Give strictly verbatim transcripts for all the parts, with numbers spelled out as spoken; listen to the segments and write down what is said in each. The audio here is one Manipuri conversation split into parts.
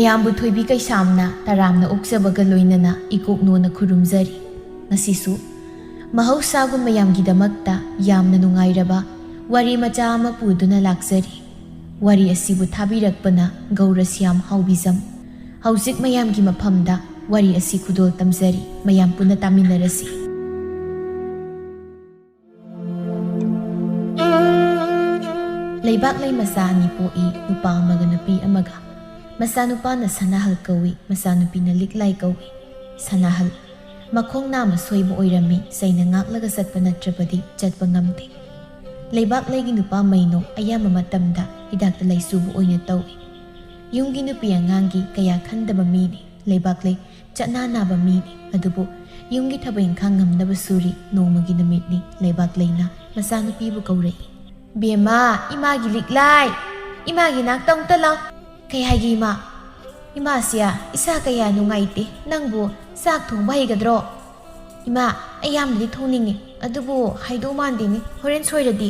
ꯃꯌꯥꯝꯕꯨ ꯊꯣꯏꯕꯤ ꯀꯩꯁꯥꯝꯅ ꯇꯔꯥꯝꯅ ꯑꯣꯛꯆꯕꯒ ꯂꯣꯏꯅꯅ ꯏꯀꯣꯛꯅꯣꯅ ꯈꯨꯔꯨꯝꯖꯔꯤ꯫ ꯉꯁꯤꯁꯨ ꯃꯍꯧꯁꯥꯒꯨꯝ ꯃꯌꯥꯝꯒꯤꯗꯃꯛꯇ ꯌꯥꯝꯅ ꯅꯨꯡꯉꯥꯏꯔꯕ ꯋꯥꯔꯤ ꯃꯆꯥ ꯑꯃ ꯄꯨꯗꯨꯅ ꯂꯥꯛꯆꯔꯤ꯫ ꯋꯥꯔꯤ ꯑꯁꯤꯕꯨ ꯊꯥꯕꯤꯔꯛꯄꯅ ꯒꯧꯔꯁ꯭ꯌꯥꯝ ꯍꯥꯎꯕꯤꯖꯝ꯫ ꯍꯧꯖꯤꯛ ꯃꯌꯥꯝꯒꯤ ꯃꯐꯝꯗ ꯋꯥꯔꯤ ꯑꯁꯤ ꯈꯨꯗꯣꯜ ꯇꯝꯖꯔꯤ꯫ ꯃꯌꯥꯝ ꯄꯨꯟꯅ ꯇꯥꯃꯤꯟꯅꯔꯁꯤ꯫ ꯂꯩꯕꯥꯛꯂꯩ ꯃꯆꯥ ꯑꯅꯤ ꯄꯣꯛꯏ, ꯅꯨꯄꯥ ꯑꯃꯒ ꯅꯨꯄꯤ ꯑꯃꯒ꯫ ꯃꯆꯥꯅꯨꯄꯥꯅ ꯁꯅꯥꯍꯜ ꯀꯧꯏ, ꯃꯆꯥꯅꯨꯄꯤꯅ ꯂꯤꯛꯂꯥꯏ ꯀꯧꯏ꯫ ꯁꯅꯥꯍꯜ ꯃꯈꯣꯡ ꯅꯥꯝꯃ ꯁꯣꯏꯕ ꯑꯣꯏꯔꯝꯃꯤ, ꯆꯩꯅ ꯉꯥꯛꯂꯒ ꯆꯠꯄ ꯅꯠꯇ꯭ꯔꯕꯗꯤ ꯆꯠꯄ ꯉꯝꯗꯦ꯫ ꯂꯩꯕꯥꯛꯂꯩꯒꯤ ꯅꯨꯄꯥ ꯃꯩꯅꯣ ꯑꯌꯥꯝꯕ ꯃꯇꯝꯗ ꯍꯤꯗꯥꯛꯇ ꯂꯩꯁꯨꯕ ꯑꯣꯏꯅ ꯇꯧꯏ꯫ ꯌꯨꯝꯒꯤ ꯅꯨꯄꯤ ꯑꯉꯥꯡꯒꯤ ꯀꯌꯥ ꯈꯟꯗꯕ ꯃꯤꯅꯤ꯫ ꯂꯩꯕꯥꯛꯂꯩ ꯆꯠꯅ ꯅꯥꯕ ꯃꯤꯅꯤ, ꯑꯗꯨꯕꯨ ꯌꯨꯝꯒꯤ ꯊꯕꯛ ꯏꯪꯈꯥꯡ ꯉꯝꯅꯕ ꯁꯨꯔꯤ꯫ ꯅꯣꯡꯃꯒꯤ ꯅꯨꯃꯤꯠꯅꯤ꯫ ꯂꯩꯕꯥꯛꯂꯩꯅ ꯃꯆꯥꯅꯨꯄꯤꯕꯨ ꯀꯧꯔꯛꯏ꯫ "ꯕꯦꯝꯃ, ꯏꯃꯥꯒꯤ ꯂꯤꯛꯂꯥꯏ, ꯏꯃꯥꯒꯤ ꯅꯥꯛꯇ ꯑꯃꯨꯛꯇ ꯂꯥꯎ꯫" "ꯀꯩ ꯍꯥꯏꯒꯦ ꯏꯃꯥ?" "ꯏꯃꯥꯁꯦ ꯏꯁꯥ ꯀꯌꯥ ꯅꯨꯡꯉꯥꯏꯇꯦ, ꯅꯪꯕꯨ ꯆꯥꯛ ꯊꯣꯡꯕ ꯍꯩꯒꯗ꯭ꯔꯣ?" "ꯏꯃꯥ, ꯑꯩ ꯌꯥꯝꯅꯗꯤ ꯊꯣꯡꯅꯤꯡꯉꯤ, ꯑꯗꯨꯕꯨ ꯍꯩꯗꯧ ꯃꯥꯟꯗꯦꯅꯦ, ꯍꯣꯔꯦꯟ ꯁꯣꯏꯔꯗꯤ꯫"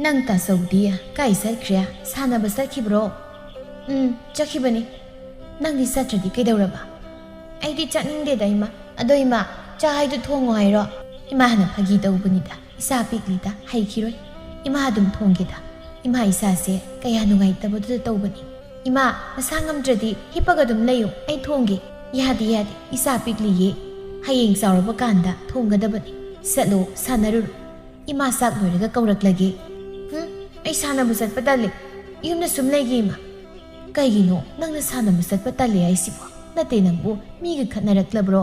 "ꯅꯪ ꯇꯥꯆꯧꯗꯤ ꯀꯥꯏ ꯆꯠꯈ꯭ꯔꯦ? ꯁꯥꯟꯅꯕ ꯆꯠꯈꯤꯕ꯭ꯔꯣ?" "ꯎꯝ, ꯆꯠꯈꯤꯕꯅꯤ꯫" "ꯅꯪꯗꯤ ꯆꯠꯇ꯭ꯔꯗꯤ ꯀꯩꯗꯧꯔꯕ?" "ꯑꯩꯗꯤ ꯆꯠꯅꯤꯡꯗꯦꯗ ꯏꯃꯥ꯫ ꯑꯗꯣ ꯏꯃꯥ, ꯆꯥ ꯍꯥꯏꯗꯨ ꯊꯣꯡꯉꯣ ꯍꯥꯏꯔꯣ?" "ꯏꯃꯥꯅ ꯐꯥꯒꯤ ꯇꯧꯕꯅꯤꯗ, ꯏꯆꯥ ꯄꯤꯛꯂꯤꯗ, ꯍꯩꯈꯤꯔꯣꯏ꯫ ꯏꯃꯥ ꯑꯗꯨꯝ ꯊꯣꯡꯒꯦꯗ꯫ ꯏꯃꯥ ꯏꯁꯥꯁꯦ ꯀꯌꯥ ꯅꯨꯡꯉꯥꯏꯇꯕꯗꯨꯗ ꯇꯧꯕꯅꯤ꯫ ꯏꯃꯥ, ꯃꯁꯥ ꯉꯝꯗ꯭ꯔꯗꯤ ꯍꯤꯞꯄꯒ ꯑꯗꯨꯝ ꯂꯩꯌꯨ, ꯑꯩ ꯊꯣꯡꯒꯦ꯫" "ꯌꯥꯗꯦ, ꯌꯥꯗꯦ, ꯏꯆꯥ ꯄꯤꯛꯂꯤꯌꯦ, ꯍꯌꯦꯡ ꯆꯥꯎꯔꯕ ꯀꯥꯟꯗ ꯊꯣꯡꯒꯗꯕꯅꯤ꯫ ꯆꯠꯂꯣ, ꯁꯥꯟꯅꯔꯨꯔꯣ꯫ ꯏꯃꯥ ꯆꯥꯛ ꯂꯣꯏꯔꯒ ꯀꯧꯔꯛꯂꯒꯦ꯫" "ꯍꯨꯝ, ꯑꯩ ꯁꯥꯟꯅꯕ ꯆꯠꯄ ꯇꯜꯂꯦ, ꯌꯨꯝꯗ ꯁꯨꯝ ꯂꯩꯒꯦ ꯏꯃꯥ꯫" "ꯀꯩꯒꯤꯅꯣ ꯅꯪꯅ ꯁꯥꯟꯅꯕ ꯆꯠꯄ ꯇꯜꯂꯦ ꯍꯥꯏꯁꯤꯕꯣ? ꯅꯠꯇꯦ ꯅꯪꯕꯨ ꯃꯤꯒ ꯈꯠꯅꯔꯛꯂꯕ꯭ꯔꯣ?"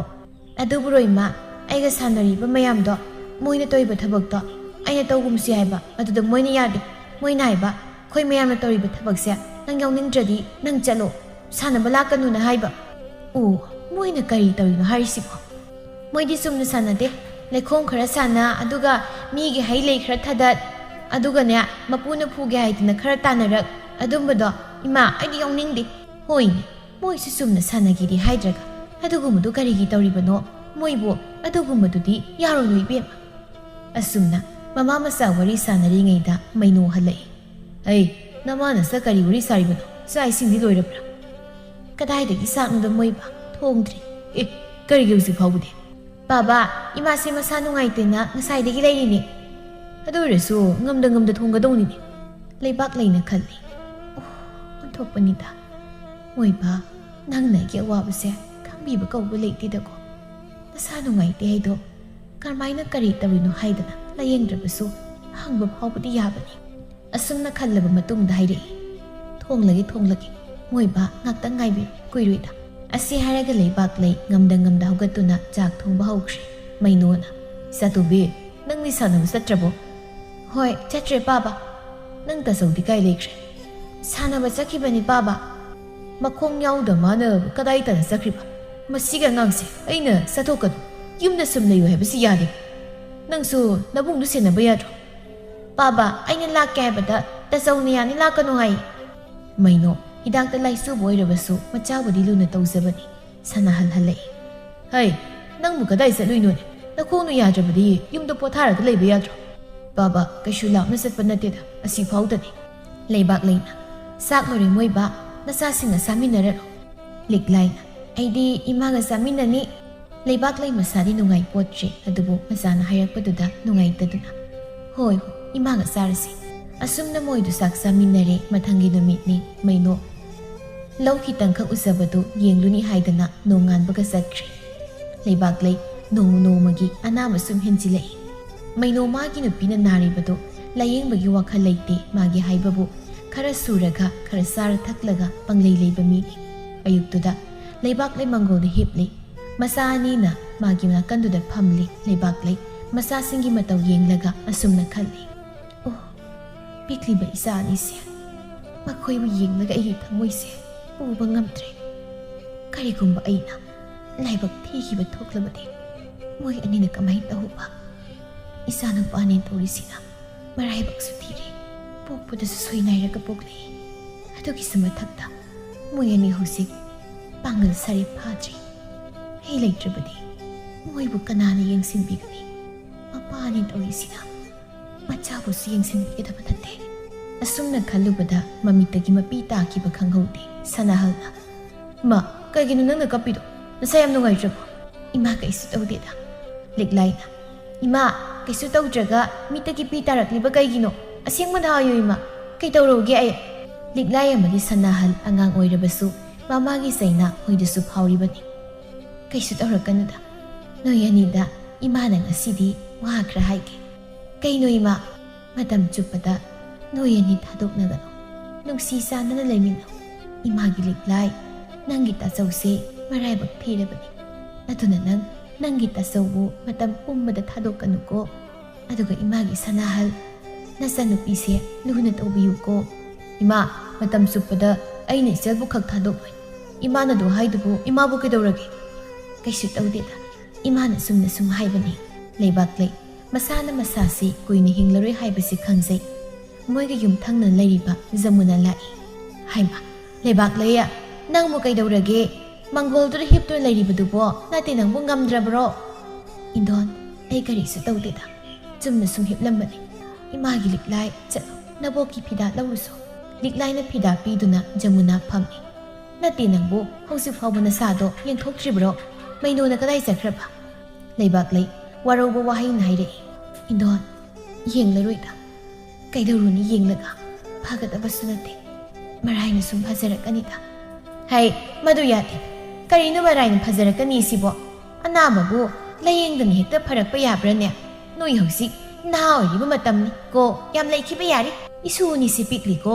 "ꯑꯗꯨꯕꯨꯔꯣ ꯏꯃꯥ, ꯑꯩꯒ ꯁꯥꯟꯅꯔꯤꯕ ꯃꯌꯥꯝꯗꯣ, ꯃꯣꯏꯅ ꯇꯧꯔꯤꯕ ꯊꯕꯛꯇꯣ ꯑꯩꯅ ꯇꯧꯒꯨꯝꯁꯤ ꯍꯥꯏꯕ, ꯑꯗꯨꯗ ꯃꯣꯏꯅ ꯌꯥꯗꯦ꯫ ꯃꯣꯏꯅ ꯍꯥꯏꯕ, ꯑꯩꯈꯣꯏ ꯃꯌꯥꯝꯅ ꯇꯧꯔꯤꯕ ꯊꯕꯛꯁꯦ ꯅꯪ ꯌꯥꯎꯅꯤꯡꯗ꯭ꯔꯗꯤ ꯅꯪ ꯆꯠꯂꯣ, ꯁꯥꯟꯅꯕ ꯂꯥꯛꯀꯅꯨꯅ ꯍꯥꯏꯕ꯫" "ꯑꯣ, ꯃꯣꯏꯅ ꯀꯔꯤ ꯇꯧꯔꯤꯅꯣ ꯍꯥꯏꯔꯤꯁꯤꯕꯣ?" "ꯃꯣꯏꯗꯤ ꯆꯨꯝꯅ ꯁꯥꯟꯅꯗꯦ, ꯂꯩꯈꯣꯝ ꯈꯔ ꯁꯥꯟꯅ, ꯑꯗꯨꯒ ꯃꯤꯒꯤ ꯍꯩ ꯂꯩ ꯈꯔ ꯊꯥꯗꯠ, ꯑꯗꯨꯒꯅꯦ ꯃꯄꯨꯅ ꯐꯨꯒꯦ ꯍꯥꯏꯗꯅ ꯈꯔ ꯇꯥꯟꯅꯔꯛ, ꯑꯗꯨꯝꯕꯗꯣ ꯏꯃꯥ, ꯑꯩꯗꯤ ꯌꯥꯎꯅꯤꯡꯗꯦ꯫" "ꯍꯣꯏꯅꯦ, ꯃꯣꯏꯁꯨ ꯆꯨꯝꯅ ꯁꯥꯟꯅꯒꯦꯗꯤ ꯍꯥꯏꯗ꯭ꯔꯒ ꯑꯗꯨꯒꯨꯝꯕꯗꯨ ꯀꯔꯤꯒꯤ ꯇꯧꯔꯤꯕꯅꯣ? ꯃꯣꯏꯕꯨ ꯑꯗꯨꯒꯨꯝꯕꯗꯨꯗꯤ ꯌꯥꯔꯣꯏꯅꯣ ꯏꯕꯦꯝꯃ꯫" ꯑꯁꯨꯝꯅ ꯃꯃꯥ ꯃꯆꯥ ꯋꯥꯔꯤ ꯁꯥꯟꯅꯔꯤꯉꯩꯗ ꯃꯩꯅꯣ ꯍꯜꯂꯛꯏ꯫ "ꯑꯩ, ꯅꯃꯥ ꯅꯆꯥ ꯀꯔꯤ ꯋꯥꯔꯤ ꯁꯥꯔꯤꯕꯅꯣ? ꯆꯥꯛ ꯏꯁꯤꯡꯗꯤ ꯂꯣꯏꯔꯕ꯭ꯔꯥ?" "ꯀꯗꯥꯏꯗꯒꯤ ꯆꯥꯛꯅꯣꯗ ꯃꯣꯏꯕ? ꯊꯣꯡꯗ꯭ꯔꯤ꯫" "ꯑꯦ, ꯀꯔꯤꯒꯤ ꯍꯧꯖꯤꯛ ꯐꯥꯎꯕꯗꯤ?" "ꯕꯥꯕꯥ, ꯏꯃꯥꯁꯦ ꯃꯁꯥ ꯅꯨꯡꯉꯥꯏꯇꯦꯅ ꯉꯁꯥꯏꯗꯒꯤ ꯂꯩꯔꯤꯅꯦ꯫ ꯑꯗꯨ ꯑꯣꯏꯔꯁꯨ ꯉꯝꯗ ꯉꯝꯗ ꯊꯣꯡꯒꯗꯧꯅꯤꯅꯦ꯫" ꯂꯩꯕꯥꯛ ꯂꯩꯅ ꯈꯜꯂꯤ꯫ "ꯑꯣ, ꯑꯣꯟꯊꯣꯛꯄꯅꯤꯗ꯫ ꯃꯣꯏꯕ, ꯅꯪꯅ ꯑꯩꯒꯤ ꯑꯋꯥꯕꯁꯦ ꯈꯪꯕꯤꯕ ꯀꯧꯕ ꯂꯩꯇꯦꯗꯀꯣ꯫ ꯅꯁꯥ ꯅꯨꯡꯉꯥꯏꯇꯦ ꯍꯥꯏꯗꯣ ꯀꯔꯝꯍꯥꯏꯅ ꯀꯔꯤ ꯇꯧꯔꯤꯅꯣ ꯍꯥꯏꯗꯅ ꯂꯥꯌꯦꯡꯗ꯭ꯔꯕꯁꯨ ꯍꯪꯕ ꯐꯥꯎꯕꯗꯤ ꯌꯥꯕꯅꯤ꯫" ꯑꯁꯨꯝꯅ ꯈꯜꯂꯕ ꯃꯇꯨꯡꯗ ꯍꯥꯏꯔꯛꯏ, "ꯊꯣꯡꯂꯒꯦ, ꯊꯣꯡꯂꯒꯦ꯫ ꯃꯣꯏꯕ, ꯉꯥꯛꯇꯪ ꯉꯥꯏꯕꯤꯌꯨ, ꯀꯨꯏꯔꯣꯏꯗ꯫" ꯑꯁꯤ ꯍꯥꯏꯔꯒ ꯂꯩꯕꯥꯛꯂꯩ ꯉꯝꯗ ꯉꯝꯗ ꯍꯧꯒꯠꯇꯨꯅ ꯆꯥꯛ ꯊꯣꯡꯕ ꯍꯧꯈ꯭ꯔꯦ꯫ ꯃꯩꯅꯣꯅ, "ꯆꯥꯇꯣꯝꯕꯤ, ꯅꯪꯗꯤ ꯁꯥꯟꯅꯕ ꯆꯠꯇ꯭ꯔꯕꯣ?" "ꯍꯣꯏ, ꯆꯠꯇ꯭ꯔꯦ ꯄꯥꯕ꯫" "ꯅꯪ ꯇꯥꯆꯧꯗꯤ ꯀꯥꯏ ꯂꯩꯈ꯭ꯔꯦ?" "ꯁꯥꯟꯅꯕ ꯆꯠꯈꯤꯕꯅꯤ ꯄꯥꯕ꯫" "ꯃꯈꯣꯡ ꯌꯥꯎꯗ ꯃꯥꯅ ꯀꯗꯥꯏ ꯇꯥꯅ ꯆꯠꯈ꯭ꯔꯤꯕ? ꯃꯁꯤꯒꯤ ꯑꯉꯥꯡꯁꯦ ꯑꯩꯅ ꯆꯠꯊꯣꯛꯀꯅꯨ, ꯌꯨꯝꯗ ꯁꯨꯝ ꯂꯩꯌꯨ ꯍꯥꯏꯕꯁꯤ ꯌꯥꯗꯦ꯫ ꯅꯪꯁꯨ ꯅꯕꯨꯡꯗꯨ ꯁꯦꯟꯅꯕ ꯌꯥꯗ꯭ꯔꯣ?" "ꯄꯥꯕ, ꯑꯩꯅ ꯂꯥꯛꯀꯦ ꯍꯥꯏꯕꯗ ꯇꯥꯆꯧꯅ ꯌꯥꯅꯤ ꯂꯥꯛꯀꯅꯨ ꯍꯥꯏ꯫" ꯃꯩꯅꯣ, ꯍꯤꯗꯥꯛꯇ ꯂꯥꯏꯆꯨꯕ ꯑꯣꯏꯔꯕꯁꯨ ꯃꯆꯥꯕꯨꯗꯤ ꯂꯨꯅ ꯇꯧꯖꯕꯅꯤ꯫ ꯁꯅꯥꯍꯜ ꯍꯜꯂꯛꯏ꯫ "ꯍꯩ, ꯅꯪꯕꯨ ꯀꯗꯥꯏ ꯆꯠꯂꯨꯏꯅꯣꯅꯦ? ꯅꯈꯣꯡꯅ ꯌꯥꯗ꯭ꯔꯕꯗꯤ ꯌꯨꯝꯗ ꯄꯣꯊꯥꯔꯒ ꯂꯩꯕ ꯌꯥꯗ꯭ꯔꯣ?" "ꯄꯥꯕ, ꯀꯩꯁꯨ ꯂꯥꯞꯅ ꯆꯠꯄ ꯅꯠꯇꯦꯗ, ꯑꯁꯤ ꯐꯥꯎꯗꯅꯤ꯫" ꯂꯩꯕꯥꯛꯂꯩꯅ, "ꯆꯥꯛ ꯂꯣꯏꯔꯦ ꯃꯣꯏꯕ, ꯅꯆꯥꯁꯤꯡꯒ ꯆꯥꯃꯤꯟꯅꯔꯔꯣ꯫" ꯂꯤꯛꯂꯥꯏꯅ, "ꯑꯩꯗꯤ ꯏꯃꯥꯒ ꯆꯥꯃꯤꯟꯅꯅꯤ꯫" ꯂꯩꯕꯥꯛꯂꯩ ꯃꯁꯥꯗꯤ ꯅꯨꯡꯉꯥꯏ ꯄꯣꯠꯇ꯭ꯔꯦ, ꯑꯗꯨꯕꯨ ꯃꯆꯥꯅ ꯍꯥꯏꯔꯛꯄꯗꯨꯗ ꯅꯨꯡꯉꯥꯏꯇꯗꯨꯅ, "ꯍꯣꯏ, ꯍꯣꯏ, ꯏꯃꯥꯒ ꯆꯥꯔꯁꯤ꯫" ꯑꯁꯨꯝꯅ ꯃꯣꯏꯗꯨ ꯆꯥꯛ ꯆꯥꯃꯤꯟꯅꯔꯦ꯫ ꯃꯊꯪꯒꯤ ꯅꯨꯃꯤꯠꯅꯤ꯫ ꯃꯩꯅꯣ, ꯂꯧ ꯈꯤꯇꯪꯈꯛ ꯎꯖꯕꯗꯨ ꯌꯦꯡꯂꯨꯅꯤ ꯍꯥꯏꯗꯅ ꯅꯣꯡꯉꯥꯟꯕꯒ ꯆꯠꯈ꯭ꯔꯦ꯫ ꯂꯩꯕꯥꯛꯂꯩ ꯅꯣꯡꯃ ꯅꯣꯡꯃꯒꯤ ꯑꯅꯥꯕ ꯁꯨꯝ ꯍꯦꯟꯖꯤꯜꯂꯛꯏ꯫ ꯃꯩꯅꯣ ꯃꯥꯒꯤ ꯅꯨꯄꯤꯅ ꯅꯥꯔꯤꯕꯗꯨ ꯂꯥꯌꯦꯡꯕꯒꯤ ꯋꯥꯈꯜ ꯂꯩꯇꯦ꯫ ꯃꯥꯒꯤ ꯍꯥꯏꯕꯕꯨ ꯈꯔ ꯁꯨꯔꯒ, ꯈꯔ ꯆꯥꯔ ꯊꯛꯂꯒ ꯄꯪꯂꯩ ꯂꯩꯕ ꯃꯤꯅꯤ꯫ ꯑꯌꯨꯛꯇꯨꯗ ꯂꯩꯕꯥꯛꯂꯩ ꯃꯪꯒꯣꯜꯗ ꯍꯤꯞꯂꯤ꯫ ꯃꯆꯥ ꯑꯅꯤꯅ ꯃꯥꯒꯤ ꯅꯥꯀꯟꯗꯨꯗ ꯐꯝꯂꯤ꯫ ꯂꯩꯕꯥꯛꯂꯩ ꯃꯆꯥꯁꯤꯡꯒꯤ ꯃꯇꯧ ꯌꯦꯡꯂꯒ ꯑꯁꯨꯝꯅ ꯈꯜꯂꯤ, "ꯑꯣ, ꯄꯤꯛꯂꯤꯕ ꯏꯆꯥ ꯑꯅꯤꯁꯦ, ꯃꯈꯣꯏꯕꯨ ꯌꯦꯡꯂꯒ ꯑꯩꯒꯤ ꯊꯃꯣꯏꯁꯦ ꯄꯨꯕ ꯉꯝꯗ꯭ꯔꯦ꯫ ꯀꯔꯤꯒꯨꯝꯕ ꯑꯩꯅ ꯂꯥꯏꯕꯛ ꯊꯤꯈꯤꯕ ꯊꯣꯛꯂꯕꯗꯤ ꯃꯣꯏ ꯑꯅꯤꯅ ꯀꯃꯥꯏꯅ ꯇꯧꯕ? ꯏꯆꯥ ꯅꯨꯄꯥꯅꯦ ꯇꯧꯔꯤꯁꯤꯅ ꯃꯔꯥꯏꯕꯛꯁꯨ ꯊꯤꯔꯦ, ꯄꯣꯛꯄꯗꯁꯨ ꯁꯣꯏꯅꯥꯏꯔꯒ ꯄꯣꯛꯂꯛꯏ꯫ ꯑꯗꯨꯒꯤꯁꯨ ꯃꯊꯛꯇ ꯃꯣꯏ ꯑꯅꯤ ꯍꯧꯖꯤꯛ ꯄꯥꯡꯒꯜ ꯁꯥꯔꯦ ꯐꯥꯗ꯭ꯔꯤ꯫ ꯑꯩ ꯂꯩꯇ꯭ꯔꯕꯗꯤ ꯃꯣꯏꯕꯨ ꯀꯅꯥꯅ ꯌꯦꯡꯁꯤꯟꯕꯤꯒꯅꯤ? ꯃꯄꯥꯅꯦ ꯇꯧꯔꯤꯁꯤꯅ ꯃꯆꯥꯕꯨꯁꯨ ꯌꯦꯡꯁꯤꯟꯕꯤꯒꯗꯕ ꯅꯠꯇꯦ꯫" ꯑꯁꯨꯝꯅ ꯈꯜꯂꯨꯕꯗ ꯃꯃꯤꯠꯇꯒꯤ ꯃꯄꯤ ꯇꯥꯈꯤꯕ ꯈꯪꯍꯧꯗꯦ꯫ ꯁꯅꯥꯍꯜꯅ, ꯏꯃꯥ, ꯀꯩꯒꯤꯅꯣ ꯅꯪꯅ ꯀꯞꯄꯤꯗꯣ? ꯅꯁꯥ ꯌꯥꯝ ꯅꯨꯡꯉꯥꯏꯇ꯭ꯔꯕꯣ? ꯏꯃꯥ, ꯀꯩꯁꯨ ꯇꯧꯗꯦꯗ꯫ ꯂꯤꯛꯂꯥꯏꯅ, ꯏꯃꯥ, ꯀꯩꯁꯨ ꯇꯧꯗ꯭ꯔꯒ ꯃꯤꯠꯇꯒꯤ ꯄꯤ ꯇꯥꯔꯛꯂꯤꯕ ꯀꯩꯒꯤꯅꯣ? ꯑꯁꯦꯡꯕꯗ ꯍꯥꯏꯌꯨ ꯏꯃꯥ, ꯀꯩꯗꯧꯔꯨꯒꯦ ꯑꯩ? ꯂꯤꯛꯂꯥꯏ ꯑꯃꯗꯤ ꯁꯅꯥꯍꯜ ꯑꯉꯥꯡ ꯑꯣꯏꯔꯕꯁꯨ ꯃꯃꯥꯒꯤ ꯆꯩꯅꯥ ꯃꯣꯏꯗꯁꯨ ꯐꯥꯎꯔꯤꯕꯅꯤ꯫ ꯀꯩꯁꯨ ꯇꯧꯔꯛꯀꯅꯨꯗ꯫ ꯅꯣꯏ ꯑꯅꯤꯗ ꯏꯃꯥꯅ ꯉꯁꯤꯗꯤ ꯋꯥ ꯈꯔ ꯍꯥꯏꯒꯦ꯫ ꯀꯩꯅꯣ ꯏꯃꯥ? ꯃꯇꯝ ꯆꯨꯞꯄꯗ ꯅꯣꯏ ꯑꯅꯤ ꯊꯥꯗꯣꯛꯅꯒꯅꯨ꯫ ꯅꯨꯡꯁꯤ ꯆꯥꯟꯅꯅ ꯂꯩꯃꯤꯟꯅꯧ꯫ ꯏꯃꯥꯒꯤ ꯂꯤꯛꯂꯥꯏ, ꯅꯪꯒꯤ ꯇꯥꯆꯧꯁꯦ ꯃꯔꯥꯏꯕꯛ ꯊꯤꯔꯕꯅꯤ꯫ ꯑꯗꯨꯅ ꯅꯪ ꯅꯪꯒꯤ ꯇꯥꯆꯧꯕꯨ ꯃꯇꯝ ꯄꯨꯝꯕꯗ ꯊꯥꯗꯣꯛꯀꯅꯨꯀꯣ꯫ ꯑꯗꯨꯒ ꯏꯃꯥꯒꯤ ꯁꯅꯥꯍꯜ, ꯅꯆꯥꯅꯨꯄꯤꯁꯦ ꯂꯨꯅ ꯇꯧꯕꯤꯌꯨꯀꯣ꯫ ꯏꯃꯥ, ꯃꯇꯝ ꯆꯨꯞꯄꯗ ꯑꯩꯅ ꯏꯆꯜꯕꯨ ꯈꯛ ꯊꯥꯗꯣꯛꯂꯣꯏ꯫ ꯏꯃꯥꯅ ꯑꯗꯨ ꯍꯥꯏꯗꯨꯕꯨ ꯏꯃꯥꯕꯨ ꯀꯩꯗꯧꯔꯒꯦ? ꯀꯩꯁꯨ ꯇꯧꯗꯦꯗ꯫ ꯏꯃꯥꯅ ꯆꯨꯝꯅ ꯁꯨꯝ ꯍꯥꯏꯕꯅꯤ꯫ ꯂꯩꯕꯥꯛꯂꯩ, ꯃꯁꯥꯅ ꯃꯁꯥꯁꯤ ꯀꯨꯏꯅ ꯍꯤꯡꯂꯔꯣꯏ ꯍꯥꯏꯕꯁꯤ ꯈꯪꯖꯩ꯫ ꯃꯣꯏꯒꯤ ꯌꯨꯝꯊꯪꯅ ꯂꯩꯔꯤꯕ ꯖꯃꯨꯅ ꯂꯥꯛꯏ꯫ ꯍꯥꯏꯃ, ꯂꯩꯕꯥꯛꯂꯩ, ꯅꯪꯕꯨ ꯀꯩꯗꯧꯔꯒꯦ? ꯃꯪꯒꯣꯜꯗꯨꯗ ꯍꯤꯞꯇꯨꯅ ꯂꯩꯔꯤꯕꯗꯨꯕꯣ? ꯅꯠꯇꯦ, ꯅꯪꯕꯨ ꯉꯝꯗ꯭ꯔꯕ꯭ꯔꯣ? ꯏꯟꯗꯣꯟ, ꯑꯩ ꯀꯔꯤꯁꯨ ꯇꯧꯗꯦꯗ꯫ ꯆꯨꯝꯅ ꯁꯨꯝ ꯍꯤꯞꯂꯝꯕꯅꯤ꯫ ꯏꯃꯥꯒꯤ ꯂꯤꯛꯂꯥꯏ, ꯆꯠꯂꯣ, ꯅꯕꯣꯛꯀꯤ ꯐꯤꯗꯥ ꯂꯧꯔꯨꯁꯣ꯫ ꯂꯤꯛꯂꯥꯏꯅ ꯐꯤꯗꯥ ꯄꯤꯗꯨꯅ ꯖꯃꯨꯅꯥ ꯐꯝꯃꯤ꯫ ꯅꯠꯇꯦ, ꯅꯪꯕꯨ ꯍꯧꯖꯤꯛ ꯐꯥꯎꯕ ꯅꯁꯥꯗꯣ ꯌꯦꯡꯊꯣꯛꯇ꯭ꯔꯤꯕ꯭ꯔꯣ? ꯃꯩꯅꯣꯅ ꯀꯗꯥꯏ ꯆꯠꯈ꯭ꯔꯕ? ꯂꯩꯕꯥꯛꯂꯩ ꯋꯥꯔꯧꯕ ꯋꯥꯍꯩꯅ ꯍꯥꯏꯔꯛꯏ꯫ ꯏꯟꯗꯣꯟ, ꯌꯦꯡꯂꯔꯣꯏꯗ꯫ ꯀꯩꯗꯧꯔꯨꯅꯤ ꯌꯦꯡꯂꯒ? ꯐꯒꯗꯕꯁꯨ ꯅꯠꯇꯦ꯫ ꯃꯔꯥꯏꯅ ꯁꯨꯝ ꯐꯖꯔꯛꯀꯅꯤꯗ꯫ ꯍꯩ, ꯃꯗꯨ ꯌꯥꯗꯦ꯫ ꯀꯔꯤꯅꯣ ꯃꯔꯥꯏꯅ ꯐꯖꯔꯛꯀꯅꯤ ꯁꯤꯕꯣ? ꯑꯅꯥꯕꯕꯨ ꯂꯥꯌꯦꯡꯗꯅ ꯍꯦꯛꯇ ꯐꯔꯛꯄ ꯌꯥꯕ꯭ꯔꯥꯅꯦ? ꯅꯣꯏ ꯍꯧꯖꯤꯛ ꯅꯍꯥ ꯑꯣꯏꯔꯤꯕ ꯃꯇꯝꯅꯤ ꯀꯣ, ꯌꯥꯝ ꯂꯩꯈꯤꯕ ꯌꯥꯔꯤ꯫ ꯏꯁꯨ ꯑꯅꯤꯁꯤ ꯄꯤꯛꯂꯤꯀꯣ,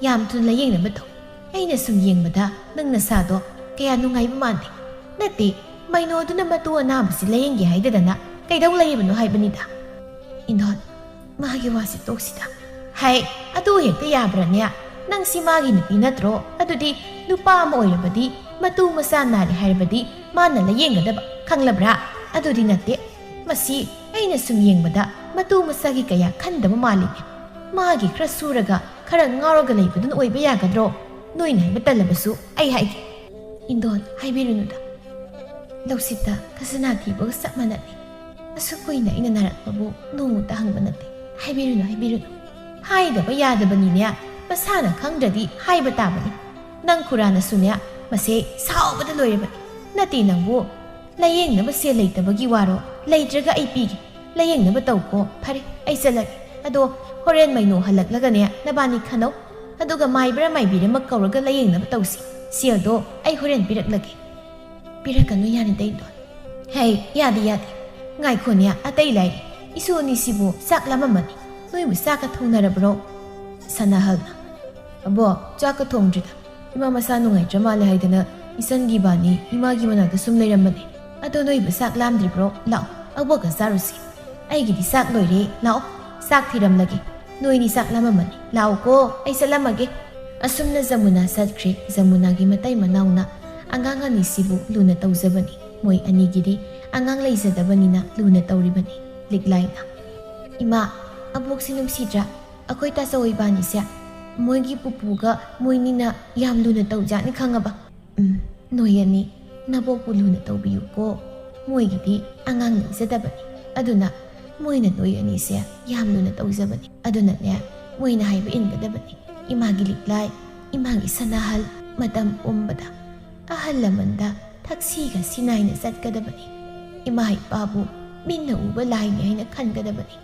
ꯌꯥꯝ ꯊꯨꯅ ꯂꯥꯌꯦꯡꯅꯕ ꯇꯧ꯫ ꯑꯩꯅ ꯁꯨꯝ ꯌꯦꯡꯕꯗ ꯅꯪ ꯅꯁꯥꯗꯣ ꯀꯌꯥ ꯅꯨꯡꯉꯥꯏꯕ ꯃꯥꯟꯗꯦ꯫ ꯅꯠꯇꯦ, ꯃꯩꯅꯣꯗꯨꯅ ꯃꯇꯨ ꯑꯅꯥꯕꯁꯤ ꯂꯥꯌꯦꯡꯒꯦ ꯍꯥꯏꯗꯗꯅ ꯀꯩꯗꯧ ꯂꯩꯔꯤꯕꯅꯣ ꯍꯥꯏꯕꯅꯤꯗ꯫ ꯏꯟꯗꯣꯟ, ꯃꯥꯒꯤ ꯋꯥꯁꯤ ꯇꯣꯛꯁꯤꯗ꯫ ꯍꯥꯏ, ꯑꯗꯨ ꯍꯦꯛꯇ ꯌꯥꯕ꯭ꯔꯥꯅꯦ? ꯅꯪꯁꯤ ꯃꯥꯒꯤ ꯅꯨꯄꯤ ꯅꯠꯇ꯭ꯔꯣ? ꯑꯗꯨꯗꯤ ꯅꯨꯄꯥ ꯑꯃ ꯑꯣꯏꯔꯕꯗꯤ ꯃꯇꯨ ꯃꯆꯥ ꯅꯥꯔꯦ ꯍꯥꯏꯔꯕꯗꯤ ꯃꯥꯅ ꯂꯥꯌꯦꯡꯒꯗꯕ, ꯈꯪꯂꯕ꯭ꯔꯥ? ꯑꯗꯨꯗꯤ ꯅꯠꯇꯦ꯫ ꯃꯁꯤ ꯑꯩꯅ ꯁꯨꯝ ꯌꯦꯡꯕꯗ ꯃꯇꯨ ꯃꯆꯥꯒꯤ ꯀꯌꯥ ꯈꯟꯗꯕ ꯃꯥꯜꯂꯤꯅꯦ꯫ ꯃꯥꯒꯤ ꯈꯔ ꯁꯨꯔꯒ ꯈꯔ ꯉꯥꯎꯔꯒ ꯂꯩꯕꯗꯨꯅ ꯑꯣꯏꯕ ꯌꯥꯒꯗ꯭ꯔꯣ? ꯅꯣꯏꯅ ꯍꯥꯏꯕ ꯇꯜꯂꯕꯁꯨ ꯑꯩ ꯍꯥꯏꯒꯦ꯫ ꯏꯟꯗꯣꯟ, ꯍꯥꯏꯕꯤꯔꯨꯅꯨꯗ꯫ ꯂꯧꯁꯤꯠꯇ ꯈꯖꯅꯥ ꯊꯤꯕꯒ ꯆꯞ ꯃꯥꯟꯅꯔꯦ꯫ ꯑꯁꯨꯛ ꯀꯨꯏꯅ ꯑꯩꯅ ꯅꯥꯔꯛꯄꯕꯨ ꯅꯣꯡꯃꯇ ꯍꯪꯕ ꯅꯠꯇꯦ꯫ ꯍꯥꯏꯕꯤꯔꯨꯅꯨ, ꯍꯥꯏꯕꯤꯔꯨꯅꯨ꯫ ꯍꯥꯏꯗꯕ ꯌꯥꯗꯕꯅꯤꯅꯦ꯫ ꯃꯁꯥꯅ ꯈꯪꯗ꯭ꯔꯗꯤ ꯍꯥꯏꯕ ꯇꯥꯕꯅꯤ꯫ ꯅꯪ ꯈꯨꯔꯥꯅꯁꯨꯅꯦ, ꯃꯁꯦ ꯁꯥꯎꯕꯗ ꯂꯣꯏꯔꯕꯅꯤ꯫ "ꯅꯠꯇꯦ ꯅꯪꯕꯨ, ꯂꯥꯌꯦꯡꯅꯕ ꯁꯦꯜ ꯂꯩꯇꯕꯒꯤ ꯋꯥꯔꯣ? ꯂꯩꯇ꯭ꯔꯒ ꯑꯩ ꯄꯤꯒꯦ꯫ ꯂꯥꯌꯦꯡꯅꯕ ꯇꯧꯀꯣ꯫ ꯐꯔꯦ, ꯑꯩ ꯆꯠꯂꯒꯦ꯫ ꯑꯗꯣ ꯍꯣꯔꯦꯟ ꯃꯩꯅꯣ ꯍꯜꯂꯛꯂꯒꯅꯦ, ꯅꯕꯥꯅꯤ ꯈꯟꯅꯧ꯫ ꯑꯗꯨꯒ ꯃꯥꯏꯕ꯭ꯔꯥ ꯃꯥꯏꯕꯤ ꯑꯃ ꯀꯧꯔꯒ ꯂꯥꯌꯦꯡꯅꯕ ꯇꯧꯁꯤ꯫ ꯁꯦꯜꯗꯣ ꯑꯩ ꯍꯣꯔꯦꯟ ꯄꯤꯔꯛꯂꯒꯦ꯫" "ꯄꯤꯔꯛꯀꯅꯨ, ꯌꯥꯅꯤꯗ ꯏꯟꯗꯣꯟ꯫" "ꯍꯩ, ꯌꯥꯗꯦ, ꯌꯥꯗꯦ꯫ ꯉꯥꯏꯈꯣꯅꯦ, ꯑꯇꯩ ꯂꯥꯏꯔꯤ꯫ ꯏꯁꯨ ꯑꯅꯤꯁꯤꯕꯨ ꯆꯥꯛ ꯂꯥꯝꯃꯝꯃꯅꯤ꯫ ꯅꯣꯏꯕꯨ ꯆꯥꯛꯀ ꯊꯣꯡꯅꯔꯕ꯭ꯔꯣ?" ꯁꯅꯥꯍꯜꯅ, "ꯑꯕꯣ, ꯆꯥꯛꯀ ꯊꯣꯡꯗ꯭ꯔꯤꯗ꯫ ꯏꯃꯥ ꯃꯁꯥ ꯅꯨꯡꯉꯥꯏꯇ꯭ꯔ ꯃꯥꯜꯂꯦ ꯍꯥꯏꯗꯅ ꯏꯆꯟꯒꯤ ꯏꯕꯥꯅꯤ ꯏꯃꯥꯒꯤ ꯃꯅꯥꯛꯇ ꯁꯨꯝ ꯂꯩꯔꯝꯕꯅꯦ꯫ ꯑꯗꯣ ꯅꯣꯏꯕꯨ ꯆꯥꯛ ꯂꯥꯝꯗ꯭ꯔꯤꯕ꯭ꯔꯣ? ꯂꯥꯛꯑꯣ, ꯑꯕꯣꯛꯀ ꯆꯥꯔꯨꯁꯤ꯫ ꯑꯩꯒꯤꯗꯤ ꯆꯥꯛ ꯂꯣꯏꯔꯦ꯫ ꯂꯥꯛꯑꯣ, ꯆꯥꯛ ꯊꯤꯔꯝꯂꯒꯦ꯫ ꯅꯣꯏꯅꯤ ꯆꯥꯛ ꯂꯥꯝꯃꯝꯃꯅꯤ꯫ ꯂꯥꯛꯑꯣꯀꯣ, ꯑꯩ ꯆꯠꯂꯝꯃꯒꯦ꯫" ꯑꯁꯨꯝꯅ ꯖꯃꯨꯅꯥ ꯆꯠꯈ꯭ꯔꯦ꯫ ꯖꯃꯨꯅꯥꯒꯤ ꯃꯇꯩ ꯃꯅꯥꯎꯅ ꯑꯉꯥꯡ ꯑꯅꯤꯁꯤꯕꯨ ꯂꯨꯅ ꯇꯧꯖꯕꯅꯤ꯫ ꯃꯣꯏ ꯑꯅꯤꯒꯤꯗꯤ ꯑꯉꯥꯡ ꯂꯩꯖꯗꯕꯅꯤꯅ ꯂꯨꯅ ꯇꯧꯔꯤꯕꯅꯤ꯫ ꯂꯤꯛꯂꯥꯏꯅ, "ꯏꯃꯥ, ꯑꯕꯣꯛꯁꯤ ꯅꯨꯡꯁꯤꯗ꯭ꯔꯥ? ꯑꯩꯈꯣꯏ ꯇꯥꯆꯧ ꯏꯕꯥꯅꯤꯁꯦ ꯃꯣꯏꯒꯤ ꯄꯨꯄꯨꯒ ꯃꯣꯏꯅꯤꯅ ꯌꯥꯝ ꯂꯨꯅ ꯇꯧꯖꯥꯠꯅꯤ ꯈꯪꯉꯕ?" "ꯎꯝ, ꯅꯣꯏ ꯑꯅꯤ ꯅꯕꯣꯛꯄꯨ ꯂꯨꯅ ꯇꯧꯕꯤꯌꯨꯀꯣ꯫ ꯃꯣꯏꯒꯤꯗꯤ ꯑꯉꯥꯡ ꯂꯩꯖꯗꯕꯅꯤ꯫ ꯑꯗꯨꯅ ꯃꯣꯏꯅ ꯅꯣꯏ ꯑꯅꯤꯁꯦ ꯌꯥꯝ ꯂꯨꯅ ꯇꯧꯖꯕꯅꯤ꯫ ꯑꯗꯨꯅꯅꯦ, ꯃꯣꯏꯅ ꯍꯥꯏꯕ ꯏꯟꯒꯗꯕꯅꯤ꯫ ꯏꯃꯥꯒꯤ ꯂꯤꯛꯂꯥꯏ, ꯏꯃꯥꯒꯤ ꯁꯅꯥꯍꯜ, ꯃꯇꯝ ꯄꯨꯝꯕꯗ ꯑꯍꯜ ꯂꯃꯟꯗ ꯊꯛꯁꯤꯒ ꯁꯤꯅꯥꯏꯅ ꯆꯠꯀꯗꯕꯅꯤ꯫ ꯏꯃꯥ ꯏꯄꯥꯕꯨ ꯃꯤꯠꯅ ꯎꯕ ꯂꯥꯏꯅꯤ ꯍꯥꯏꯅ ꯈꯟꯒꯗꯕꯅꯤ꯫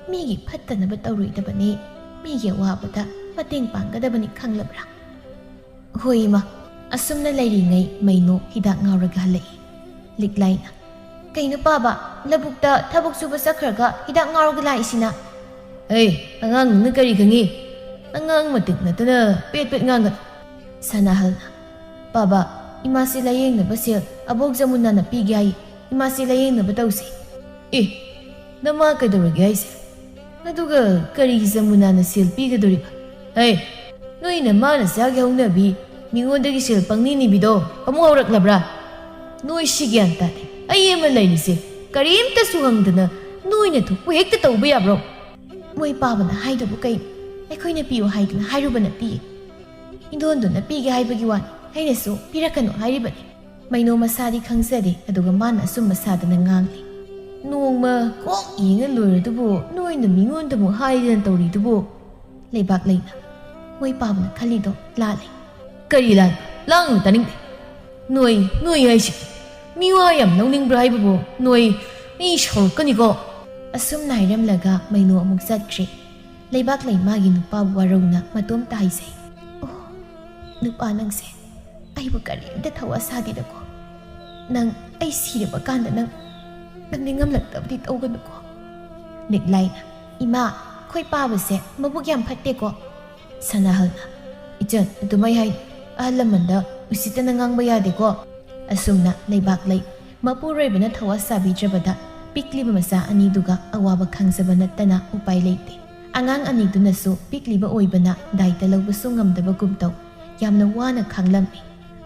ꯃꯤꯒꯤ ꯐꯠꯇꯅꯕ ꯇꯧꯔꯣꯏꯗꯕꯅꯤ꯫ ꯃꯤꯒꯤ ꯑꯋꯥꯕꯗ ꯃꯇꯦꯡ ꯄꯥꯡꯒꯗꯕꯅꯤ, ꯈꯪꯂꯕ꯭ꯔꯥ?" "ꯍꯣꯏ ꯏꯃꯥ꯫" ꯑꯁꯨꯝꯅ ꯂꯩꯔꯤꯉꯩ ꯃꯩꯅꯣ ꯍꯤꯗꯥꯛ ꯉꯥꯎꯔꯒ ꯍꯜꯂꯛꯏ꯫ ꯂꯤꯛꯂꯥꯏꯅ, "ꯀꯩꯅꯣ ꯄꯥꯕ, ꯂꯧꯕꯨꯛꯇ ꯊꯕꯛ ꯁꯨꯕ ꯆꯠꯈ꯭ꯔꯒ ꯍꯤꯗꯥꯛ ꯉꯥꯎꯔꯒ ꯂꯥꯛꯏꯁꯤꯅ?" "ꯍꯩ, ꯑꯉꯥꯡꯅ ꯀꯔꯤ ꯈꯪꯉꯤ? ꯑꯉꯥꯡ ꯃꯇꯤꯛ ꯅꯠꯇꯅ ꯄꯦꯠ ꯄꯦꯠ ꯉꯥꯡꯒꯅꯨ꯫" ꯁꯅꯥꯍꯜꯅ, "ꯄꯥꯕ, ꯏꯃꯥꯁꯦ ꯂꯥꯌꯦꯡꯅꯕ ꯁꯦꯜ ꯑꯕꯣꯛ ꯖꯃꯨꯅꯥꯅ ꯄꯤꯒꯦ ꯍꯥꯏ꯫ ꯏꯃꯥꯁꯦ ꯂꯥꯌꯦꯡꯅꯕ ꯇꯧꯁꯦ꯫" "ꯑꯦ, ꯅꯃꯥ ꯀꯩꯗꯧꯔꯒꯦ ꯍꯥꯏꯁꯦ? ꯑꯗꯨꯒ ꯀꯔꯤꯒꯤ ꯖꯃꯨꯅꯥꯅ ꯁꯦꯜ ꯄꯤꯒꯗꯣꯔꯤꯕ? ꯍꯩ, ꯅꯣꯏ ꯅꯃꯥ ꯅꯆꯥꯒꯤ ꯍꯧꯅꯕꯤ, ꯃꯤꯉꯣꯟꯗꯒꯤ ꯁꯦꯜ ꯄꯪꯅꯤ ꯅꯤꯕꯤꯗꯣ ꯑꯃꯨꯛ ꯍꯧꯔꯛꯂꯕ꯭ꯔꯥ? ꯅꯣꯏ ꯁꯤ ꯒ꯭ꯌꯥꯟ ꯇꯥꯗꯦ꯫ ꯑꯩ ꯑꯃ ꯂꯩꯔꯤꯁꯦ, ꯀꯔꯤꯝꯇꯁꯨ ꯍꯪꯗꯅ ꯅꯣꯏꯅ ꯊꯣꯛꯄ ꯍꯦꯛꯇ ꯇꯧꯕ ꯌꯥꯕ꯭ꯔꯣ?" "ꯃꯣꯏ ꯄꯥꯕꯅ ꯍꯥꯏꯗꯨꯕꯨ ꯀꯩꯅꯣ? ꯑꯩꯈꯣꯏꯅ ꯄꯤꯌꯨ ꯍꯥꯏꯗꯨꯅ ꯍꯥꯏꯔꯨꯕ ꯅꯠꯇꯤꯌꯦ꯫ ꯏꯟꯗꯣꯟꯗꯨꯅ ꯄꯤꯒꯦ ꯍꯥꯏꯕꯒꯤ ꯋꯥꯅꯤ꯫ ꯑꯩꯅꯁꯨ ꯄꯤꯔꯛꯀꯅꯨ ꯍꯥꯏꯔꯤꯕꯅꯤ꯫" ꯃꯩꯅꯣ ꯃꯁꯥꯗꯤ ꯈꯪꯖꯗꯦ, ꯑꯗꯨꯒ ꯃꯥꯅ ꯑꯆꯨꯝꯕ ꯁꯥꯗꯅ ꯉꯥꯡꯂꯤ꯫ "ꯅꯣꯡꯃ ꯀꯣꯛ ꯌꯦꯡꯉ ꯂꯣꯏꯔꯗꯨꯕꯨ ꯅꯣꯏꯅ ꯃꯤꯉꯣꯟꯗ ꯑꯃꯨꯛ ꯍꯥꯏꯗꯅ ꯇꯧꯔꯤꯗꯨꯕꯨ?" ꯂꯩꯕꯥꯛ ꯂꯩꯅ, "ꯃꯣꯏ ꯄꯥꯕꯅ ꯈꯜꯂꯤꯗꯣ ꯂꯥꯜꯂꯦ꯫" "ꯀꯔꯤ ꯂꯥꯟꯕ? ꯂꯥꯡꯅꯨ, ꯇꯥꯅꯤꯡꯗꯦ꯫ ꯅꯣꯏ, ꯅꯣꯏ ꯍꯥꯏꯁꯤ ꯃꯤꯋꯥ ꯌꯥꯝ ꯂꯧꯅꯤꯡꯕ꯭ꯔꯥ ꯍꯥꯏꯕꯕꯨ? ꯅꯣꯏ, ꯑꯩ ꯁꯥꯎꯔꯛꯀꯅꯤꯀꯣ꯫ ꯑꯁꯨꯝꯅ ꯍꯥꯏꯔꯝꯂꯒ ꯃꯩꯅꯣ ꯑꯃꯨꯛ ꯆꯠꯈ꯭ꯔꯦ꯫ ꯂꯩꯕꯥꯛꯂꯩ ꯃꯥꯒꯤ ꯅꯨꯄꯥꯕꯨ ꯋꯥꯔꯧꯅ ꯃꯇꯣꯝꯇ ꯍꯥꯏꯖꯩ꯫ "ꯑꯣ, ꯅꯨꯄꯥ ꯅꯪꯁꯦ ꯑꯩꯕꯨ ꯀꯔꯤꯝꯇ ꯊꯧꯋꯥ ꯁꯥꯗꯦꯗꯀꯣ꯫ ꯅꯪ ꯑꯩ ꯁꯤꯔꯕ ꯀꯥꯟꯗ ꯅꯪ, ꯅꯪ ꯅꯤꯡꯉꯝꯂꯛꯇꯕꯗꯤ ꯇꯧꯒꯅꯨꯀꯣ꯫" ꯂꯤꯛꯂꯥꯏꯅ, "ꯏꯃꯥ, ꯑꯩꯈꯣꯏ ꯄꯥꯕꯁꯦ ꯃꯕꯨꯛ ꯌꯥꯝ ꯐꯠꯇꯦꯀꯣ꯫" ꯁꯅꯥꯍꯜꯅ, "ꯏꯆꯟ, ꯑꯗꯨꯃꯥꯏ ꯍꯥꯏ, ꯑꯍꯜ ꯂꯃꯟꯗ ꯎꯁꯤꯠꯇꯅ ꯉꯥꯡꯕ ꯌꯥꯗꯦꯀꯣ꯫" ꯑꯁꯨꯝꯅ ꯂꯩꯕꯥꯛꯂꯩ ꯃꯄꯨꯔꯣꯏꯕꯅ ꯊꯧꯋꯥ ꯁꯥꯕꯤꯗ꯭ꯔꯕꯗ ꯄꯤꯛꯂꯤꯕ ꯃꯆꯥ ꯑꯅꯤꯗꯨꯒ ꯑꯋꯥꯕ ꯈꯪꯖꯕ ꯅꯠꯇꯅ ꯎꯄꯥꯏ ꯂꯩꯇꯦ꯫ ꯑꯉꯥꯡ ꯑꯅꯤꯗꯨꯅꯁꯨ ꯄꯤꯛꯂꯤꯕ ꯑꯣꯏꯕꯅ ꯗꯥꯏꯇ ꯂꯧꯕꯁꯨ ꯉꯝꯗꯕꯒꯨꯝ ꯇꯧ꯫ ꯌꯥꯝꯅ ꯋꯥꯅ ꯈꯥꯡꯂꯝꯃꯤ꯫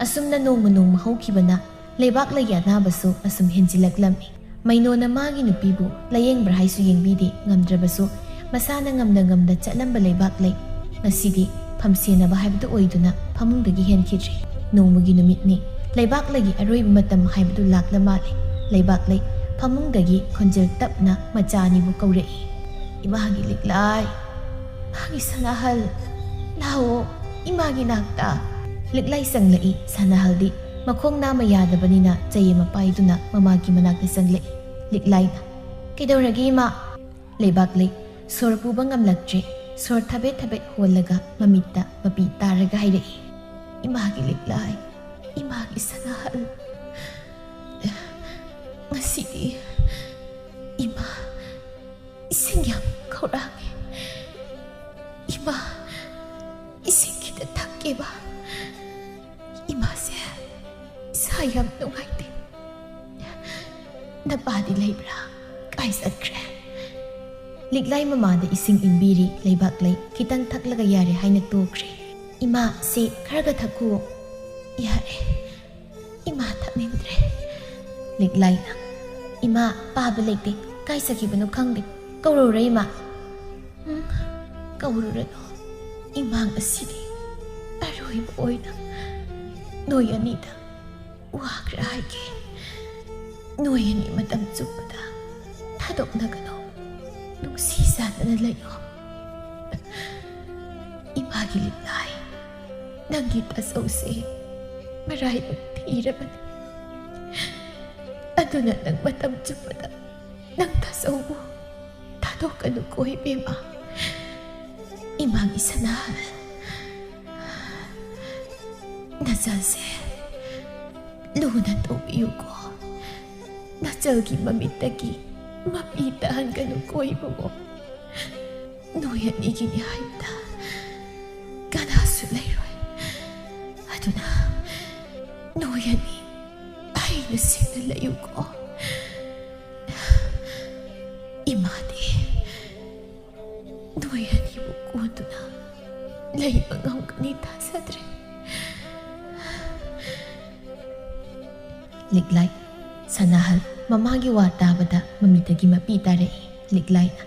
ꯑꯁꯨꯝꯅ ꯅꯣꯡꯃ ꯅꯣꯡꯃ ꯍꯧꯈꯤꯕꯅ ꯂꯩꯕꯥꯛꯂꯩꯒꯤ ꯑꯅꯥꯕꯁꯨ ꯑꯁꯨꯝ ꯍꯦꯟꯖꯤꯜꯂꯛꯂꯝꯃꯤ꯫ ꯃꯩꯅꯣꯅ ꯃꯥꯒꯤ ꯅꯨꯄꯤꯕꯨ ꯂꯥꯌꯦꯡꯕ꯭ꯔꯥ ꯍꯥꯏꯁꯨ ꯌꯦꯡꯕꯤꯗꯦ꯫ ꯉꯝꯗ꯭ꯔꯕꯁꯨ ꯃꯁꯥꯅ ꯉꯝꯅ ꯉꯝꯅ ꯆꯠꯂꯝꯕ ꯂꯩꯕꯥꯛꯂꯩ ꯉꯁꯤꯗꯤ ꯐꯝꯁꯦꯟꯅꯕ ꯍꯥꯏꯕꯗꯨ ꯑꯣꯏꯗꯨꯅ ꯐꯃꯨꯡꯗꯒꯤ ꯍꯦꯟꯈꯤꯗ꯭ꯔꯦ꯫ ꯅꯣꯡꯃꯒꯤ ꯅꯨꯃꯤꯠꯅꯤ꯫ ꯂꯩꯕꯥꯛꯂꯩꯒꯤ ꯑꯔꯣꯏꯕ ꯃꯇꯝ ꯍꯥꯏꯕꯗꯨ ꯂꯥꯛꯂ ꯃꯥꯜꯂꯦ꯫ ꯂꯩꯕꯥꯛꯂꯩ ꯐꯃꯨꯡꯗꯒꯤ ꯈꯣꯟꯖꯦꯜ ꯇꯞꯅ ꯃꯆꯥ ꯑꯅꯤꯕꯨ ꯀꯧꯔꯛꯏ꯫ "ꯏꯃꯥꯒꯤ ꯂꯤꯛꯂꯥꯏ, ꯃꯥꯒꯤ ꯁꯅꯥꯍꯜ, ꯂꯥꯛꯑꯣ ꯏꯃꯥꯒꯤ ꯅꯥꯛꯇ꯫" ꯂꯤꯛꯂꯥꯏ ꯆꯪꯂꯛꯏ꯫ ꯁꯅꯥꯍꯜꯗꯤ ꯃꯈꯣꯡ ꯅꯥꯝꯃ ꯌꯥꯗꯕꯅꯤꯅ ꯆꯩ ꯑꯃ ꯄꯥꯏꯗꯨꯅ ꯃꯃꯥꯒꯤ ꯃꯅꯥꯛꯇ ꯆꯪꯂꯛꯏ꯫ ꯂꯤꯛꯂꯥꯏꯅ, "ꯀꯩꯗꯧꯔꯒꯦ ꯏꯃꯥ?" ꯂꯩꯕꯥꯛꯂꯩ ꯁꯣꯔ ꯄꯨꯕ ꯉꯝꯂꯛꯇ꯭ꯔꯦ꯫ ꯁꯣꯔ ꯊꯕꯦꯠ ꯊꯕꯦꯠ ꯍꯣꯜꯂꯒ ꯃꯃꯤꯠꯇ ꯃꯄꯤ ꯇꯥꯔꯒ ꯍꯥꯏꯔꯛꯏ, "ꯏꯃꯥꯒꯤ ꯂꯤꯛꯂꯥꯏ, ꯏꯃꯥꯒꯤ ꯁꯅꯥꯍꯜ, ꯉꯁꯤꯗꯤ ꯏꯃꯥ ꯏꯁꯤꯡ ꯌꯥꯝ ꯈꯧꯔꯥꯡꯉꯦ꯫ ꯏꯃꯥ, ꯏꯁꯤꯡ ꯈꯤꯇ ꯊꯛꯀꯦꯕ꯫ ꯏꯃꯥꯁꯦ ꯏꯁꯥ ꯌꯥꯝ ꯅꯨꯡꯉꯥꯏꯇꯦ꯫ ꯅꯄꯥꯗꯤ ꯂꯩꯕ꯭ꯔꯥ? ꯀꯥꯏ ꯆꯠꯈ꯭ꯔꯦ?" ꯂꯤꯛꯂꯥꯏ ꯃꯃꯥꯗ ꯏꯁꯤꯡ ꯏꯟꯕꯤꯔꯤ꯫ ꯂꯩꯕꯥꯛꯂꯩ ꯈꯤꯇꯪ ꯊꯛꯂꯒ ꯌꯥꯔꯦ ꯍꯥꯏꯅ ꯇꯣꯛꯈ꯭ꯔꯦ꯫ "ꯏꯃꯥ, ꯁꯤ ꯈꯔꯒ ꯊꯛꯈꯨꯑꯣ꯫" "ꯌꯥꯔꯦ, ꯏꯃꯥ ꯊꯛꯅꯤꯡꯗ꯭ꯔꯦ꯫" ꯂꯤꯛꯂꯥꯏꯅ, "ꯏꯃꯥ, ꯄꯥꯕ ꯂꯩꯇꯦ, ꯀꯥꯏ ꯆꯠꯈꯤꯕꯅꯣ ꯈꯪꯗꯦ, ꯀꯧꯔꯨꯔꯦ ꯏꯃꯥ꯫" "ꯎꯝ, ꯀꯧꯔꯨꯔꯅꯨ, ꯏꯃꯥ ꯉꯁꯤꯗꯤ ꯑꯔꯣꯏꯕ ꯑꯣꯏꯅ ꯅꯣꯏ ꯑꯅꯤꯗ ꯋꯥ ꯈꯔ ꯍꯥꯏꯒꯦ꯫ ꯅꯣꯏ ꯑꯅꯤ ꯃꯇꯝ ꯆꯨꯞꯄꯗ ꯊꯥꯗꯣꯛꯅꯒꯅꯨ, ꯅꯨꯡꯁꯤ ꯆꯥꯟꯅꯅ ꯂꯩꯌꯣ꯫ ꯏꯃꯥꯒꯤ ꯂꯤꯛꯂꯥꯏ, ꯅꯪꯒꯤ ꯇꯥꯆꯧꯁꯦ ꯃꯔꯥꯏꯕꯛ ꯊꯤꯔꯕꯅꯤ꯫ ꯑꯗꯨꯅ ꯅꯪ ꯃꯇꯝ ꯆꯨꯞꯄꯗ ꯅꯪ ꯇꯥꯆꯧꯕꯨ ꯊꯥꯗꯣꯛꯀꯅꯨꯀꯣ ꯏꯕꯦꯝꯃ꯫ ꯏꯃꯥꯒꯤ ꯁꯅꯥꯍꯜ, ꯅꯆꯜꯁꯦ ꯂꯨꯅ ꯇꯧꯕꯤꯌꯨꯀꯣ꯫ ꯅꯆꯜꯒꯤ ꯃꯃꯤꯠꯇꯒꯤ ꯃꯄꯤ ꯇꯥꯍꯟꯒꯅꯨꯀꯣ ꯏꯕꯨꯡꯉꯣ꯫ ꯅꯣꯏ ꯑꯅꯤꯒꯤꯅꯤ ꯍꯥꯏꯕꯗ ꯀꯅꯥꯁꯨ ꯂꯩꯔꯣꯏ꯫ ꯑꯗꯨꯅ ꯅꯣꯏ ꯑꯅꯤ ꯍꯩꯅ ꯁꯤꯡꯅ ꯂꯩꯌꯨꯀꯣ꯫ ꯏꯃꯥꯗꯤ ꯅꯣꯏ ꯑꯅꯤꯕꯨ ꯀꯣꯟꯗꯨꯅ ꯂꯩꯕ ꯉꯝꯒꯅꯤ ꯊꯥꯖꯗ꯭ꯔꯦ꯫ ꯂꯤꯛꯂꯥꯏ꯫ ꯁꯅꯥꯍꯜ ꯃꯃꯥꯒꯤ ꯋꯥ ꯇꯥꯕꯗ ꯃꯃꯤꯠꯇꯒꯤ ꯃꯄꯤ ꯇꯥꯔꯛꯏ꯫ ꯂꯤꯛꯂꯥꯏꯅ,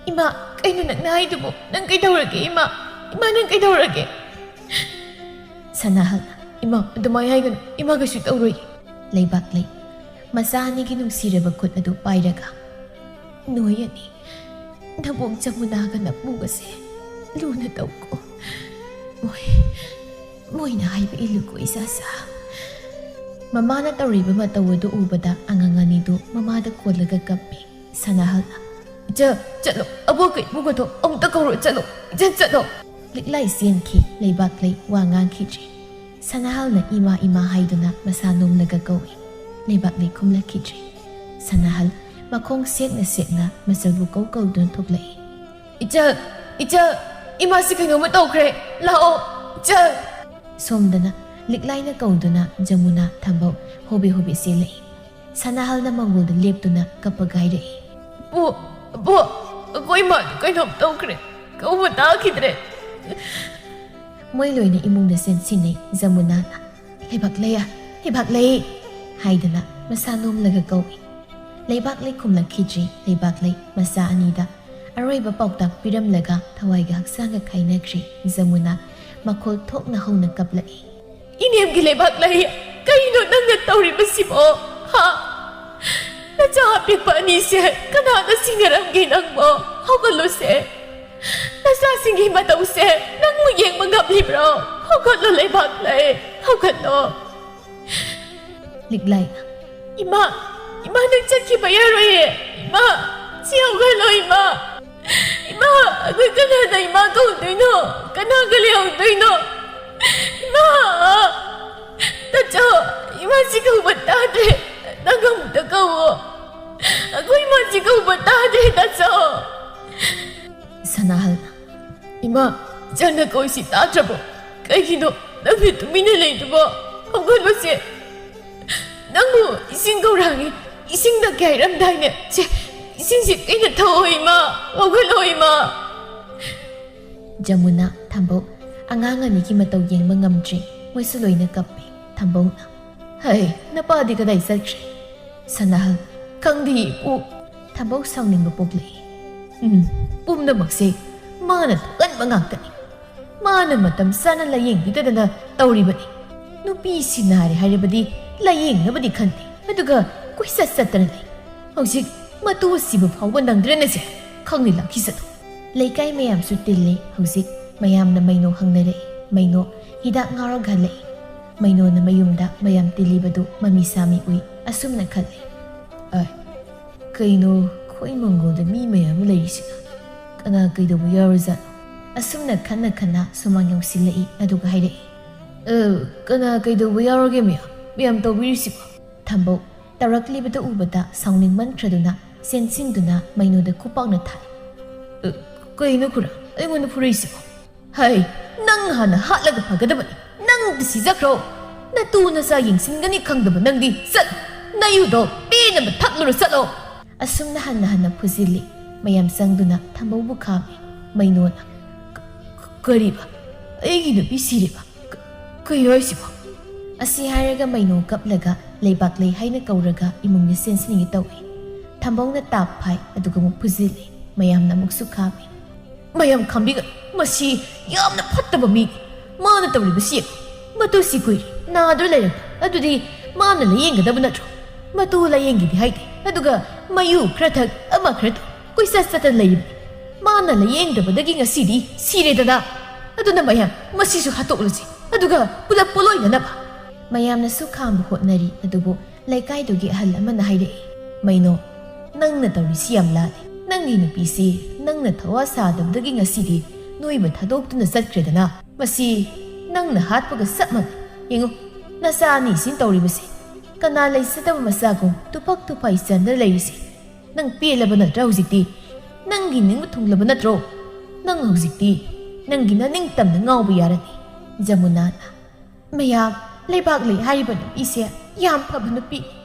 "ꯏꯃꯥ, ꯀꯩꯅꯣ ꯅꯪꯅ ꯍꯥꯏꯗꯨꯕꯨ? ꯅꯪ ꯀꯩꯗꯧꯔꯒꯦ ꯏꯃꯥ? ꯏꯃꯥ, ꯅꯪ ꯀꯩꯗꯧꯔꯒꯦ?" ꯁꯅꯥꯍꯜꯅ, "ꯏꯃꯥ, ꯑꯗꯨꯃꯥꯏ ꯍꯥꯏꯒꯅꯨ꯫ ꯏꯃꯥ ꯀꯩꯁꯨ ꯇꯧꯔꯣꯏ꯫" ꯂꯩꯕꯥꯛꯂꯩ ꯃꯆꯥ ꯑꯅꯤꯒꯤ ꯅꯨꯡꯁꯤꯔꯕ ꯈꯨꯠ ꯑꯗꯨ ꯄꯥꯏꯔꯒ, "ꯅꯣꯏ ꯑꯅꯤ ꯅꯕꯣꯛ ꯖꯃꯨꯅꯥꯒ ꯅꯄꯨꯒꯁꯦ ꯂꯨꯅ ꯇꯧꯀꯣ꯫ ꯃꯣꯏ, ꯃꯣꯏꯅ ꯍꯥꯏꯕ ꯏꯜꯂꯨꯀꯣ ꯏꯆꯥꯁꯥ꯫" ꯃꯃꯥꯅ ꯇꯧꯔꯤꯕ ꯃꯇꯧ ꯑꯗꯨ ꯎꯕꯗ ꯑꯉꯥꯡ ꯑꯅꯤꯗꯨ ꯃꯃꯥꯗ ꯀꯣꯜꯂꯒ ꯀꯞꯄꯤ꯫ ꯁꯅꯥꯍꯜꯅ, "ꯏꯆꯜ, ꯆꯠꯂꯣ, ꯑꯕꯣꯛꯀ ꯏꯄꯨꯒꯗꯣ ꯑꯃꯨꯛꯇ ꯀꯧꯔꯣ, ꯆꯠꯂꯣ, ꯏꯆꯜ, ꯆꯠꯂꯣ꯫" ꯂꯤꯛꯂꯥꯏ ꯆꯦꯟꯈꯤ꯫ ꯂꯩꯕꯥꯛꯂꯩ ꯋꯥ ꯉꯥꯡꯈꯤꯗ꯭ꯔꯤ꯫ ꯁꯅꯥꯍꯜꯅ "ꯏꯃꯥ, ꯏꯃꯥ" ꯍꯥꯏꯗꯨꯅ ꯃꯁꯥ ꯅꯣꯝꯂꯒ ꯀꯧꯏ꯫ ꯂꯩꯕꯥꯛꯂꯩ ꯈꯨꯝꯂꯛꯈꯤꯗ꯭ꯔꯤ꯫ ꯁꯅꯥꯍꯜ ꯃꯈꯣꯡ ꯁꯦꯛꯅ ꯁꯦꯛꯅ ꯃꯆꯜꯕꯨ ꯀꯧ ꯀꯧꯗꯨꯅ ꯊꯣꯛꯂꯛꯏ꯫ "ꯏꯆꯜ, ꯏꯆꯜ, ꯏꯃꯥꯁꯤ ꯀꯩꯅꯣꯝꯃ ꯇꯧꯈ꯭ꯔꯦ, ꯂꯥꯛꯑꯣ, ꯏꯆꯜ!" ꯁꯣꯝꯗꯅ ꯂꯤꯛꯂꯥꯏꯅ ꯀꯧꯗꯨꯅ ꯖꯃꯨꯅꯥ, ꯊꯝꯕꯧ ꯍꯣꯕꯦ ꯍꯣꯕꯦ ꯆꯦꯜꯂꯛꯏ꯫ ꯁꯅꯥꯍꯜꯅ ꯃꯪꯒꯣꯜꯗ ꯂꯦꯞꯇꯨꯅ ꯀꯞꯄꯒ ꯍꯥꯏꯔꯛꯏ꯫ "ꯄꯨ, ꯄꯨ, ꯑꯩꯈꯣꯏ ꯏꯃꯥꯗꯨ ꯀꯩꯅꯣꯝ ꯇꯧꯈ꯭ꯔꯦ, ꯀꯧꯕ ꯇꯥꯈꯤꯗ꯭ꯔꯦ꯫" ꯃꯣꯏ ꯂꯣꯏꯅ ꯏꯃꯨꯡꯗ ꯆꯦꯟꯁꯤꯟꯅꯩ꯫ ꯖꯃꯨꯅꯥꯅ, "ꯂꯩꯕꯥꯛꯂꯩ, ꯂꯩꯕꯥꯛꯂꯩ" ꯍꯥꯏꯗꯅ ꯃꯁꯥ ꯅꯣꯝꯂꯒ ꯀꯧꯏ꯫ ꯂꯩꯕꯥꯛꯂꯩ ꯈꯨꯝꯂꯛꯈꯤꯗ꯭ꯔꯤ꯫ ꯂꯩꯕꯥꯛꯂꯩ ꯃꯆꯥ ꯑꯅꯤꯗ ꯑꯔꯣꯏꯕ ꯄꯥꯎꯇꯥꯛ ꯄꯤꯔꯝꯂꯒ ꯊꯋꯥꯏꯒ ꯍꯛꯆꯥꯡꯒ ꯈꯥꯏꯅꯈ꯭ꯔꯤ꯫ ꯖꯃꯨꯅꯥ ꯃꯈꯣꯜ ꯊꯣꯛꯅ ꯍꯧꯅ ꯀꯞꯂꯛꯏ꯫ "ꯏꯅꯦꯝꯒꯤ ꯂꯩꯕꯥꯛꯂꯩ, ꯀꯩꯅꯣ ꯅꯪꯅ ꯇꯧꯔꯤꯕꯁꯤꯕꯣ? ꯍꯥ? ꯅꯆꯥ ꯑꯄꯤꯛꯄ ꯑꯅꯤꯁꯦ ꯀꯅꯥꯅ ꯁꯤꯡꯅꯔꯝꯒꯦ ꯅꯪꯕꯣ? ꯍꯧꯒꯠꯂꯨꯁꯦ꯫ ꯅꯆꯥꯁꯤꯡꯒꯤ ꯃꯇꯧꯁꯦ ꯅꯪꯕꯨ ꯌꯦꯡꯕ ꯉꯝꯂꯤꯕ꯭ꯔꯣ? ꯍꯧꯒꯠꯂꯣ ꯂꯩꯕꯥꯛꯂꯩ, ꯍꯧꯒꯠꯂꯣ꯫" ꯂꯤꯛꯂꯥꯏꯅ, "ꯏꯃꯥ, ꯏꯃꯥ, ꯅꯪ ꯆꯠꯈꯤꯕ ꯌꯥꯔꯣꯏꯌꯦ꯫ ꯏꯃꯥ, ꯁꯤ ꯍꯧꯒꯠꯂꯣ, ꯏꯃꯥ꯫ ꯏꯃꯥ, ꯑꯩꯈꯣꯏ ꯀꯅꯥꯅ ꯏꯃꯥ ꯀꯧꯗꯣꯏꯅꯣ? ꯀꯅꯥꯒ ꯂꯩꯍꯧꯗꯣꯏꯅꯣ? ꯏꯃꯥ!" "ꯇꯥꯆꯧ, ꯏꯃꯥꯁꯤ ꯀꯧꯕ ꯇꯥꯗ꯭ꯔꯦ꯫ ꯅꯪ ꯑꯃꯨꯛꯇ ꯀꯧꯋꯣ꯫ ꯑꯩꯈꯣꯏ ꯏꯃꯥꯁꯤ ꯀꯧꯕ ꯇꯥꯗ꯭ꯔꯦ, ꯇꯥꯆꯧ!" ꯁꯅꯥꯍꯜꯅ, "ꯏꯃꯥ, ꯏꯆꯟꯅ ꯀꯧꯏꯁꯤ ꯇꯥꯗ꯭ꯔꯕꯣ? ꯀꯩꯒꯤꯅꯣ ꯅꯪꯅ ꯇꯨꯃꯤꯟꯅ ꯂꯩꯗꯨꯕꯣ? ꯍꯧꯒꯠꯂꯨꯁꯦ꯫ ꯅꯪꯕꯨ ꯏꯁꯤꯡ ꯀꯧꯔꯛꯑꯒꯦ꯫ ꯏꯁꯤꯡ ꯊꯛꯀꯦ ꯍꯥꯏꯔꯝꯗꯥꯏꯅꯦ꯫ ꯁꯦ, ꯏꯁꯤꯡꯁꯤ ꯀꯩꯅ ꯊꯛꯑꯣ, ꯏꯃꯥ꯫ ꯍꯧꯒꯠꯂꯣ, ꯏꯃꯥ꯫" ꯖꯃꯨꯅꯥ, ꯊꯝꯕꯧ, ꯑꯉꯥꯡ ꯑꯅꯤꯒꯤ ꯃꯇꯧ ꯌꯦꯡꯕ ꯉꯝꯗ꯭ꯔꯦ꯫ ꯃꯣꯏꯁꯨ ꯂꯣꯏꯅ ꯀꯞꯄꯦ꯫ ꯊꯝꯕꯧꯅ, "ꯍꯩ, ꯅꯄꯥꯗꯤ ꯀꯗꯥꯏ ꯆꯠꯈ꯭ꯔꯦ?" ꯁꯅꯥꯍꯜ, "ꯈꯪꯗꯦ, ꯏꯄꯨ꯫" ꯊꯝꯕꯧ ꯁꯥꯎꯅꯤꯡꯕ ꯄꯣꯛꯂꯛꯏ꯫ "ꯎꯝ, ꯄꯨꯝꯅꯃꯛꯁꯦ ꯃꯥꯅ ꯊꯣꯛꯍꯟꯕ ꯉꯥꯛꯇꯅꯤ꯫ ꯃꯥꯅ ꯃꯇꯝ ꯆꯥꯅ ꯂꯥꯌꯦꯡꯕꯤꯗꯗꯅ ꯇꯧꯔꯤꯕꯅꯤ꯫ ꯅꯨꯄꯤꯁꯤ ꯅꯥꯔꯦ ꯍꯥꯏꯔꯕꯗꯤ ꯂꯥꯌꯦꯡꯅꯕꯗꯤ ꯈꯟꯗꯦ, ꯑꯗꯨꯒ ꯀꯣꯏꯆꯠ ꯆꯠꯇꯅ ꯂꯩ꯫ ꯍꯧꯖꯤꯛ ꯃꯇꯨ ꯁꯤꯕ ꯐꯥꯎꯕ ꯅꯪꯗ꯭ꯔꯦꯅꯦꯁꯦ꯫ ꯈꯪꯂꯦ, ꯂꯥꯛꯈꯤꯁꯅꯨ꯫" ꯂꯩꯀꯥꯏ ꯃꯌꯥꯝꯁꯨ ꯇꯤꯜꯂꯤ꯫ ꯍꯧꯖꯤꯛ ꯃꯌꯥꯝꯅ ꯃꯩꯅꯣ ꯍꯪꯅꯔꯛꯏ꯫ ꯃꯩꯅꯣ ꯍꯤꯗꯥꯛ ꯉꯥꯎꯔꯒ ꯍꯜꯂꯛꯏ꯫ ꯃꯩꯅꯣꯅ ꯃꯌꯨꯝꯗ ꯃꯌꯥꯝ ꯇꯤꯜꯂꯤꯕꯗꯨ ꯃꯃꯤ ꯁꯥꯃꯤ ꯎꯏ꯫ ꯑꯁꯨꯝꯅ ꯈꯜꯂꯤ, "ꯑꯥꯏ, ꯀꯩꯅꯣ, ꯑꯩꯈꯣꯏ ꯃꯪꯒꯣꯜꯗ ꯃꯤ ꯃꯌꯥꯝ ꯑꯃ ꯂꯩꯔꯤꯁꯤꯅ? ꯀꯅꯥ ꯀꯩꯗꯧꯕ ꯌꯥꯎꯔꯖꯥꯠꯅꯣ?" ꯑꯁꯨꯝꯅ ꯈꯟꯅ ꯈꯟꯅ ꯁꯨꯃꯥꯡ ꯌꯧꯁꯤꯜꯂꯛꯏ꯫ ꯑꯗꯨꯒ ꯍꯥꯏꯔꯛꯏ, "ꯑ, ꯀꯅꯥ ꯀꯩꯗꯧꯕ ꯌꯥꯎꯔꯒꯦ ꯃꯌꯥꯝ? ꯃꯌꯥꯝ ꯇꯧꯕꯤꯔꯤꯁꯤꯕꯣ?" ꯊꯝꯕꯧ ꯇꯧꯔꯛꯂꯤꯕꯗꯨ ꯎꯕꯗ ꯁꯥꯎꯅꯤꯡꯃꯟꯈ꯭ꯔꯗꯨꯅ ꯆꯦꯟꯁꯤꯟꯗꯨꯅ ꯃꯩꯅꯣꯗ ꯈꯨꯄꯥꯛꯅ ꯊꯥꯏ꯫ "ꯑ, ꯀꯩꯅꯣ ꯈꯨꯔꯥ, ꯑꯩꯉꯣꯟꯗ ꯐꯨꯔꯛꯏꯁꯤꯕꯣ? ꯍꯩ, ꯅꯪ ꯍꯥꯟꯅ ꯍꯥꯠꯂꯒ ꯐꯒꯗꯕꯅꯤ꯫ ꯅꯪꯗꯤ ꯁꯤꯖꯈ꯭ꯔꯣ꯫ ꯅꯇꯨ ꯅꯆꯥ ꯌꯦꯡꯁꯤꯟꯒꯅꯤ ꯈꯪꯗꯕ ꯅꯪꯗꯤ꯫ ꯆꯠ, ꯅꯌꯨꯗꯣ ꯄꯦꯟꯅꯕ ꯊꯛꯂꯨꯔꯣ, ꯆꯠꯂꯣ꯫" ꯑꯁꯨꯝꯅ ꯍꯟꯅ ꯍꯟꯅ ꯐꯨꯖꯤꯜꯂꯤ꯫ ꯃꯌꯥꯝ ꯆꯪꯗꯨꯅ ꯊꯝꯕꯧꯕꯨ ꯈꯥꯝꯃꯤ꯫ ꯃꯩꯅꯣꯅ, "ꯀ-, ꯀ-, ꯀꯔꯤꯕ? ꯑꯩꯒꯤ ꯅꯨꯄꯤ ꯁꯤꯔꯤꯕ? ꯀ-, ꯀꯩꯅꯣ ꯍꯥꯏꯁꯤꯕꯣ?" ꯑꯁꯤ ꯍꯥꯏꯔꯒ ꯃꯩꯅꯣ ꯀꯞꯂꯒ ꯂꯩꯕꯥꯛ ꯂꯩ ꯍꯥꯏꯅ ꯀꯧꯔꯒ ꯏꯃꯨꯡꯗ ꯆꯦꯟꯁꯤꯟꯒꯦ ꯇꯧꯏ꯫ ꯊꯝꯕꯧꯅ ꯇꯥꯞ ꯐꯥꯏ, ꯑꯗꯨꯒ ꯑꯃꯨꯛ ꯐꯨꯖꯤꯜꯂꯤ꯫ ꯃꯌꯥꯝꯅ ꯑꯃꯨꯛꯁꯨ ꯈꯥꯝꯃꯤ꯫ "ꯃꯌꯥꯝ ꯈꯥꯝꯕꯤꯒꯅꯨ, ꯃꯁꯤ ꯌꯥꯝꯅ ꯐꯠꯇꯕ ꯃꯤꯅꯤ꯫ ꯃꯥꯅ ꯇꯧꯔꯤꯕꯁꯤ ꯌꯦꯡꯉꯨ꯫ ꯃꯇꯨ ꯁꯤ ꯀꯨꯏꯔꯦ, ꯅꯥꯗꯨꯅ ꯂꯩꯔꯝꯃꯤ꯫ ꯑꯗꯨꯗꯤ ꯃꯥꯅ ꯂꯥꯌꯦꯡꯒꯗꯕ ꯅꯠꯇ꯭ꯔꯣ? ꯃꯇꯨ ꯂꯥꯌꯦꯡꯒꯦꯗꯤ ꯍꯥꯏꯗꯦ, ꯑꯗꯨꯒ ꯃꯌꯨ ꯈꯔ ꯊꯛ, ꯑꯃ ꯈꯔ ꯇꯧ, ꯀꯣꯏꯆꯠ ꯆꯠꯇꯅ ꯂꯩꯔꯤꯕꯅꯤ꯫ ꯃꯥꯅ ꯂꯥꯌꯦꯡꯗꯕꯗꯒꯤ ꯉꯁꯤꯗꯤ ꯁꯤꯔꯦꯗꯅ꯫ ꯑꯗꯨꯅ ꯃꯌꯥꯝ ꯃꯁꯤꯁꯨ ꯍꯥꯠꯇꯣꯛꯂꯁꯤ, ꯑꯗꯨꯒ ꯄꯨꯂꯞ ꯄꯣꯠꯂꯣꯏꯅꯅꯕ꯫" ꯃꯌꯥꯝꯅꯁꯨ ꯈꯥꯝꯕ ꯍꯣꯠꯅꯔꯤ, ꯑꯗꯨꯕꯨ ꯂꯩꯀꯥꯏꯗꯨꯒꯤ ꯑꯍꯜ ꯑꯃꯅ ꯍꯥꯏꯔꯛꯏ, "ꯃꯩꯅꯣ, ꯅꯪꯅ ꯇꯧꯔꯤꯁꯤ ꯌꯥꯝ ꯂꯥꯜꯂꯤ꯫ ꯅꯪꯒꯤ ꯅꯨꯄꯤꯁꯤ ꯅꯪꯅ ꯊꯋꯥ ꯁꯥꯗꯕꯗꯒꯤ ꯉꯁꯤꯗꯤ ꯅꯣꯏꯕ ꯊꯥꯗꯣꯛꯇꯨꯅ ꯆꯠꯈ꯭ꯔꯦꯗꯅ꯫ ꯃꯁꯤ ꯅꯪꯅ ꯍꯥꯠꯄꯒ ꯆꯞ ꯃꯥꯟꯅꯩ꯫ ꯌꯦꯡꯉꯨ, ꯅꯆꯥ ꯑꯅꯤꯁꯤꯅ ꯇꯧꯔꯤꯕꯁꯤ꯫ ꯀꯅꯥ ꯂꯩꯖꯗꯕ ꯃꯆꯥꯒꯨꯝ ꯇꯨꯐꯛ ꯇꯨꯐꯩ ꯆꯟꯗ ꯂꯩꯔꯤꯁꯤ꯫ ꯅꯪ ꯄꯦꯜꯂꯕ ꯅꯠꯇ꯭ꯔꯥ ꯍꯧꯖꯤꯛꯇꯤ? ꯅꯪꯒꯤ ꯅꯤꯡꯕ ꯊꯨꯡꯂꯕ ꯅꯠꯇ꯭ꯔꯣ? ꯅꯪ ꯍꯧꯖꯤꯛꯇꯤ ꯅꯪꯒꯤ ꯅꯅꯤꯡꯇꯝꯅ ꯉꯥꯎꯕ ꯌꯥꯔꯅꯤ꯫" ꯖꯃꯨꯅꯥꯅ, "ꯃꯌꯥꯝ, ꯂꯩꯕꯥꯛ ꯂꯩ ꯍꯥꯏꯔꯤꯕ ꯅꯨꯄꯤꯁꯦ ꯌꯥꯝ ꯐꯕ ꯅꯨꯄꯤ,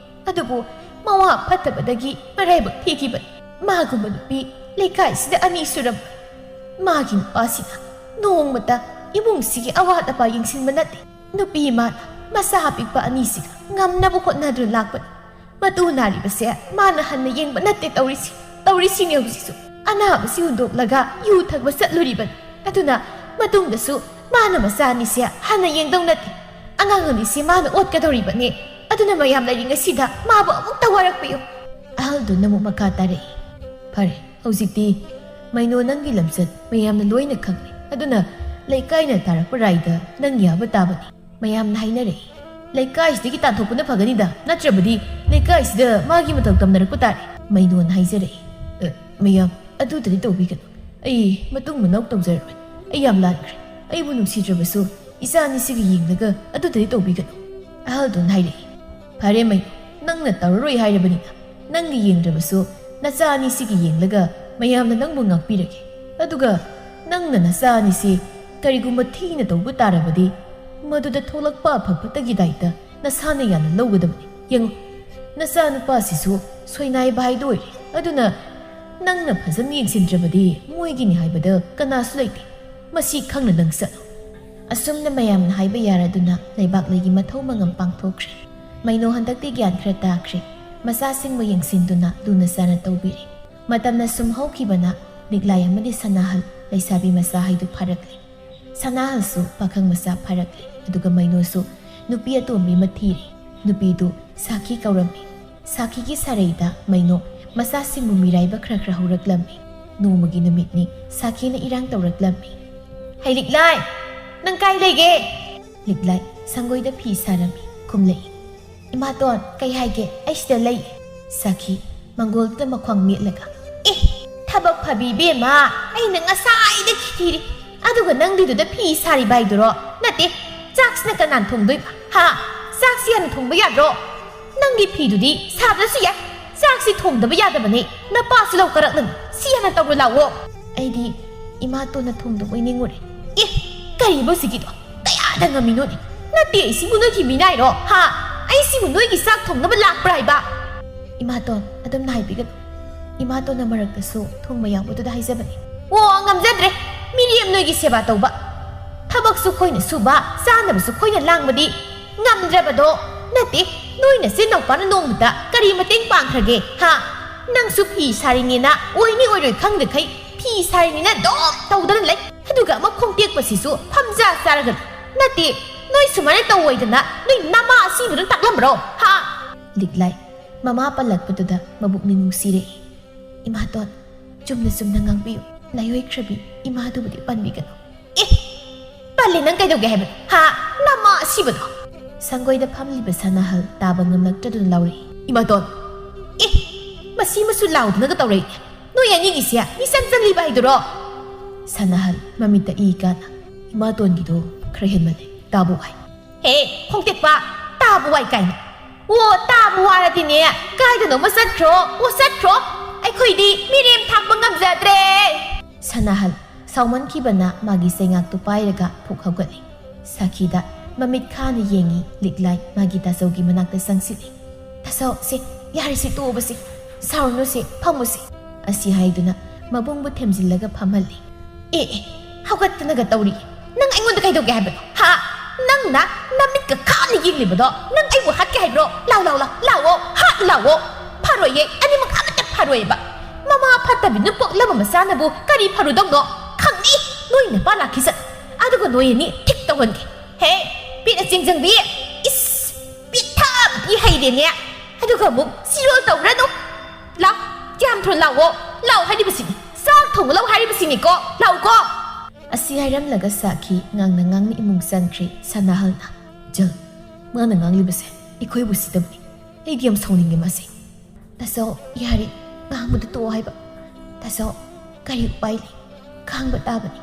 ꯑꯗꯨꯕꯨ ꯃꯋꯥ ꯐꯠꯇꯕꯗꯒꯤ ꯃꯔꯥꯏꯕꯛ ꯊꯤꯈꯤꯕꯅꯤ꯫ ꯃꯥꯒꯨꯝꯕ ꯅꯨꯄꯤ ꯂꯩꯀꯥꯏꯁꯤꯗ ꯑꯅꯤ ꯁꯨꯔꯝ꯫ ꯃꯥꯒꯤ ꯅꯨꯄꯥꯁꯤꯅ ꯅꯣꯡꯃꯇ ꯏꯃꯨꯡꯁꯤꯒꯤ ꯑꯋꯥꯠ ꯑꯄꯥ ꯌꯦꯡꯁꯤꯟꯕ ꯅꯠꯇꯦ꯫ ꯅꯨꯄꯤ ꯃꯥꯅ ꯃꯆꯥ ꯑꯄꯤꯛꯄ ꯑꯅꯤꯁꯤꯒ ꯉꯝꯅꯕ ꯍꯣꯠꯅꯗꯨꯅ ꯂꯥꯛꯄꯅꯤ꯫ ꯃꯇꯨ ꯅꯥꯔꯤꯕꯁꯦ ꯃꯥꯅ ꯍꯟꯅ ꯌꯦꯡꯕ ꯅꯠꯇꯦ ꯇꯧꯔꯤꯁꯤ꯫ ꯇꯧꯔꯤꯁꯤꯅꯦ ꯍꯧꯖꯤꯛꯁꯨ꯫ ꯑꯅꯥꯕꯁꯤ ꯍꯨꯟꯗꯣꯛꯂꯒ ꯌꯨ ꯊꯛꯄ ꯆꯠꯂꯨꯔꯤꯕꯅꯤ꯫ ꯑꯗꯨꯅ ꯃꯇꯨꯡꯗꯁꯨ ꯃꯥꯅ ꯃꯆꯥ ꯑꯅꯤꯁꯦ ꯍꯟꯅ ꯌꯦꯡꯗꯧ ꯅꯠꯇꯦ꯫ ꯑꯉꯥꯡ ꯑꯅꯤꯁꯤ ꯃꯥꯅ ꯑꯣꯠꯀꯗꯧꯔꯤꯕꯅꯤ꯫ ꯑꯗꯨꯅ ꯃꯌꯥꯝ ꯂꯩꯔꯤꯉꯩꯁꯤꯗ ꯃꯥꯕꯨ ꯑꯃꯨꯛꯇ ꯋꯥꯔꯛꯄꯤꯌꯨ꯫" ꯑꯍꯜꯗꯨꯅ ꯑꯃꯨꯛ ꯃꯈꯥ ꯇꯥꯔꯛꯏ, "ꯐꯔꯦ, ꯍꯧꯖꯤꯛꯇꯤ ꯃꯩꯅꯣ ꯅꯪꯒꯤ ꯂꯝꯆꯠ ꯃꯌꯥꯝꯅ ꯂꯣꯏꯅ ꯈꯪꯂꯦ꯫ ꯑꯗꯨꯅ ꯂꯩꯀꯥꯏꯅ ꯇꯥꯔꯛꯄ ꯔꯥꯏꯗ ꯅꯪ ꯌꯥꯕ ꯇꯥꯕꯅꯤ꯫" ꯃꯌꯥꯝꯅ ꯍꯥꯏꯅꯔꯛꯏ, "ꯂꯩꯀꯥꯏꯁꯤꯗꯒꯤ ꯇꯥꯟꯊꯣꯛꯄꯅ ꯐꯒꯅꯤꯗ, ꯅꯠꯇ꯭ꯔꯕꯗꯤ ꯂꯩꯀꯥꯏꯁꯤꯗ ꯃꯥꯒꯤ ꯃꯇꯧ ꯇꯝꯅꯔꯛꯄ ꯇꯥꯔꯦ꯫" ꯃꯩꯅꯣꯅ ꯍꯥꯏꯖꯔꯛꯏ, "ꯑ, ꯃꯌꯥꯝ, ꯑꯗꯨꯗꯗꯤ ꯇꯧꯕꯤꯒꯅꯨ꯫ ꯑꯩ ꯃꯇꯨꯡ ꯃꯅꯥꯎ ꯇꯧꯖꯔꯔꯣꯏ꯫ ꯑꯩ ꯌꯥꯝ ꯂꯥꯟꯈ꯭ꯔꯦ꯫ ꯑꯩꯕꯨ ꯅꯨꯡꯁꯤꯗ꯭ꯔꯕꯁꯨ ꯏꯆꯥ ꯑꯅꯤꯁꯤꯒ ꯌꯦꯡꯂꯒ ꯑꯗꯨꯗꯗꯤ ꯇꯧꯕꯤꯒꯅꯨ꯫" ꯑꯍꯜꯗꯨꯅ ꯍꯥꯏꯔꯛꯏ, "ꯐꯔꯦ ꯃꯩ, ꯅꯪꯅ ꯇꯧꯔꯔꯣꯏ ꯍꯥꯏꯔꯕꯅꯤꯅ ꯅꯪꯒꯤ ꯌꯦꯡꯗ꯭ꯔꯕꯁꯨ ꯅꯆꯥ ꯑꯅꯤꯁꯤꯒꯤ ꯌꯦꯡꯂꯒ ꯃꯌꯥꯝꯅ ꯅꯪꯕꯨ ꯉꯥꯛꯄꯤꯔꯒꯦ꯫ ꯑꯗꯨꯒ ꯅꯪꯅ ꯅꯆꯥ ꯑꯅꯤꯁꯤ ꯀꯔꯤꯒꯨꯝꯕ ꯊꯤꯅ ꯇꯧꯕ ꯇꯥꯔꯕꯗꯤ ꯃꯗꯨꯗ ꯊꯣꯛꯂꯛꯄ ꯑꯐ ꯐꯠꯇꯒꯤ ꯗꯥꯏꯇ ꯅꯁꯥꯅ ꯌꯥꯅ ꯂꯧꯒꯗꯕꯅꯤ꯫ ꯌꯦꯡꯉꯨ, ꯅꯆꯥꯅꯨꯄꯥꯁꯤꯁꯨ ꯁꯣꯏꯅꯥꯏꯕ ꯍꯥꯏꯗꯨ ꯑꯣꯏꯔꯦ꯫ ꯑꯗꯨꯅ ꯅꯪꯅ ꯐꯖꯅ ꯌꯦꯡꯁꯤꯟꯗ꯭ꯔꯕꯗꯤ ꯃꯣꯏꯒꯤꯅꯤ ꯍꯥꯏꯕꯗ ꯀꯅꯥꯁꯨ ꯂꯩꯇꯦ꯫ ꯃꯁꯤ ꯈꯪꯅ ꯅꯪ ꯆꯠꯂꯨ꯫" ꯑꯁꯨꯝꯅ ꯃꯌꯥꯝꯅ ꯍꯥꯏꯕ ꯌꯥꯔꯗꯨꯅ ꯂꯩꯕꯥꯛꯂꯩꯒꯤ ꯃꯊꯧ ꯃꯉꯝ ꯄꯥꯡꯊꯣꯛꯈ꯭ꯔꯦ꯫ ꯃꯩꯅꯣ ꯍꯟꯗꯛꯇꯤ ꯒ꯭ꯌꯥꯟ ꯈꯔ ꯇꯥꯈ꯭ꯔꯦ꯫ ꯃꯆꯥꯁꯤꯡꯕꯨ ꯌꯦꯡꯁꯤꯟꯗꯨꯅ ꯂꯨꯅ ꯆꯥꯅ ꯇꯧꯕꯤꯔꯦ꯫ ꯃꯇꯝꯅ ꯁꯨꯝ ꯍꯧꯈꯤꯕꯅ ꯂꯤꯛꯂꯥꯏ ꯑꯃꯗꯤ ꯁꯅꯥꯍꯜ ꯂꯩꯁꯥꯕꯤ ꯃꯆꯥ ꯍꯥꯏꯗꯨ ꯐꯥꯔꯛꯂꯦ꯫ ꯁꯅꯥꯍꯜꯁꯨ ꯄꯥꯈꯪ ꯃꯆꯥ ꯐꯥꯔꯛꯂꯦ꯫ ꯑꯗꯨꯒ ꯃꯩꯅꯣꯁꯨ ꯅꯨꯄꯤ ꯑꯇꯣꯝꯕꯤ ꯑꯃ ꯊꯤꯔꯦ꯫ ꯅꯨꯄꯤꯗꯨ ꯁꯥꯈꯤ ꯀꯧꯔꯝꯃꯤ꯫ ꯁꯥꯈꯤꯒꯤ ꯁꯥꯔꯩꯗ ꯃꯩꯅꯣ ꯃꯆꯥꯁꯤꯡꯕꯨ ꯃꯤꯔꯥꯏꯕ ꯈꯔ ꯈꯔ ꯍꯧꯔꯛꯂꯝꯃꯤ꯫ ꯅꯣꯡꯃꯒꯤ ꯅꯨꯃꯤꯠꯅꯤ ꯁꯥꯈꯤꯅ ꯏꯔꯥꯡ ꯇꯧꯔꯛꯂꯝꯃꯤ꯫ "ꯍꯩ ꯂꯤꯛꯂꯥꯏ, ꯅꯪ ꯀꯥꯏ ꯂꯩꯒꯦ?" ꯂꯤꯛꯂꯥꯏ, ꯁꯪꯒꯣꯏꯗ ꯐꯤ ꯁꯥꯔꯝꯃꯤ꯫ ꯈꯨꯝꯂꯛꯏ꯫ "ꯏꯃꯥꯇꯣꯟ, ꯀꯩ ꯍꯥꯏꯒꯦ? ꯑꯩ ꯁꯤꯗ ꯂꯩ꯫" ꯁꯥꯈꯤ, ꯃꯪꯒꯣꯜꯗꯨꯗ ꯃꯈ꯭ꯋꯥꯡ ꯃꯦꯠꯂꯒ꯫ "ꯑꯦ, ꯊꯕꯛ ꯐꯕꯤ ꯏꯕꯦꯝꯃ, ꯑꯩꯅ ꯉꯁꯥꯏꯗꯒꯤ ꯊꯤꯔꯤ꯫ ꯑꯗꯨꯒ ꯅꯪꯗꯤꯗꯨꯗ ꯐꯤ ꯁꯥꯔꯤꯕ ꯍꯥꯏꯗꯨꯔꯣ? ꯅꯠꯇꯦ, ꯆꯥꯛꯁꯤꯅ ꯀꯅꯥꯅ ꯊꯣꯡꯗꯣꯏꯕ? ꯍꯥ? ꯆꯥꯛꯁꯤ ꯍꯥꯟꯅ ꯊꯣꯡꯕ ꯌꯥꯗ꯭ꯔꯣ? ꯅꯪꯒꯤ ꯐꯤꯗꯨꯗꯤ ꯁꯥꯗ꯭ꯔꯁꯨ ꯌꯥꯏ꯫ ꯆꯥꯛꯁꯤ ꯊꯣꯡꯗꯕ ꯌꯥꯗꯕꯅꯦ꯫ ꯅꯄꯥꯁꯨ ꯂꯧ ꯀꯔꯛꯅꯅꯤ꯫ ꯁꯤ ꯍꯥꯟꯅ ꯇꯧꯔꯨ ꯂꯥꯛꯑꯣ꯫" ꯑꯩꯗꯤ ꯏꯃꯥꯇꯣꯟꯅ ꯊꯣꯡꯗꯕꯣꯏ ꯅꯤꯡꯉꯨꯔꯦ꯫ "ꯑꯦ, ꯀꯔꯤꯕ ꯍꯧꯖꯤꯛꯀꯤꯗꯣ? ꯀꯌꯥꯗ ꯉꯝꯃꯤꯅꯣꯅꯦ? ꯅꯠꯇꯦ, ꯑꯩꯁꯤꯕꯨ ꯅꯣꯏꯒꯤ ꯃꯤꯅꯥꯏꯔꯣ? ꯍꯥ? ꯑꯩꯁꯤꯕꯨ ꯅꯣꯏꯒꯤ ꯆꯥꯛ ꯊꯣꯡꯅꯕ ꯂꯥꯛꯄ꯭ꯔꯥ ꯍꯥꯏꯕ?" "ꯏꯃꯥꯇꯣꯟ, ꯑꯗꯨꯝꯅ ꯍꯥꯏꯕꯤꯒꯅꯨ꯫" ꯏꯃꯥꯇꯣꯟꯅ ꯃꯔꯛꯇꯁꯨ ꯊꯣꯡꯕ ꯌꯥꯎꯕꯗꯨꯗ ꯍꯥꯏꯖꯕꯅꯤ꯫ "ꯑꯣ, ꯉꯝꯖꯗ꯭ꯔꯦ꯫ ꯃꯤꯔꯦꯝ ꯅꯣꯏꯒꯤ ꯁꯦꯕꯥ ꯇꯧꯕ꯫ ꯊꯕꯛꯁꯨ ꯑꯩꯈꯣꯏꯅ ꯁꯨꯕ, ꯆꯥꯅꯕꯁꯨ ꯑꯩꯈꯣꯏꯅ ꯂꯥꯡꯕꯗꯤ ꯉꯝꯗ꯭ꯔꯕꯗꯣ꯫ ꯅꯠꯇꯦ, ꯅꯣꯏ ꯅꯆꯤꯟ ꯅꯧꯄꯥꯅ ꯅꯣꯡꯃꯇ ꯀꯔꯤ ꯃꯇꯦꯡ ꯄꯥꯡꯈ꯭ꯔꯒꯦ? ꯍꯥ? ꯅꯪꯁꯨ ꯐꯤ ꯁꯥꯔꯤꯅꯦꯅ ꯑꯣꯏꯅꯤ ꯑꯣꯏꯔꯣꯏ ꯈꯪꯗꯈꯩ ꯐꯤ ꯁꯥꯔꯤꯅꯦꯅ ꯑꯗꯨꯝ ꯇꯧꯗꯅ ꯂꯩ꯫ ꯑꯗꯨꯒ ꯑꯃ ꯈꯣꯡꯇꯦꯛꯄꯁꯤꯁꯨ ꯐꯝꯖꯥ ꯆꯥꯔꯒ ꯂꯩ꯫ ꯅꯠꯇꯦ, ꯅꯣꯏ ꯁꯨꯃꯥꯏꯅ ꯇꯧꯑꯣꯏꯗꯅ ꯅꯣꯏ ꯅꯃꯥ ꯑꯁꯤꯕꯗꯨꯅ ꯇꯥꯛꯂꯝꯕ꯭ꯔꯣ? ꯍꯥ?" ꯂꯤꯛꯂꯥꯏ ꯃꯃꯥ ꯄꯜꯂꯛꯄꯗꯨꯗ ꯃꯕꯨꯛꯅꯤꯡ ꯅꯨꯡꯁꯤꯔꯛꯏ꯫ "ꯏꯃꯥꯇꯣꯟ, ꯆꯨꯝꯅ ꯆꯨꯝꯅ ꯉꯥꯡꯕꯤꯌꯨ꯫ ꯂꯥꯏꯑꯣꯏꯈ꯭ꯔꯕꯤ ꯏꯃꯥꯗꯨꯕꯨꯗꯤ ꯄꯟꯕꯤꯒꯅꯨ꯫" "ꯑꯦ, ꯄꯜꯂꯦ, ꯅꯪ ꯀꯩꯗꯧꯒꯦ ꯍꯥꯏꯕꯅꯣ? ꯍꯥ? ꯅꯃꯥ ꯑꯁꯤꯕꯗꯣ!" ꯁꯪꯒꯣꯏꯗ ꯐꯝꯂꯤꯕ ꯁꯅꯥꯍꯜ ꯇꯥꯕ ꯉꯝꯂꯛꯇꯗꯨꯅ ꯂꯥꯎꯔꯛꯏ꯫ "ꯏꯃꯥꯇꯣꯟ!" "ꯑꯦ, ꯃꯁꯤ ꯃꯁꯨ ꯂꯥꯎꯗꯅꯒ ꯇꯧꯔꯛꯏ꯫ ꯅꯣꯏ ꯑꯅꯤꯒꯤꯁꯦ ꯃꯤꯆꯪ ꯆꯪꯂꯤꯕ ꯍꯥꯏꯗꯨꯔꯣ?" ꯁꯅꯥꯍꯜ ꯃꯃꯤꯠꯇ ꯏ ꯀꯥꯅ, "ꯏꯃꯥꯇꯣꯟꯒꯤꯗꯣ ꯈꯔ ꯍꯦꯟꯃꯜꯂꯦ꯫ ꯇꯥꯕꯨ ꯋꯥꯏ꯫" "ꯍꯦ, ꯈꯣꯡꯇꯦꯛꯄ, ꯇꯥꯕꯨ ꯋꯥꯏ ꯀꯥꯏꯅ꯫ ꯑꯣ, ꯇꯥꯕꯨ ꯋꯥꯔꯗꯤꯅꯦ, ꯀꯥꯏꯗꯅꯣꯃ ꯆꯠꯈ꯭ꯔꯣ, ꯑꯣ, ꯆꯠꯈ꯭ꯔꯣ꯫ ꯑꯩꯈꯣꯏꯗꯤ ꯃꯤꯔꯦꯝ ꯊꯥꯛꯄ ꯉꯝꯖꯗ꯭ꯔꯦ꯫" ꯁꯅꯥꯍꯜ ꯁꯥꯎꯃꯟꯈꯤꯕꯅ ꯃꯥꯒꯤ ꯆꯩꯉꯥꯛꯇꯨ ꯄꯥꯏꯔꯒ ꯐꯨꯛ ꯍꯧꯒꯠꯂꯤ꯫ ꯁꯥꯈꯤꯗ ꯃꯃꯤꯠ ꯈꯥꯅ ꯌꯦꯡꯉꯤ꯫ ꯂꯤꯛꯂꯥꯏ ꯃꯥꯒꯤ ꯇꯥꯆꯧꯒꯤ ꯃꯅꯥꯛꯇ ꯆꯪꯁꯤꯜꯂꯤ꯫ "ꯇꯥꯆꯧ, ꯁꯦ, ꯌꯥꯔꯦꯁꯦ, ꯇꯣꯛꯑꯕꯁꯦ꯫ ꯁꯥꯎꯔꯅꯨꯁꯦ, ꯐꯝꯃꯨꯁꯦ꯫" ꯑꯁꯤ ꯍꯥꯏꯗꯨꯅ ꯃꯕꯨꯡꯕꯨ ꯊꯦꯝꯖꯤꯜꯂꯒ ꯐꯝꯍꯜꯂꯤ꯫ "ꯑꯦ, ꯑꯦ, ꯍꯧꯒꯠꯇꯅꯒ ꯇꯧꯔꯤ꯫ ꯅꯪ ꯑꯩꯉꯣꯟꯗ ꯀꯩꯗꯧꯒꯦ ꯍꯥꯏꯕꯅꯣ? ꯍꯥ? ꯅꯪꯅ ꯅꯃꯤꯠꯀ ꯈꯥꯅ ꯌꯦꯡꯂꯤꯕꯗꯣ ꯅꯪ ꯑꯩꯕꯨ ꯍꯥꯠꯀꯦ ꯍꯥꯏꯕ꯭ꯔꯣ? ꯂꯥꯎ, ꯂꯥꯎ, ꯂꯥꯎ, ꯂꯥꯛꯑꯣ, ꯍꯥꯠ ꯂꯥꯛꯑꯣ꯫ ꯐꯔꯣꯏꯌꯦ, ꯑꯅꯤꯃꯛ ꯑꯃꯠꯇ ꯐꯔꯣꯏꯌꯦꯕ꯫ ꯃꯃꯥ ꯐꯠꯇꯕꯤꯅ ꯄꯣꯛꯂꯕ ꯃꯆꯥꯅꯕꯨ ꯀꯔꯤ ꯐꯔꯨꯗꯧꯅꯣ? ꯈꯪꯅꯤ, ꯅꯣꯏ ꯅꯄꯥ ꯂꯥꯛꯈꯤꯁꯠ꯫ ꯑꯗꯨꯒ ꯅꯣꯏ ꯑꯅꯤ ꯊꯤꯛ ꯇꯧꯍꯟꯒꯦ꯫ ꯍꯦ, ꯄꯤꯠꯅ ꯆꯤꯡꯖꯪꯕꯤ, ꯏꯁ, ꯄꯤꯠ ꯊꯥꯕꯗꯤ ꯍꯩꯔꯦꯅꯦ꯫ ꯑꯗꯨꯒ ꯑꯃꯨꯛ ꯁꯤꯔꯣꯜ ꯇꯧꯔꯅꯨ꯫ ꯂꯥꯎ, ꯀꯌꯥꯝ ꯊꯨꯅ ꯂꯥꯎꯑꯣ꯫ ꯂꯥꯎ ꯍꯥꯏꯔꯤꯕꯁꯤꯅꯤ, ꯆꯥꯛ ꯊꯣꯡꯕ ꯂꯥꯎ ꯍꯥꯏꯔꯤꯕꯁꯤꯅꯤꯀꯣ꯫ ꯂꯥꯎꯀꯣ꯫" ꯑꯁꯤ ꯍꯥꯏꯔꯝꯂꯒ ꯁꯥꯈꯤ ꯉꯥꯡꯅ ꯉꯥꯡꯅ ꯏꯃꯨꯡ ꯆꯪꯈ꯭ꯔꯦ ꯁꯅꯥꯍꯜꯅ꯫ ꯆꯜ, ꯃꯥꯅ ꯉꯥꯡꯂꯤꯕꯁꯦ ꯑꯩꯈꯣꯏꯕꯨ ꯁꯤꯗꯕꯅꯤ꯫ ꯑꯩꯗꯤ ꯌꯥꯝ ꯁꯥꯎꯅꯤꯡꯉꯦ ꯃꯥꯁꯦ꯫ ꯇꯥꯆꯧ, ꯌꯥꯔꯦ, ꯉꯥꯡꯕꯗꯨ ꯇꯣꯛꯑꯣ ꯍꯥꯏꯕ꯫ ꯇꯥꯆꯧ, ꯀꯔꯤ ꯎꯄꯥꯏ ꯂꯩ? ꯈꯥꯡꯕ ꯇꯥꯕꯅꯤ꯫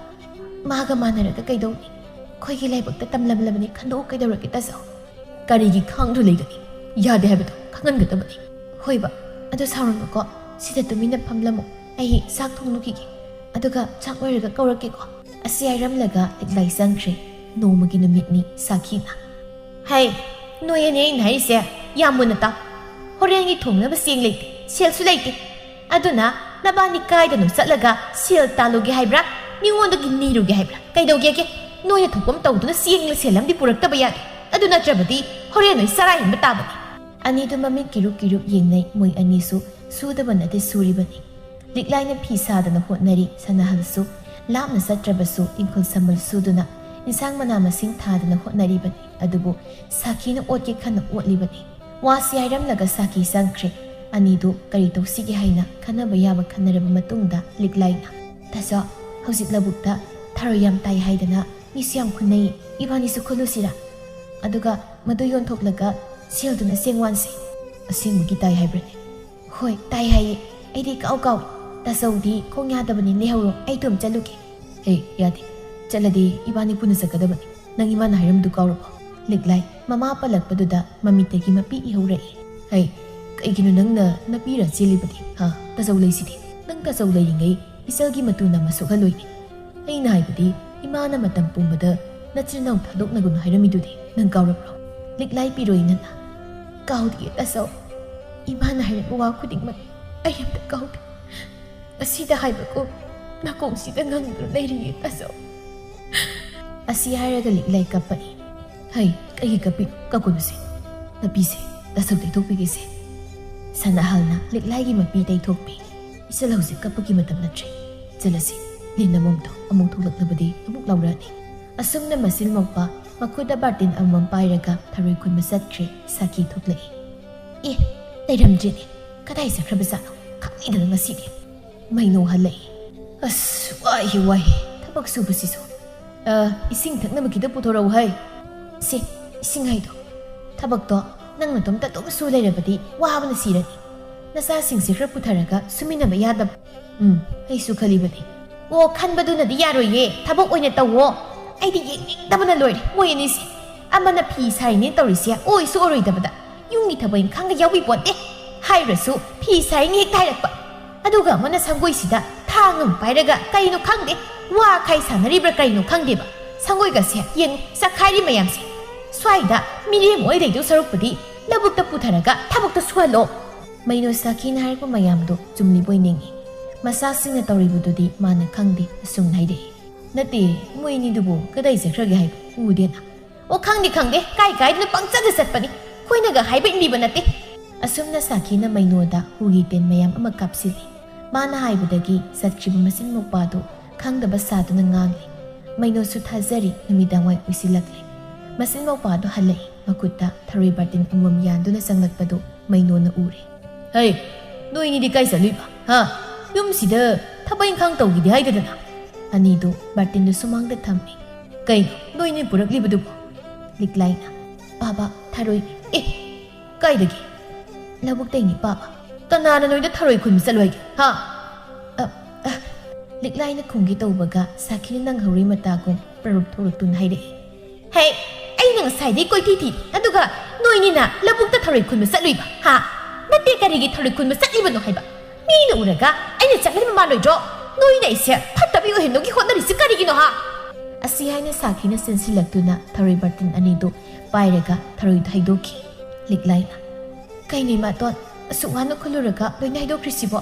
ꯃꯥꯒ ꯃꯥꯟꯅꯔꯒ ꯀꯩꯗꯧꯅꯤ? ꯑꯩꯈꯣꯏꯒꯤ ꯂꯥꯏꯕꯛꯇ ꯇꯝꯂꯝꯂꯕꯅꯤ, ꯈꯟꯗꯣꯛꯎ ꯀꯩꯗꯧꯔꯒꯦ ꯇꯥꯆꯧ? ꯀꯔꯤꯒꯤ ꯈꯥꯡꯗꯨ ꯂꯩꯒꯅꯤ? ꯌꯥꯗꯦ ꯍꯥꯏꯕꯗꯣ ꯈꯪꯍꯟꯒꯗꯕꯅꯤ꯫ ꯍꯣꯏꯕ, ꯑꯗꯨ ꯁꯥꯎꯔꯅꯨꯀꯣ꯫ ꯁꯤꯗ ꯇꯨꯃꯤꯟꯅ ꯐꯝꯂꯝꯃꯨ꯫ ꯑꯩ ꯆꯥꯛ ꯊꯣꯡꯂꯨꯈꯤꯒꯦ꯫ ꯑꯗꯨꯒ ꯆꯥꯛ ꯂꯣꯏꯔꯒ ꯀꯧꯔꯛꯀꯦꯀꯣ꯫ ꯑꯁꯤ ꯍꯥꯏꯔꯝꯂꯒ ꯂꯤꯛꯂꯥꯏ ꯆꯪꯈ꯭ꯔꯦ꯫ ꯅꯣꯡꯃꯒꯤ ꯅꯨꯃꯤꯠꯅꯤ ꯁꯥꯈꯤꯅ꯫ ꯍꯩ, ꯅꯣꯏ ꯑꯅꯤ ꯑꯩꯅ ꯍꯥꯏꯔꯤꯁꯦ ꯌꯥꯝ ꯃꯨꯟꯅ ꯇꯥꯎ꯫ ꯍꯣꯔꯦꯟꯒꯤ ꯊꯣꯡꯅꯕ ꯆꯦꯡ ꯂꯩꯇꯦ, ꯁꯦꯜꯁꯨ ꯂꯩꯇꯦ꯫ ꯑꯗꯨꯅ ꯅꯕꯥꯅꯤ ꯀꯥꯏꯗꯅꯣ ꯆꯠꯂꯒ ꯁꯦꯜ ꯇꯥꯜꯂꯨꯒꯦ ꯍꯥꯏꯕ꯭ꯔꯥ? ꯃꯤꯉꯣꯟꯗꯒꯤ ꯅꯤꯔꯨꯒꯦ ꯍꯥꯏꯕ꯭ꯔꯥ? ꯀꯩꯗꯧꯒꯦꯒꯦ? ꯅꯣꯏꯅ ꯊꯣꯛꯄ ꯑꯃ ꯇꯧꯗꯨꯅ ꯆꯦꯡꯂ ꯁꯦꯜ ꯑꯃꯗꯤ ꯄꯨꯔꯛꯇꯕ ꯌꯥꯗꯦ꯫ ꯑꯗꯨ ꯅꯠꯇ꯭ꯔꯕꯗꯤ ꯍꯣꯔꯦꯟ ꯅꯣꯏ ꯆꯔꯥ ꯍꯦꯟꯕ ꯇꯥꯕꯅꯤ꯫ ꯑꯅꯤꯗꯨ ꯃꯃꯤꯠ ꯀꯤꯔꯨꯞ ꯀꯤꯔꯨꯞ ꯌꯦꯡꯅꯩ꯫ ꯃꯣꯏ ꯑꯅꯤꯁꯨ ꯁꯨꯗꯕ ꯅꯠꯇꯦ, ꯁꯨꯔꯤꯕꯅꯤ꯫ ꯂꯤꯛꯂꯥꯏꯅ ꯐꯤ ꯁꯥꯗꯅ ꯍꯣꯠꯅꯔꯤ꯫ ꯁꯅꯥꯍꯜꯁꯨ ꯂꯥꯞꯅ ꯆꯠꯇ꯭ꯔꯕꯁꯨ ꯏꯪꯈꯣꯜ ꯁꯝꯕꯜ ꯁꯨꯗꯨꯅ ꯏꯟꯁꯥꯡ ꯃꯅꯥ ꯃꯁꯤꯡ ꯊꯥꯗꯅ ꯍꯣꯠꯅꯔꯤꯕꯅꯤ꯫ ꯑꯗꯨꯕꯨ ꯁꯥꯈꯤꯅ ꯑꯣꯠꯀꯦ ꯈꯟꯅ ꯑꯣꯠꯂꯤꯕꯅꯤ꯫ ꯋꯥꯁꯤ ꯍꯥꯏꯔꯝꯂꯒ ꯁꯥꯈꯤ ꯆꯪꯈ꯭ꯔꯦ꯫ ꯑꯅꯤꯗꯨ ꯀꯔꯤ ꯇꯧꯁꯤꯒꯦ ꯍꯥꯏꯅ ꯈꯟꯅꯕ ꯌꯥꯕ ꯈꯟꯅꯔꯕ ꯃꯇꯨꯡꯗ ꯂꯤꯛꯂꯥꯏꯅ, "ꯇꯥꯆꯧ, ꯍꯧꯖꯤꯛ ꯂꯧꯕꯨꯛꯇ ꯊꯔꯣꯏ ꯌꯥꯝ ꯇꯥꯏ ꯍꯥꯏꯗꯅ ꯃꯤꯁꯨ ꯌꯥꯝ ꯈꯨꯟꯅꯩ꯫ ꯏꯕꯥꯅꯤꯁꯨ ꯈꯨꯜꯂꯨꯁꯤꯔꯥ? ꯑꯗꯨꯒ ꯃꯗꯨ ꯌꯣꯟꯊꯣꯛꯂꯒ ꯁꯦꯜꯗꯨꯅ ꯆꯦꯡ ꯋꯥꯟꯁꯤ꯫" "ꯑꯁꯦꯡꯕꯒꯤ ꯇꯥꯏ ꯍꯥꯏꯕ꯭ꯔꯅꯦ?" "ꯍꯣꯏ, ꯇꯥꯏ ꯍꯥꯏꯌꯦ꯫ ꯑꯩꯗꯤ ꯀꯥꯎ ꯀꯥꯎꯏ꯫ ꯇꯥꯆꯧꯗꯤ ꯈꯣꯡ ꯌꯥꯗꯕꯅꯤ, ꯂꯩꯍꯧꯔꯣ, ꯑꯩ ꯑꯗꯨꯝ ꯆꯠꯂꯨꯒꯦ꯫" "ꯍꯦ, ꯌꯥꯗꯦ꯫ ꯆꯠꯂꯗꯤ ꯏꯕꯥꯅꯤ ꯄꯨꯟꯅ ꯆꯠꯀꯗꯕꯅꯤ꯫ ꯅꯪ ꯏꯃꯥꯅ ꯍꯥꯏꯔꯝꯕꯗꯨ ꯀꯥꯎꯔꯕꯣ?" ꯂꯤꯛꯂꯥꯏ ꯃꯃꯥ ꯄꯜꯂꯛꯄꯗꯨꯗ ꯃꯃꯤꯠꯇꯒꯤ ꯃꯄꯤ ꯏꯍꯧꯔꯛꯏ꯫ "ꯍꯩ, ꯀꯩꯒꯤꯅꯣ ꯅꯪꯅ ꯅꯄꯤꯔ ꯆꯦꯜꯂꯤꯕꯗꯤ? ꯍꯥ? ꯇꯥꯆꯧ ꯂꯩꯁꯤꯗꯤ꯫ ꯅꯪ ꯇꯥꯆꯧ ꯂꯩꯔꯤꯉꯩ ꯏꯆꯜꯒꯤ ꯃꯇꯨ ꯅꯝꯃ ꯁꯣꯛꯍꯜꯂꯣꯏꯅꯦ꯫ ꯑꯩꯅ ꯍꯥꯏꯕꯗꯤ ꯏꯃꯥꯅ ꯃꯇꯝ ꯄꯨꯝꯕꯗ ꯅꯆꯤꯟ ꯅꯅꯥꯎ ꯊꯥꯗꯣꯛꯅꯒꯅꯨ ꯍꯥꯏꯔꯝꯃꯤꯗꯨꯗꯤ ꯅꯪ ꯀꯥꯎꯔꯕ꯭ꯔꯣ?" ꯂꯤꯛꯂꯥꯏ ꯄꯤꯔꯣꯏꯅꯅ, "ꯀꯥꯎꯗꯤꯌꯦ ꯇꯥꯆꯧ꯫ ꯏꯃꯥꯅ ꯍꯥꯏꯔꯛꯄ ꯋꯥ ꯈꯨꯗꯤꯡꯃꯛ ꯑꯩ ꯑꯝꯇ ꯀꯥꯎꯗꯦ꯫ ꯑꯁꯤꯗ ꯍꯥꯏꯕꯀꯣ, ꯅꯥꯀꯣꯡꯁꯤꯗ ꯉꯪꯗꯨꯅ ꯂꯩꯔꯤꯌꯦ ꯇꯥꯆꯧ꯫" ꯑꯁꯤ ꯍꯥꯏꯔꯒ ꯂꯤꯛꯂꯥꯏ ꯀꯞꯄꯛꯏ꯫ "ꯍꯩ, ꯀꯩꯒꯤ ꯀꯞꯄꯤꯅꯣ? ꯀꯞꯀꯅꯨꯁꯦ꯫ ꯅꯄꯤꯁꯦ, ꯇꯥꯆꯧ ꯇꯩꯊꯣꯛꯄꯤꯒꯦꯁꯦ꯫" ꯁꯅꯥꯍꯜꯅ ꯂꯤꯛꯂꯥꯏꯒꯤ ꯃꯄꯤ ꯇꯩꯊꯣꯛꯄꯤ꯫ "ꯏꯆꯜ, ꯍꯧꯖꯤꯛ ꯀꯞꯄꯒꯤ ꯃꯇꯝ ꯅꯠꯇ꯭ꯔꯦ꯫ ꯆꯠꯂꯁꯤ, ꯂꯤꯟ ꯑꯃꯣꯝꯗꯣ ꯑꯃꯨꯛ ꯊꯣꯛꯂꯛꯂꯕꯗꯤ ꯑꯃꯨꯛ ꯂꯥꯎꯔꯛꯑꯅꯤ꯫" ꯑꯁꯨꯝꯅ ꯃꯆꯤꯜ ꯃꯧꯄꯥ ꯃꯈꯨꯠꯇ ꯕꯥꯔꯇꯤꯟ ꯑꯃꯃꯝ ꯄꯥꯏꯔꯒ ꯊꯔꯣꯏ ꯈꯨꯟꯕ ꯆꯠꯈ꯭ꯔꯦ꯫ ꯁꯥꯈꯤ ꯊꯣꯛꯂꯛꯏ꯫ "ꯑꯦ, ꯂꯩꯔꯝꯗ꯭ꯔꯦꯅꯦ꯫ ꯀꯗꯥꯏ ꯆꯠꯈ꯭ꯔꯕꯖꯥꯠꯅꯣ? ꯈꯪꯗꯦꯗ ꯉꯁꯤꯗꯤ꯫" ꯃꯩꯅꯧ ꯍꯜꯂꯛꯏ꯫ "ꯑꯁ, ꯋꯥꯏꯍꯦ, ꯋꯥꯏꯍꯦ, ꯊꯕꯛ ꯁꯨꯕꯁꯤꯁꯨ꯫ ꯑ, ꯏꯁꯤꯡ ꯊꯛꯅꯕ ꯈꯤꯇ ꯄꯨꯊꯣꯔꯛꯎ ꯍꯩ꯫" "ꯁꯦ, ꯏꯁꯤꯡ ꯍꯩꯗꯣ, ꯊꯕꯛꯇꯣ ꯅꯪ ꯅꯇꯣꯝꯇ ꯑꯗꯨꯝ ꯁꯨ ꯂꯩꯔꯕꯗꯤ ꯋꯥꯕꯅ ꯁꯤꯔꯅꯤ꯫ ꯅꯆꯥꯁꯤꯡꯁꯦ ꯈꯔ ꯄꯨꯊꯔꯒ ꯁꯨꯃꯤꯟꯅꯕ ꯌꯥꯗꯕ? ꯎꯝ, ꯑꯩꯁꯨ ꯈꯜꯂꯤꯕꯅꯤ꯫ ꯑꯣ, ꯈꯟꯕꯗꯨꯅꯗꯤ ꯌꯥꯔꯣꯏꯌꯦ, ꯊꯕꯛ ꯑꯣꯏꯅ ꯇꯧꯋꯣ꯫ ꯑꯩꯗꯤ ꯌꯦꯡꯅꯤꯡꯗꯕꯅ ꯂꯣꯏꯔꯦ ꯃꯣꯏ ꯑꯅꯤꯁꯦ꯫ ꯑꯃꯅ ꯐꯤ ꯁꯥꯔꯤꯅꯦ ꯇꯧꯔꯤꯁꯦ ꯑꯣꯏꯁꯨ ꯑꯣꯏꯔꯣꯏꯗꯕꯗ, ꯌꯨꯝꯒꯤ ꯊꯕꯛ ꯏꯪꯈꯥꯡꯒ ꯌꯥꯎꯕꯤ ꯄꯣꯠꯇꯦ꯫ ꯍꯥꯏꯔꯨꯔꯁꯨ ꯐꯤ ꯁꯥꯏꯅ ꯍꯦꯛꯇ ꯍꯥꯏꯔꯛꯄ꯫ ꯑꯗꯨꯒ ꯑꯃꯅ ꯁꯪꯒꯣꯏꯁꯤꯗ ꯊꯥꯡ ꯑꯃ ꯄꯥꯏꯔꯒ ꯀꯩꯅꯣ ꯈꯪꯗꯦ, ꯋꯥ ꯈꯥꯏ ꯁꯥꯟꯅꯔꯤꯕ꯭ꯔꯥ ꯀꯩꯅꯣ ꯈꯪꯗꯦꯕ꯫ ꯁꯪꯒꯣꯏꯒꯁꯦ ꯌꯦꯡꯉꯨ, ꯆꯈꯥꯏꯔꯤ ꯃꯌꯥꯝꯁꯦ꯫ ꯁ꯭ꯋꯥꯏꯗ ꯃꯤꯔꯦꯝ ꯑꯣꯏ ꯂꯩꯗꯧ ꯁꯔꯨꯛꯄꯨꯗꯤ ꯂꯧꯕꯨꯛꯇ ꯄꯨꯊꯔꯒ ꯊꯕꯛꯇꯣ ꯁꯨꯍꯜꯂꯣ꯫ ꯃꯩꯅꯣ ꯁꯥꯈꯤꯅ ꯍꯥꯏꯔꯛꯄ ꯃꯌꯥꯝꯗꯣ ꯆꯨꯝꯂꯤꯕꯣꯏ ꯅꯤꯡꯉꯤ꯫ ꯃꯆꯥꯁꯤꯡꯅ ꯇꯧꯔꯤꯕꯗꯨꯗꯤ ꯃꯥꯅ ꯈꯪꯗꯦ, ꯑꯁꯨꯝꯅ ꯍꯥꯏꯔꯛꯏ꯫ ꯅꯠꯇꯦ, ꯃꯣꯏ ꯑꯅꯤꯗꯨꯕꯨ ꯀꯗꯥꯏ ꯆꯠꯈ꯭ꯔꯒꯦ ꯍꯥꯏꯕ ꯎꯗꯦꯅ? ꯑꯣ, ꯈꯪꯗꯦ ꯈꯪꯗꯦ, ꯀꯥꯏ ꯀꯥꯏꯗꯅꯣ ꯄꯪꯆꯠꯇ ꯆꯠꯄꯅꯤ, ꯑꯩꯈꯣꯏꯅꯒ ꯍꯥꯏꯕ ꯏꯟꯕꯤꯕ ꯅꯠꯇꯦ꯫ ꯑꯁꯨꯝꯅ ꯁꯥꯈꯤꯅ ꯃꯩꯅꯣꯗ ꯍꯨꯒꯤ ꯇꯦꯟ ꯃꯌꯥꯝ ꯑꯃ ꯀꯥꯞꯁꯤꯜꯂꯤ꯫ ꯃꯥꯅ ꯍꯥꯏꯕꯗꯒꯤ ꯆꯠꯈ꯭ꯔꯤꯕ ꯃꯆꯤꯟ ꯃꯧꯄꯥꯗꯨ ꯈꯪꯗꯕ ꯁꯥꯗꯨꯅ ꯉꯥꯡꯂꯤ꯫ ꯃꯩꯅꯣꯁꯨ ꯊꯥꯖꯔꯤ ꯅꯨꯃꯤꯗꯥꯡꯋꯥꯏ ꯑꯣꯏꯁꯤꯜꯂꯛꯂꯦ꯫ ꯃꯆꯤꯟ ꯃꯧꯄꯥꯗꯨ ꯍꯜꯂꯛꯏ, ꯃꯈꯨꯠꯇ ꯊꯔꯣꯏ ꯕꯥꯔꯇꯤꯟ ꯑꯃꯃꯝ ꯌꯥꯟꯗꯨꯅ ꯆꯪꯂꯛꯄꯗꯨ ꯃꯩꯅꯣꯅ ꯎꯔꯦ꯫ "ꯍꯩ, ꯅꯣꯏꯅꯤꯗꯤ ꯀꯥꯏ ꯆꯠꯂꯨꯏꯕ? ꯍꯥ? ꯌꯨꯝꯁꯤꯗ ꯊꯕꯛ ꯏꯪꯈꯥꯡ ꯇꯧꯈꯤꯗꯦ ꯍꯥꯏꯗꯗꯅ?" ꯑꯅꯤꯗꯨ ꯕꯥꯔꯇꯤꯟꯗꯨ ꯁꯨꯃꯥꯡꯗ ꯊꯝꯃꯤ꯫ "ꯀꯩꯅꯣ ꯅꯣꯏꯅꯤ ꯄꯨꯔꯛꯂꯤꯕꯗꯨꯕꯨ?" ꯂꯤꯛꯂꯥꯏꯅ, "ꯄꯥꯕ, ꯊꯔꯣꯏ"꯫ "ꯑꯦ, ꯀꯥꯏꯗꯒꯤ?" "ꯂꯧꯕꯨꯛꯇꯩꯅꯤ ꯄꯥꯕ"꯫ "ꯀꯅꯥꯅ ꯅꯣꯏꯗ ꯊꯔꯣꯏ ꯈꯨꯟꯕ ꯆꯠꯂꯣ ꯍꯥꯏꯒꯦ, ꯍꯥ?" ꯑ, ꯑ, ꯂꯤꯛꯂꯥꯏꯅ ꯈꯨꯝꯒꯦ ꯇꯧꯕꯒ ꯁꯥꯈꯤꯅ ꯅꯪꯍꯧꯔꯤ ꯃꯇꯥꯒꯨꯝ ꯄ꯭ꯔꯔꯨꯞ ꯊꯣꯛꯂꯛꯇꯨꯅ ꯍꯥꯏꯔꯛꯏ꯫ "ꯍꯦ, ꯑꯩꯅ ꯉꯁꯥꯏꯗꯩ ꯀꯣꯏꯊꯤ ꯊꯤ, ꯑꯗꯨꯒ ꯅꯣꯏꯅꯤꯅ ꯂꯧꯕꯨꯛꯇ ꯊꯔꯣꯏ ꯈꯨꯟꯕ ꯆꯠꯂꯨꯏꯕ, ꯍꯥ? ꯅꯠꯇꯦ, ꯀꯔꯤꯒꯤ ꯊꯔꯣꯏ ꯈꯨꯟꯕ ꯆꯠꯂꯤꯕꯅꯣ ꯍꯥꯏꯕ? ꯃꯤꯅ ꯎꯔꯒ ꯑꯩꯅ ꯆꯠꯍꯟꯕ ꯃꯥꯜꯂꯣꯏꯗ꯭ꯔꯣ? ꯅꯣꯏꯅ ꯑꯩꯁꯦ ꯐꯠꯇꯕꯤ ꯑꯣꯏꯍꯟꯅꯕꯒꯤ ꯍꯣꯠꯅꯔꯤꯁꯦ ꯀꯔꯤꯒꯤꯅꯣ, ꯍꯥ?" ꯑꯁꯤ ꯍꯥꯏꯅ ꯁꯥꯈꯤꯅ ꯆꯦꯟꯁꯤꯜꯂꯛꯇꯨꯅ ꯊꯔꯣꯏ ꯕꯥꯔꯇꯤꯟ ꯑꯅꯤꯗꯨ ꯄꯥꯏꯔꯒ ꯊꯔꯣꯏꯗꯨ ꯍꯩꯗꯣꯛꯈꯤ꯫ ꯂꯤꯛꯂꯥꯏꯅ, "ꯀꯩꯅꯣ ꯏꯃꯥꯇꯣꯟ, ꯑꯁꯨꯛ ꯋꯥꯅ ꯈꯨꯜꯂꯨꯔꯒ ꯂꯣꯏꯅ ꯍꯩꯗꯣꯛꯈ꯭ꯔꯤꯁꯤꯕꯣ?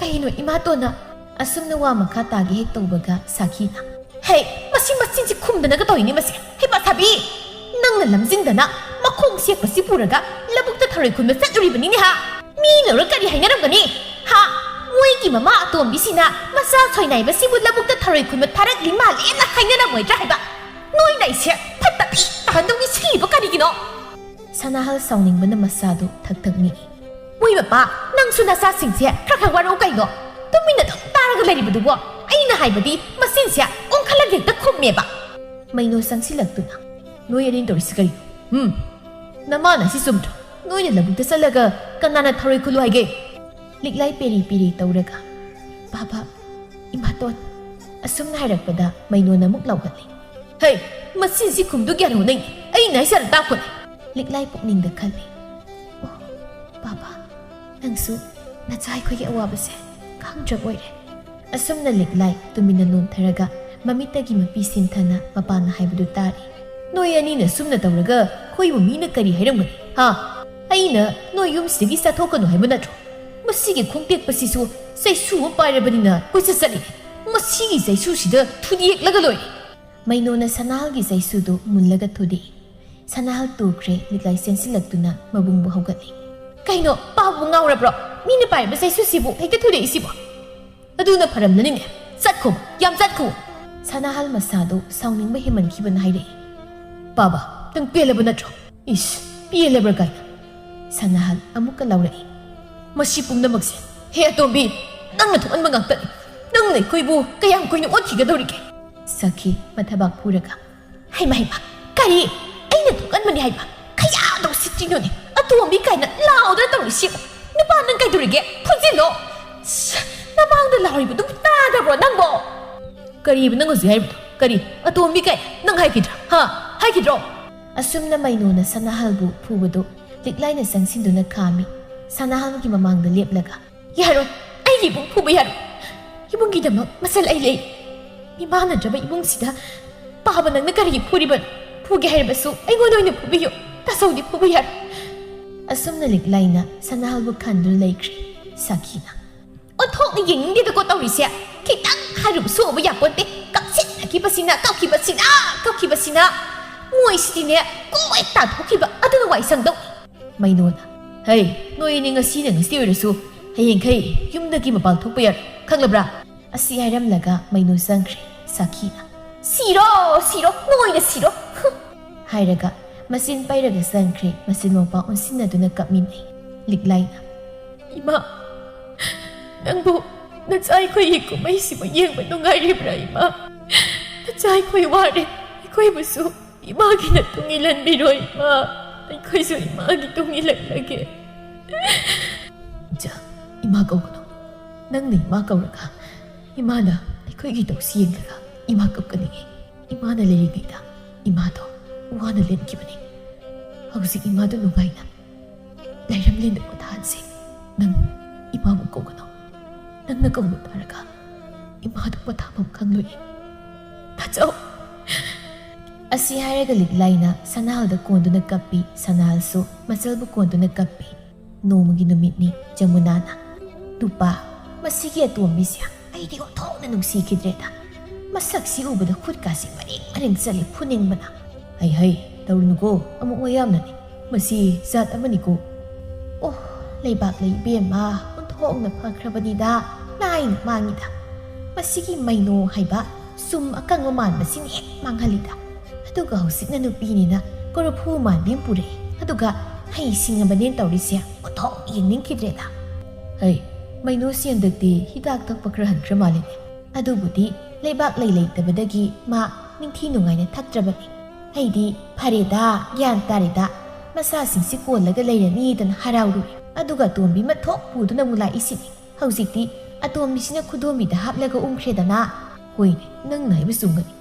ꯀꯩꯅꯣ ꯏꯃꯥꯇꯣꯟꯅ?" ꯑꯁꯨꯝꯅ ꯋꯥ ꯃꯈꯥ ꯇꯥꯒꯦ ꯍꯦꯛ ꯇꯧꯕꯒ ꯁꯥꯈꯤꯅ, "ꯍꯦ, ꯃꯁꯤ ꯃꯆꯤꯟꯁꯤ ꯈꯨꯝꯗꯅꯒ ꯇꯧꯏꯅꯦ ꯃꯁꯤ꯫ ꯍꯩꯄꯥ ꯁꯥꯕꯤ! ꯅꯪꯅ ꯂꯝꯖꯤꯡꯗꯅ ꯃꯈꯣꯡ ꯁꯦꯛꯄꯁꯤ ꯄꯨꯔꯒ ꯂꯧꯕꯨꯛꯇ ꯊꯔꯣꯏ ꯈꯨꯟꯕ ꯆꯠꯂꯨꯔꯤꯕꯅꯤꯅꯦ ꯍꯥ? ꯃꯤꯅ ꯎꯔ ꯀꯔꯤ ꯍꯥꯏꯅꯔꯝꯒꯅꯤ? ꯍꯥ? ꯃꯣꯏꯒꯤ ꯃꯃꯥ ꯑꯇꯣꯝꯕꯤꯁꯤꯅ ꯃꯆꯥ ꯁꯣꯏꯅꯥꯏꯕꯁꯤꯕꯨ ꯂꯧꯕꯨꯛꯇ ꯊꯔꯣꯏ ꯈꯨꯟꯕ ꯊꯥꯔꯛꯂꯤ ꯃꯥꯜꯂꯦꯅ ꯍꯥꯏꯅꯔꯝꯃꯣꯏꯗ꯭ꯔꯥ ꯍꯥꯏꯕ? ꯅꯣꯏꯅ ꯑꯩꯁꯦ ꯐꯠꯇꯕꯤ ꯇꯥꯍꯟꯗꯧꯒꯤ ꯁꯤꯕ ꯀꯔꯤꯒꯤꯅꯣ?" ꯁꯅꯥꯍꯜ ꯁꯥꯎꯅꯤꯡꯕꯅ ꯃꯁꯥꯗꯨ ꯊꯛ ꯊꯛ ꯅꯤꯛꯏ꯫ "ꯃꯣꯏ ꯃꯄꯥ, ꯅꯪꯁꯨ ꯅꯆꯥꯁꯤꯡꯁꯦ ꯈꯔ ꯈꯔ ꯋꯥꯔꯛꯎ ꯀꯩꯅꯣ? ꯇꯨꯃꯤꯟꯅ ꯑꯗꯨꯝ ꯇꯥꯔꯒ ꯂꯩꯔꯤꯕꯗꯨꯕꯣ? ꯑꯩꯅ ꯍꯥꯏꯕꯗꯤ ꯃꯆꯤꯟꯁꯦ ꯑꯣꯟꯈꯠꯂꯒ ꯍꯦꯛꯇ ꯈꯨꯝꯃꯦꯕ꯫" ꯃꯩꯅꯣ ꯆꯪꯁꯤꯜꯂꯛꯇꯨꯅ, "ꯅꯣꯏ ꯑꯅꯤꯅ ꯇꯧꯔꯤꯁꯤ ꯀꯔꯤꯅꯣ? ꯎꯝ, ꯅꯃꯥꯅ ꯁꯤ ꯆꯨꯝꯗ꯭ꯔꯣ? ꯅꯣꯏꯅ ꯂꯧꯕꯨꯛꯇ ꯆꯠꯂꯒ ꯀꯅꯥꯅ ꯊꯔꯣꯏ ꯈꯨꯜꯂꯨ ꯍꯥꯏꯒꯦ? ꯂꯤꯛꯂꯥꯏ ꯄꯦꯔꯤ ꯄꯦꯔꯤ ꯇꯧꯔꯒ, "ꯕꯥꯕꯥ, ꯏꯃꯥꯇꯣꯟ ꯑꯁꯨꯝꯅ ꯍꯥꯏꯔꯛꯄꯗ ꯃꯩꯅꯣꯟ ꯑꯃꯨꯛ ꯂꯥꯎꯒꯠꯂꯤ꯫ "ꯍꯩ, ꯃꯁꯤ ꯁꯤ ꯈꯨꯝꯗꯨ ꯒ꯭ꯌꯥꯟ ꯍꯣꯅꯩ꯫ ꯑꯩꯅ ꯍꯥꯏꯁꯦ ꯇꯥꯛꯈꯣꯅꯦ꯫" ꯂꯤꯛꯂꯥꯏ ꯄꯨꯛꯅꯤꯡꯗ ꯈꯜꯂꯤ, "ꯑꯣ, ꯕꯥꯕꯥ, ꯅꯪꯁꯨ ꯅꯆꯥ ꯑꯩꯈꯣꯏꯒꯤ ꯑꯋꯥꯕꯁꯦ ꯈꯪꯗ꯭ꯔꯕ ꯑꯣꯏꯔꯦ꯫" ꯑꯁꯨꯝꯅ ꯂꯤꯛꯂꯥꯏ ꯇꯨꯃꯤꯟꯅ ꯅꯣꯟꯊꯔꯒ ꯃꯃꯤꯠꯇꯒꯤ ꯃꯄꯤ ꯁꯤꯟꯊꯅ ꯃꯄꯥꯅ ꯍꯥꯏꯕꯗꯨ ꯇꯥꯔꯤ꯫ "ꯅꯣꯏ ꯑꯅꯤꯅ ꯁꯨꯝꯅ ꯇꯧꯔꯒ ꯑꯩꯈꯣꯏꯕꯨ ꯃꯤꯅ ꯀꯔꯤ ꯍꯥꯏꯔꯝꯒꯅꯤ? ꯍꯥ? ꯑꯩꯅ ꯅꯣꯏ ꯌꯨꯝꯁꯤꯗꯒꯤ ꯆꯠꯊꯣꯛꯀꯅꯨ ꯍꯥꯏꯕ ꯅꯠꯇ꯭ꯔꯣ? ꯃꯁꯤꯒꯤ ꯈꯣꯡꯇꯦꯛꯄꯁꯤꯁꯨ ꯆꯩꯁꯨ ꯑꯃ ꯄꯥꯏꯔꯕꯅꯤꯅ ꯀꯣꯏꯆꯠ ꯆꯠꯂꯤ꯫ ꯃꯁꯤꯒꯤ ꯆꯩꯁꯨꯁꯤꯗ ꯊꯨꯗꯦꯛꯂꯒ ꯂꯣꯏꯔꯦ꯫" ꯃꯩꯅꯣꯅ ꯁꯅꯥꯍꯜꯒꯤ ꯆꯩꯁꯨꯗꯨ ꯃꯨꯜꯂꯒ ꯊꯨꯗꯦꯛꯏ꯫ ꯁꯅꯥꯍꯜ ꯇꯨꯈ꯭ꯔꯦ꯫ ꯂꯤꯛꯂꯥꯏ ꯆꯦꯟꯁꯤꯜꯂꯛꯇꯨꯅ ꯃꯕꯨꯡꯕꯨ ꯍꯧꯒꯠꯂꯤ꯫ "ꯀꯩꯅꯣ, ꯄꯥꯕꯨ ꯉꯥꯎꯔꯕ꯭ꯔꯣ? ꯃꯤꯅ ꯄꯥꯏꯔꯤꯕ ꯆꯩꯁꯨꯁꯤꯕꯨ ꯍꯦꯛꯇ ꯊꯨꯗꯦꯛꯏꯁꯤꯕꯣ?" "ꯑꯗꯨꯅ ꯐꯔꯝꯂꯅꯤꯅꯦ꯫ ꯆꯠꯈꯣ, ꯌꯥꯝ ꯆꯠꯈꯣ꯫" ꯁꯅꯥꯍꯜ ꯃꯁꯥꯗꯨ ꯁꯥꯎꯅꯤꯡꯕ ꯍꯦꯟꯃꯟꯈꯤꯕꯅ ꯍꯥꯏꯔꯛꯏ꯫ "ꯕꯥꯕꯥ, ꯅꯪ ꯄꯦꯜꯂꯕ ꯅꯠꯇ꯭ꯔꯣ?" "ꯏꯁ, ꯄꯦꯜꯂꯕ꯭ꯔꯥ ꯀꯥꯏꯅ?" ꯁꯅꯥꯍꯜ ꯑꯃꯨꯛꯀ ꯂꯥꯎꯔꯛꯏ꯫ "ꯃꯁꯤ ꯄꯨꯝꯅꯃꯛꯁꯦ, ꯍꯦ ꯑꯇꯣꯝꯕꯤ, ꯅꯪꯅ ꯊꯣꯛꯍꯟꯕ ꯉꯥꯛꯇꯅꯤ꯫ ꯅꯪꯅ ꯑꯩꯈꯣꯏꯕꯨ ꯀꯌꯥꯝ ꯀꯨꯏꯅ ꯑꯣꯠꯈꯤꯒꯗꯧꯔꯤꯒꯦ?" ꯁꯈꯤ ꯃꯊꯕꯥꯛ ꯐꯨꯔꯒ, "ꯍꯩꯃ, ꯍꯩꯃ, ꯀꯔꯤ? ꯑꯩꯅ ꯊꯣꯛꯍꯟꯕꯅꯤ ꯍꯥꯏꯕ? ꯀꯌꯥꯗ ꯎꯁꯤꯠꯇ꯭ꯔꯤꯅꯣꯅꯦ? ꯑꯇꯣꯝꯕꯤ ꯀꯥꯏꯅ ꯂꯥꯎꯗꯅ ꯇꯧꯔꯤꯁꯤ? ꯅꯨꯄꯥ ꯅꯪ ꯀꯩꯗꯧꯔꯤꯒꯦ? ꯐꯨꯖꯤꯜꯂꯣ!" ꯁ, ꯅꯃꯥꯡꯗ ꯂꯥꯎꯔꯤꯕꯗꯨꯕꯨ ꯇꯥꯗꯕ꯭ꯔꯣ ꯅꯪꯕꯣ? ꯀꯔꯤꯕ ꯅꯪ ꯍꯧꯖꯤꯛ ꯍꯥꯏꯔꯤꯕꯗꯣ? ꯀꯔꯤ? ꯑꯇꯣꯝꯕꯤ ꯀꯥꯏ ꯅꯪ ꯍꯥꯏꯈꯤꯗ꯭ꯔꯥ? ꯍꯥ? ꯍꯥꯏꯈꯤꯗ꯭ꯔꯣ? ꯑꯁꯨꯝꯅ ꯃꯩꯅꯣꯅ ꯁꯅꯥꯍꯜꯕꯨ ꯐꯨꯕꯗꯨ ꯂꯤꯛꯂꯥꯏꯅ ꯆꯪꯁꯤꯟꯗꯨꯅ ꯈꯥꯝꯃꯤ꯫ ꯁꯅꯥꯍꯜꯒꯤ ꯃꯃꯥꯡꯗ ꯂꯦꯞꯂꯒ, "ꯌꯥꯔꯣꯏ, ꯑꯩꯒꯤ ꯏꯕꯨꯡ ꯐꯨꯕ ꯌꯥꯔꯣꯏ꯫ ꯏꯕꯨꯡꯒꯤꯗꯃꯛ ꯃꯆꯜ ꯑꯩ ꯂꯩ꯫ ꯃꯤꯃꯥꯟꯅꯗ꯭ꯔꯕ ꯏꯕꯨꯡꯁꯤꯗ ꯄꯥꯕ ꯅꯪꯅ ꯀꯔꯤꯒꯤ ꯐꯨꯔꯤꯕꯅꯣ? ꯐꯨꯒꯦ ꯍꯥꯏꯔꯕꯁꯨ ꯑꯩꯉꯣꯟꯗ ꯑꯣꯏꯅ ꯐꯨꯕꯤꯌꯨ꯫ ꯇꯥꯆꯧꯗꯤ ꯐꯨꯕ ꯌꯥꯔꯣꯏ꯫" ꯑꯁꯨꯝꯅ ꯂꯤꯛꯂꯥꯏꯅ ꯁꯅꯥꯍꯜꯕꯨ ꯈꯟꯗꯨꯅ ꯂꯩꯈ꯭ꯔꯦ꯫ ꯁꯥꯈꯤꯅ, "ꯑꯣꯟꯊꯣꯛꯅ ꯌꯦꯡꯅꯤꯡꯗꯦꯗꯀꯣ ꯇꯧꯔꯤꯁꯦ꯫ ꯈꯤꯇꯪ ꯍꯥꯏꯔꯨꯕꯁꯨ ꯎꯕ ꯌꯥꯄꯣꯟꯇꯦ꯫ ꯀꯞꯁꯤꯟꯅꯈꯤꯕꯁꯤꯅ, ꯀꯞꯈꯤꯕꯁꯤꯅ, ꯀꯞꯈꯤꯕꯁꯤꯅ꯫ ꯃꯣꯏꯁꯤꯗꯤꯅꯦ, ꯀꯣꯛ ꯍꯦꯛ ꯇꯥꯊꯣꯛꯈꯤꯕ ꯑꯗꯨꯅ ꯋꯥꯏ ꯁꯪꯗꯧ꯫" ꯃꯩꯅꯣꯅ, "ꯍꯩ, ꯅꯣꯏ ꯑꯅꯤ ꯉꯁꯤꯅ ꯉꯁꯤ ꯑꯣꯏꯔꯁꯨ ꯍꯌꯦꯡꯈꯩ ꯌꯨꯝꯗꯒꯤ ꯃꯄꯥꯟ ꯊꯣꯛꯄ ꯌꯥꯔꯣꯏ, ꯈꯪꯂꯕ꯭ꯔꯥ?" ꯑꯁꯤ ꯍꯥꯏꯔꯝꯂꯒ ꯃꯩꯅꯣ ꯆꯪꯈ꯭ꯔꯦ꯫ ꯁꯥꯈꯤꯅ, "ꯁꯤꯔꯣ, ꯁꯤꯔꯣ, ꯅꯣꯏꯅ ꯁꯤꯔꯣ!" ꯍꯥꯏꯔꯒ ꯃꯆꯤꯟ ꯄꯩꯔꯒ ꯆꯪꯈ꯭ꯔꯦ꯫ ꯃꯆꯤꯟ ꯃꯧꯄꯥ ꯑꯣꯟꯁꯤꯟꯅꯗꯨꯅ ꯀꯞꯃꯤꯟꯅꯩ꯫ ꯂꯤꯛꯂꯥꯏꯅ, "ꯏꯃꯥ, ꯅꯪꯕꯨ ꯅꯆꯥ ꯑꯩꯈꯣꯏꯒꯤ ꯀꯨꯝꯍꯩꯁꯤꯕꯨ ꯌꯦꯡꯕ ꯅꯨꯡꯉꯥꯏꯔꯤꯕ꯭ꯔꯥ ꯏꯃꯥ? ꯅꯆꯥ ꯑꯩꯈꯣꯏ ꯋꯥꯔꯦ, ꯑꯩꯈꯣꯏꯕꯨꯁꯨ ꯏꯃꯥꯒꯤ ꯅꯇꯨꯡ ꯏꯜꯍꯟꯕꯤꯔꯣ, ꯏꯃꯥ꯫ ꯑꯩꯈꯣꯏꯁꯨ ꯏꯃꯥꯒꯤ ꯇꯨꯡ ꯏꯜꯂꯛꯂꯒꯦ꯫ ꯏꯆꯥ, ꯏꯃꯥ ꯀꯧꯒꯅꯨ꯫ ꯅꯪꯅ ꯏꯃꯥ ꯀꯧꯔꯒ ꯏꯃꯥꯅ ꯑꯩꯈꯣꯏꯒꯤ ꯇꯧꯁꯤ ꯌꯦꯡꯂꯒ ꯏꯃꯥ ꯀꯞꯀꯅꯤꯌꯦ꯫ ꯏꯃꯥꯅ ꯂꯩꯔꯤꯉꯩꯗ ꯏꯃꯥꯗꯣ ꯋꯥꯅ ꯂꯦꯟꯈꯤꯕꯅꯤ꯫ ꯍꯧꯖꯤꯛ ꯏꯃꯥꯗꯣ ꯅꯨꯡꯉꯥꯏꯅ ꯂꯩꯔꯝꯂꯦꯅ ꯄꯣꯊꯥꯍꯟꯁꯦ꯫ ꯅꯪ ꯏꯃꯥꯕꯨ ꯀꯧꯒꯅꯨ꯫ ꯅꯪꯅ ꯀꯧꯕ ꯇꯥꯔꯒ ꯏꯃꯥꯗꯨ ꯄꯣꯊꯥꯐꯝ ꯈꯪꯂꯣꯏꯌꯦ꯫ ꯇꯥꯆꯧ! ꯑꯁꯤ ꯍꯥꯏꯔꯒ ꯂꯤꯛꯂꯥꯏꯅ ꯁꯅꯥꯍꯜꯗ ꯀꯣꯟꯗꯨꯅ ꯀꯞꯄꯤ꯫ ꯁꯅꯥꯍꯜꯁꯨ ꯃꯆꯜꯕꯨ ꯀꯣꯟꯗꯨꯅ ꯀꯞꯄꯤ꯫ ꯅꯣꯡꯃꯒꯤ ꯅꯨꯃꯤꯠꯅꯤ꯫ ꯖꯃꯨꯅꯥꯅ, "ꯅꯨꯄꯥ, ꯃꯁꯤꯒꯤ ꯑꯇꯣꯝꯕꯤꯁꯦ ꯑꯩꯗꯤ ꯑꯣꯟꯊꯣꯛꯅ ꯅꯨꯡꯁꯤꯈꯤꯗ꯭ꯔꯦꯗ꯫ ꯃꯁꯛꯁꯤ ꯎꯕꯗ ꯈꯨꯠꯀꯥꯁꯤ ꯃꯔꯦꯡ ꯃꯔꯦꯡ ꯆꯠꯂꯤ ꯐꯨꯅꯤꯡꯕꯅ꯫ ꯍꯩ ꯍꯩ, ꯇꯧꯔꯨꯅꯨꯀꯣ, ꯑꯃꯨꯛ ꯃꯌꯥꯝꯅꯅꯤ꯫ ꯃꯁꯤ ꯖꯥꯠ ꯑꯃꯅꯤꯀꯣ꯫ ꯑꯣ, ꯂꯩꯕꯥꯛ ꯂꯩ ꯏꯕꯦꯝꯃ, ꯑꯣꯟꯊꯣꯛꯅ ꯐꯈ꯭ꯔꯕꯅꯤꯗ, ꯂꯥꯏꯅ ꯃꯥꯡꯉꯤꯗ꯫ ꯃꯁꯤꯒꯤ ꯃꯩꯅꯣ ꯍꯥꯏꯕ ꯁꯨꯝ ꯑꯀꯪꯕ ꯃꯥꯟꯕꯁꯤꯅ ꯍꯦꯛ ꯃꯥꯡꯍꯜꯂꯤꯗ꯫ ꯑꯗꯨꯒ ꯍꯧꯖꯤꯛꯅ ꯅꯨꯄꯤꯅꯤꯅ ꯀꯣꯔꯐꯨ ꯃꯥꯟꯕꯤ ꯑꯃ ꯄꯨꯔꯛꯑꯦ꯫ ꯑꯗꯨꯒ ꯍꯩ ꯁꯤꯡꯉꯕꯅꯦꯅ ꯇꯧꯔꯤꯁꯦ, ꯑꯣꯟꯊꯣꯛ ꯌꯦꯡꯅꯤꯡꯈꯤꯗ꯭ꯔꯦꯗ꯫ ꯍꯩ, ꯃꯩꯅꯣꯁꯤ ꯍꯟꯗꯛꯇꯤ ꯍꯤꯗꯥꯛ ꯊꯛꯄ ꯈꯔ ꯍꯟꯈ꯭ꯔ ꯃꯥꯜꯂꯦꯅꯦ꯫ ꯑꯗꯨꯕꯨꯗꯤ ꯂꯩꯕꯥꯛ ꯂꯩ ꯂꯩꯇꯕꯗꯒꯤ ꯃꯥ ꯅꯤꯡꯊꯤ ꯅꯨꯡꯉꯥꯏꯅ ꯊꯛꯇ꯭ꯔꯕꯅꯤ꯫ ꯑꯩꯗꯤ ꯐꯔꯦꯗ, ꯒ꯭ꯌꯥꯟ ꯇꯥꯔꯦꯗ, ꯃꯆꯥꯁꯤꯡꯁꯤ ꯀꯣꯜꯂꯒ ꯂꯩꯔꯅꯤꯗꯅ ꯍꯔꯥꯎꯔꯨꯔꯦ꯫ ꯑꯗꯨꯒ ꯑꯇꯣꯝꯕꯤ ꯑꯃ ꯊꯣꯛ ꯄꯨꯗꯨꯅ ꯑꯃꯨꯛ ꯂꯥꯛꯏꯁꯤꯅꯤ꯫ ꯍꯧꯖꯤꯛꯇꯤ ꯑꯇꯣꯝꯕꯤꯁꯤꯅ ꯈꯨꯗꯣꯝꯕꯤꯗ ꯍꯥꯞꯂꯒ ꯎꯪꯈ꯭ꯔꯦꯗꯅ꯫ ꯍꯣꯏꯅꯦ, ꯅꯪꯅ ꯍꯥꯏꯕ ꯆꯨꯝꯒꯅꯤ꯫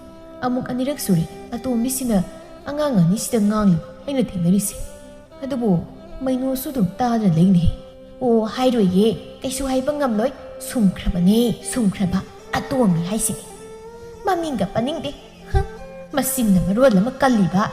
ꯑꯃꯨꯛ ꯑꯅꯤꯔꯛ ꯁꯨꯔꯦ ꯑꯇꯣꯝꯕꯤꯁꯤꯅ ꯑꯉꯥꯡ ꯑꯅꯤꯁꯤꯗ ꯉꯥꯡꯂꯤꯕ ꯑꯩꯅ ꯊꯦꯡꯅꯔꯤꯁꯦ꯫ ꯑꯗꯨꯕꯨ ꯃꯩꯅꯣꯁꯨ ꯑꯗꯨꯝ ꯇꯥꯗꯅ ꯂꯩꯅꯦ꯫ ꯑꯣ, ꯍꯥꯏꯔꯣꯏꯌꯦ, ꯀꯩꯁꯨ ꯍꯥꯏꯕ ꯉꯝꯂꯣꯏ꯫ ꯁꯨꯝꯈ꯭ꯔꯕꯅꯦ, ꯁꯨꯝꯈ꯭ꯔꯕ꯫ ꯑꯇꯣꯝꯕꯤ ꯍꯥꯏꯁꯤꯅꯤ꯫ ꯃꯃꯤꯡꯒ ꯄꯟꯅꯤꯡꯗꯦ꯫ ꯍ, ꯃꯆꯤꯟꯅ ꯃꯔꯣꯜ ꯑꯃ ꯀꯜꯂꯤꯕ꯫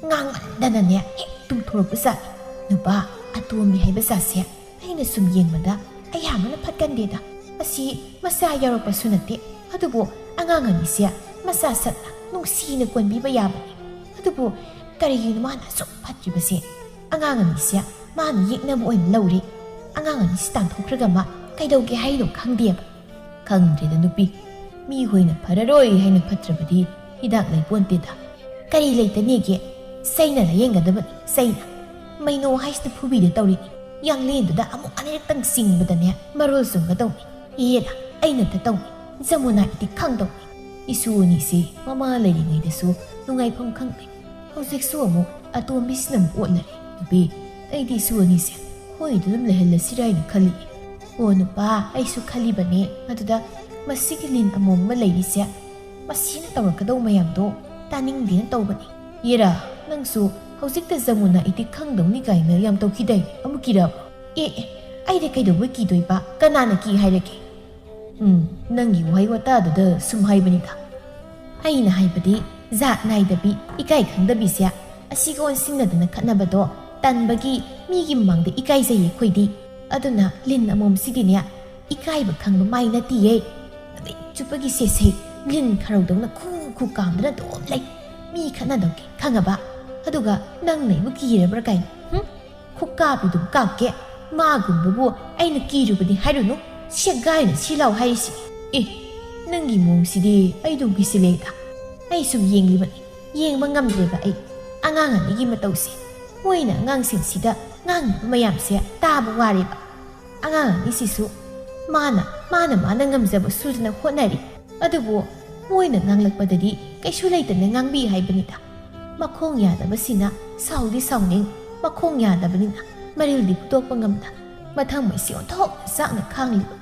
ꯉꯥꯡꯃꯟꯗꯅꯅꯦ ꯍꯦꯛ ꯇꯨꯝꯊꯣꯔꯛꯄ ꯖꯥꯠꯅꯤ꯫ ꯅꯨꯄꯥ, ꯑꯇꯣꯝꯕꯤ ꯍꯥꯏꯕ ꯖꯥꯠꯁꯦ ꯑꯩꯅ ꯁꯨꯝ ꯌꯦꯡꯕꯗ ꯑꯌꯥꯝꯕꯅ ꯐꯠꯀꯟꯗꯦꯗ꯫ ꯑꯁꯤ ꯃꯆꯥ ꯌꯥꯎꯔꯛꯄꯁꯨ ꯅꯠꯇꯦ, ꯑꯗꯨꯕꯨ ꯑꯉꯥꯡ ꯑꯅꯤꯁꯦ ꯃꯆꯥ ꯁꯛꯅ ꯅꯨꯡꯁꯤꯅ ꯀꯣꯟꯕꯤꯕ ꯌꯥꯕꯅꯤ꯫ ꯑꯗꯨꯕꯨ ꯀꯔꯤꯒꯤꯅꯣ ꯃꯥꯅ ꯑꯁꯨꯛ ꯐꯠꯇ꯭ꯔꯤꯕꯁꯦ? ꯑꯉꯥꯡ ꯑꯅꯤꯁꯦ ꯃꯥꯅ ꯌꯦꯛꯅꯕ ꯑꯣꯏꯅ ꯂꯧꯔꯦ꯫ ꯑꯉꯥꯡ ꯑꯅꯤꯁꯤ ꯇꯥꯟꯊꯣꯛꯈ꯭ꯔꯒ ꯃꯥ ꯀꯩꯗꯧꯒꯦ ꯍꯥꯏꯅꯣ ꯈꯪꯗꯦꯕ꯫ ꯈꯪꯗ꯭ꯔꯦꯗ ꯅꯨꯄꯤ, ꯃꯤꯈꯣꯏꯅ ꯐꯔꯔꯣꯏ ꯍꯥꯏꯅ ꯐꯠꯇ꯭ꯔꯕꯗꯤ ꯍꯤꯗꯥꯛ ꯂꯩꯄꯣꯟꯇꯦꯗ꯫ ꯀꯔꯤ ꯂꯩꯇꯅꯦꯒꯦ? ꯆꯩꯅ ꯂꯥꯌꯦꯡꯒꯗꯕꯅꯤ, ꯆꯩꯅ꯫ ꯃꯩꯅꯣ ꯍꯥꯏꯁꯤꯅ ꯐꯨꯕꯤꯗ ꯇꯧꯔꯤꯅꯤ꯫ ꯌꯥꯡꯂꯦꯟꯗꯨꯗ ꯑꯃꯨꯛ ꯑꯅꯤꯔꯛꯇꯪ ꯆꯤꯡꯕꯗꯅꯦ ꯃꯔꯣꯜ ꯆꯨꯝꯒꯗꯧꯅꯤ꯫ ꯏꯍꯦꯗ, ꯑꯩꯅꯗ ꯇꯧꯅꯤ꯫ ꯖꯃꯨꯅꯥ ꯏꯗꯤ ꯈꯪꯗꯧꯅꯤ꯫ ꯏꯁꯨ ꯑꯅꯤꯁꯤ ꯃꯃꯥ ꯂꯩꯔꯤꯉꯩꯗꯁꯨ ꯅꯨꯡꯉꯥꯏꯐꯝ ꯈꯪꯗꯦ꯫ ꯍꯧꯖꯤꯛꯁꯨ ꯑꯃꯨꯛ ꯑꯇꯣꯝꯕꯤꯁꯤꯅ ꯑꯃꯨꯛ ꯑꯣꯠꯅꯔꯦ꯫ ꯅꯨꯄꯤ, ꯑꯩꯗꯤ ꯏꯁꯨ ꯑꯅꯤꯁꯦ ꯍꯣꯏꯗ ꯑꯗꯨꯝ ꯂꯩꯍꯜꯂꯁꯤꯔꯥ ꯍꯥꯏꯅ ꯈꯜꯂꯤ꯫ ꯑꯣ ꯅꯨꯄꯥ, ꯑꯩꯁꯨ ꯈꯜꯂꯤꯕꯅꯦ꯫ ꯑꯗꯨꯗ ꯃꯁꯤꯒꯤ ꯂꯤꯟ ꯑꯃꯣꯝ ꯑꯃ ꯂꯩꯔꯤꯁꯦ, ꯃꯁꯤꯅ ꯇꯧꯔꯛꯀꯗꯧ ꯃꯌꯥꯝꯗꯣ ꯇꯥꯅꯤꯡꯗꯦꯅ ꯇꯧꯕꯅꯤ꯫ ꯌꯦꯔꯥ, ꯅꯪꯁꯨ ꯍꯧꯖꯤꯛꯇ ꯖꯃꯨꯅꯥ ꯏꯇꯤꯛ ꯈꯪꯗꯧꯅꯤ ꯀꯥꯏꯅ ꯌꯥꯝ ꯇꯧꯈꯤꯗꯥꯏ? ꯑꯃꯨꯛ ꯀꯤꯔꯕ? ꯑꯦ, ꯑꯦ, ꯑꯩꯗꯤ ꯀꯩꯗꯧꯕꯩ ꯀꯤꯗꯣꯏꯕ? ꯀꯅꯥꯅ ꯀꯤ ꯍꯥꯏꯔꯒꯦ? ꯎꯝ, ꯅꯪꯒꯤ ꯋꯥꯍꯩ ꯋꯥꯇꯥꯗꯨꯗ ꯁꯨꯝ ꯍꯥꯏꯕꯅꯤꯗ꯫ ꯑꯩꯅ ꯍꯥꯏꯕꯗꯤ ꯖꯥꯠ ꯅꯥꯏꯗꯕꯤ, ꯏꯀꯥꯏ ꯈꯪꯗꯕꯤꯁꯦ꯫ ꯑꯁꯤꯒ ꯑꯣꯟꯁꯤꯟꯅꯗꯅ ꯈꯠꯅꯕꯗꯣ ꯇꯟꯕꯒꯤ ꯃꯤꯒꯤ ꯃꯃꯥꯡꯗ ꯏꯀꯥꯏꯖꯩꯌꯦ ꯑꯩꯈꯣꯏꯗꯤ꯫ ꯑꯗꯨꯅ ꯂꯤꯟ ꯑꯃꯣꯝꯁꯤꯗꯤꯅꯦ, ꯏꯀꯥꯏꯕ ꯈꯪꯕ ꯃꯥꯏ ꯅꯠꯇꯤꯌꯦ꯫ ꯅꯨꯃꯤꯠ ꯆꯨꯞꯄꯒꯤ ꯁꯦꯁꯦ ꯂꯤꯟ ꯈꯔꯧꯗꯧꯅ ꯈꯨ ꯈꯨ ꯀꯥꯝꯗꯅ ꯑꯗꯨꯝ ꯂꯩ꯫ ꯃꯤ ꯈꯠꯅꯗꯧꯒꯦ ꯈꯪꯉꯕ? ꯑꯗꯨꯒ ꯅꯪꯅ ꯑꯩꯕꯨ ꯀꯤꯔꯕ꯭ꯔꯥ ꯀꯥꯏꯅ? ꯍꯨꯝ? ꯈꯨꯀꯥꯞꯄꯤꯗꯨꯝ ꯀꯥꯞꯀꯦ꯫ ꯃꯥꯒꯨꯝꯕꯕꯨ ꯑꯩꯅ ꯀꯤꯔꯨꯕꯅꯤ ꯍꯥꯏꯔꯨꯅꯨ꯫ ꯁꯦꯒꯥꯏꯅ ꯁꯤ ꯂꯥꯎ ꯍꯥꯏꯔꯤꯁꯤ꯫ ꯑꯦ, ꯅꯪꯒꯤ ꯃꯑꯣꯡꯁꯤꯗꯤ ꯑꯩꯗꯨꯝ ꯀꯤꯁꯤꯜꯂꯦꯗ꯫ ꯑꯩ ꯁꯨꯝ ꯌꯦꯡꯂꯤꯕꯅꯤ꯫ ꯌꯦꯡꯕ ꯉꯝꯗ꯭ꯔꯦꯕ ꯑꯩ꯫ ꯑꯉꯥꯡ ꯑꯅꯤꯒꯤ ꯃꯇꯧꯁꯦ꯫ ꯃꯣꯏꯅ ꯑꯉꯥꯡꯁꯤꯡꯁꯤꯗ ꯉꯥꯡꯂꯤꯕ ꯃꯌꯥꯝꯁꯦ ꯇꯥꯕ ꯋꯥꯔꯦꯕ꯫ ꯑꯉꯥꯡ ꯑꯅꯤꯁꯤꯁꯨ ꯃꯥꯅ, ꯃꯥꯅ, ꯃꯥꯅ ꯉꯝꯖꯕ ꯁꯨꯗꯅ ꯍꯣꯠꯅꯔꯤ꯫ ꯑꯗꯨꯕꯨ ꯃꯣꯏꯅ ꯉꯥꯡꯂꯛꯄꯗꯗꯤ ꯀꯩꯁꯨ ꯂꯩꯇꯅ ꯉꯥꯡꯕꯤ ꯍꯥꯏꯕꯅꯤꯗ꯫ ꯃꯈꯣꯡ ꯌꯥꯗꯕꯁꯤꯅ ꯁꯥꯎꯗꯤ ꯁꯥꯎꯅꯤꯡ, ꯃꯈꯣꯡ ꯌꯥꯗꯕꯅꯤꯅ ꯃꯔꯤꯜꯗꯤ ꯐꯨꯗꯣꯛꯄ ꯉꯝꯗ꯫ ꯃꯊꯪ ꯃꯩꯁꯤ ꯑꯣꯟꯊꯣꯛꯅ ꯆꯥꯛꯅ ꯈꯥꯡꯂꯤꯕ꯫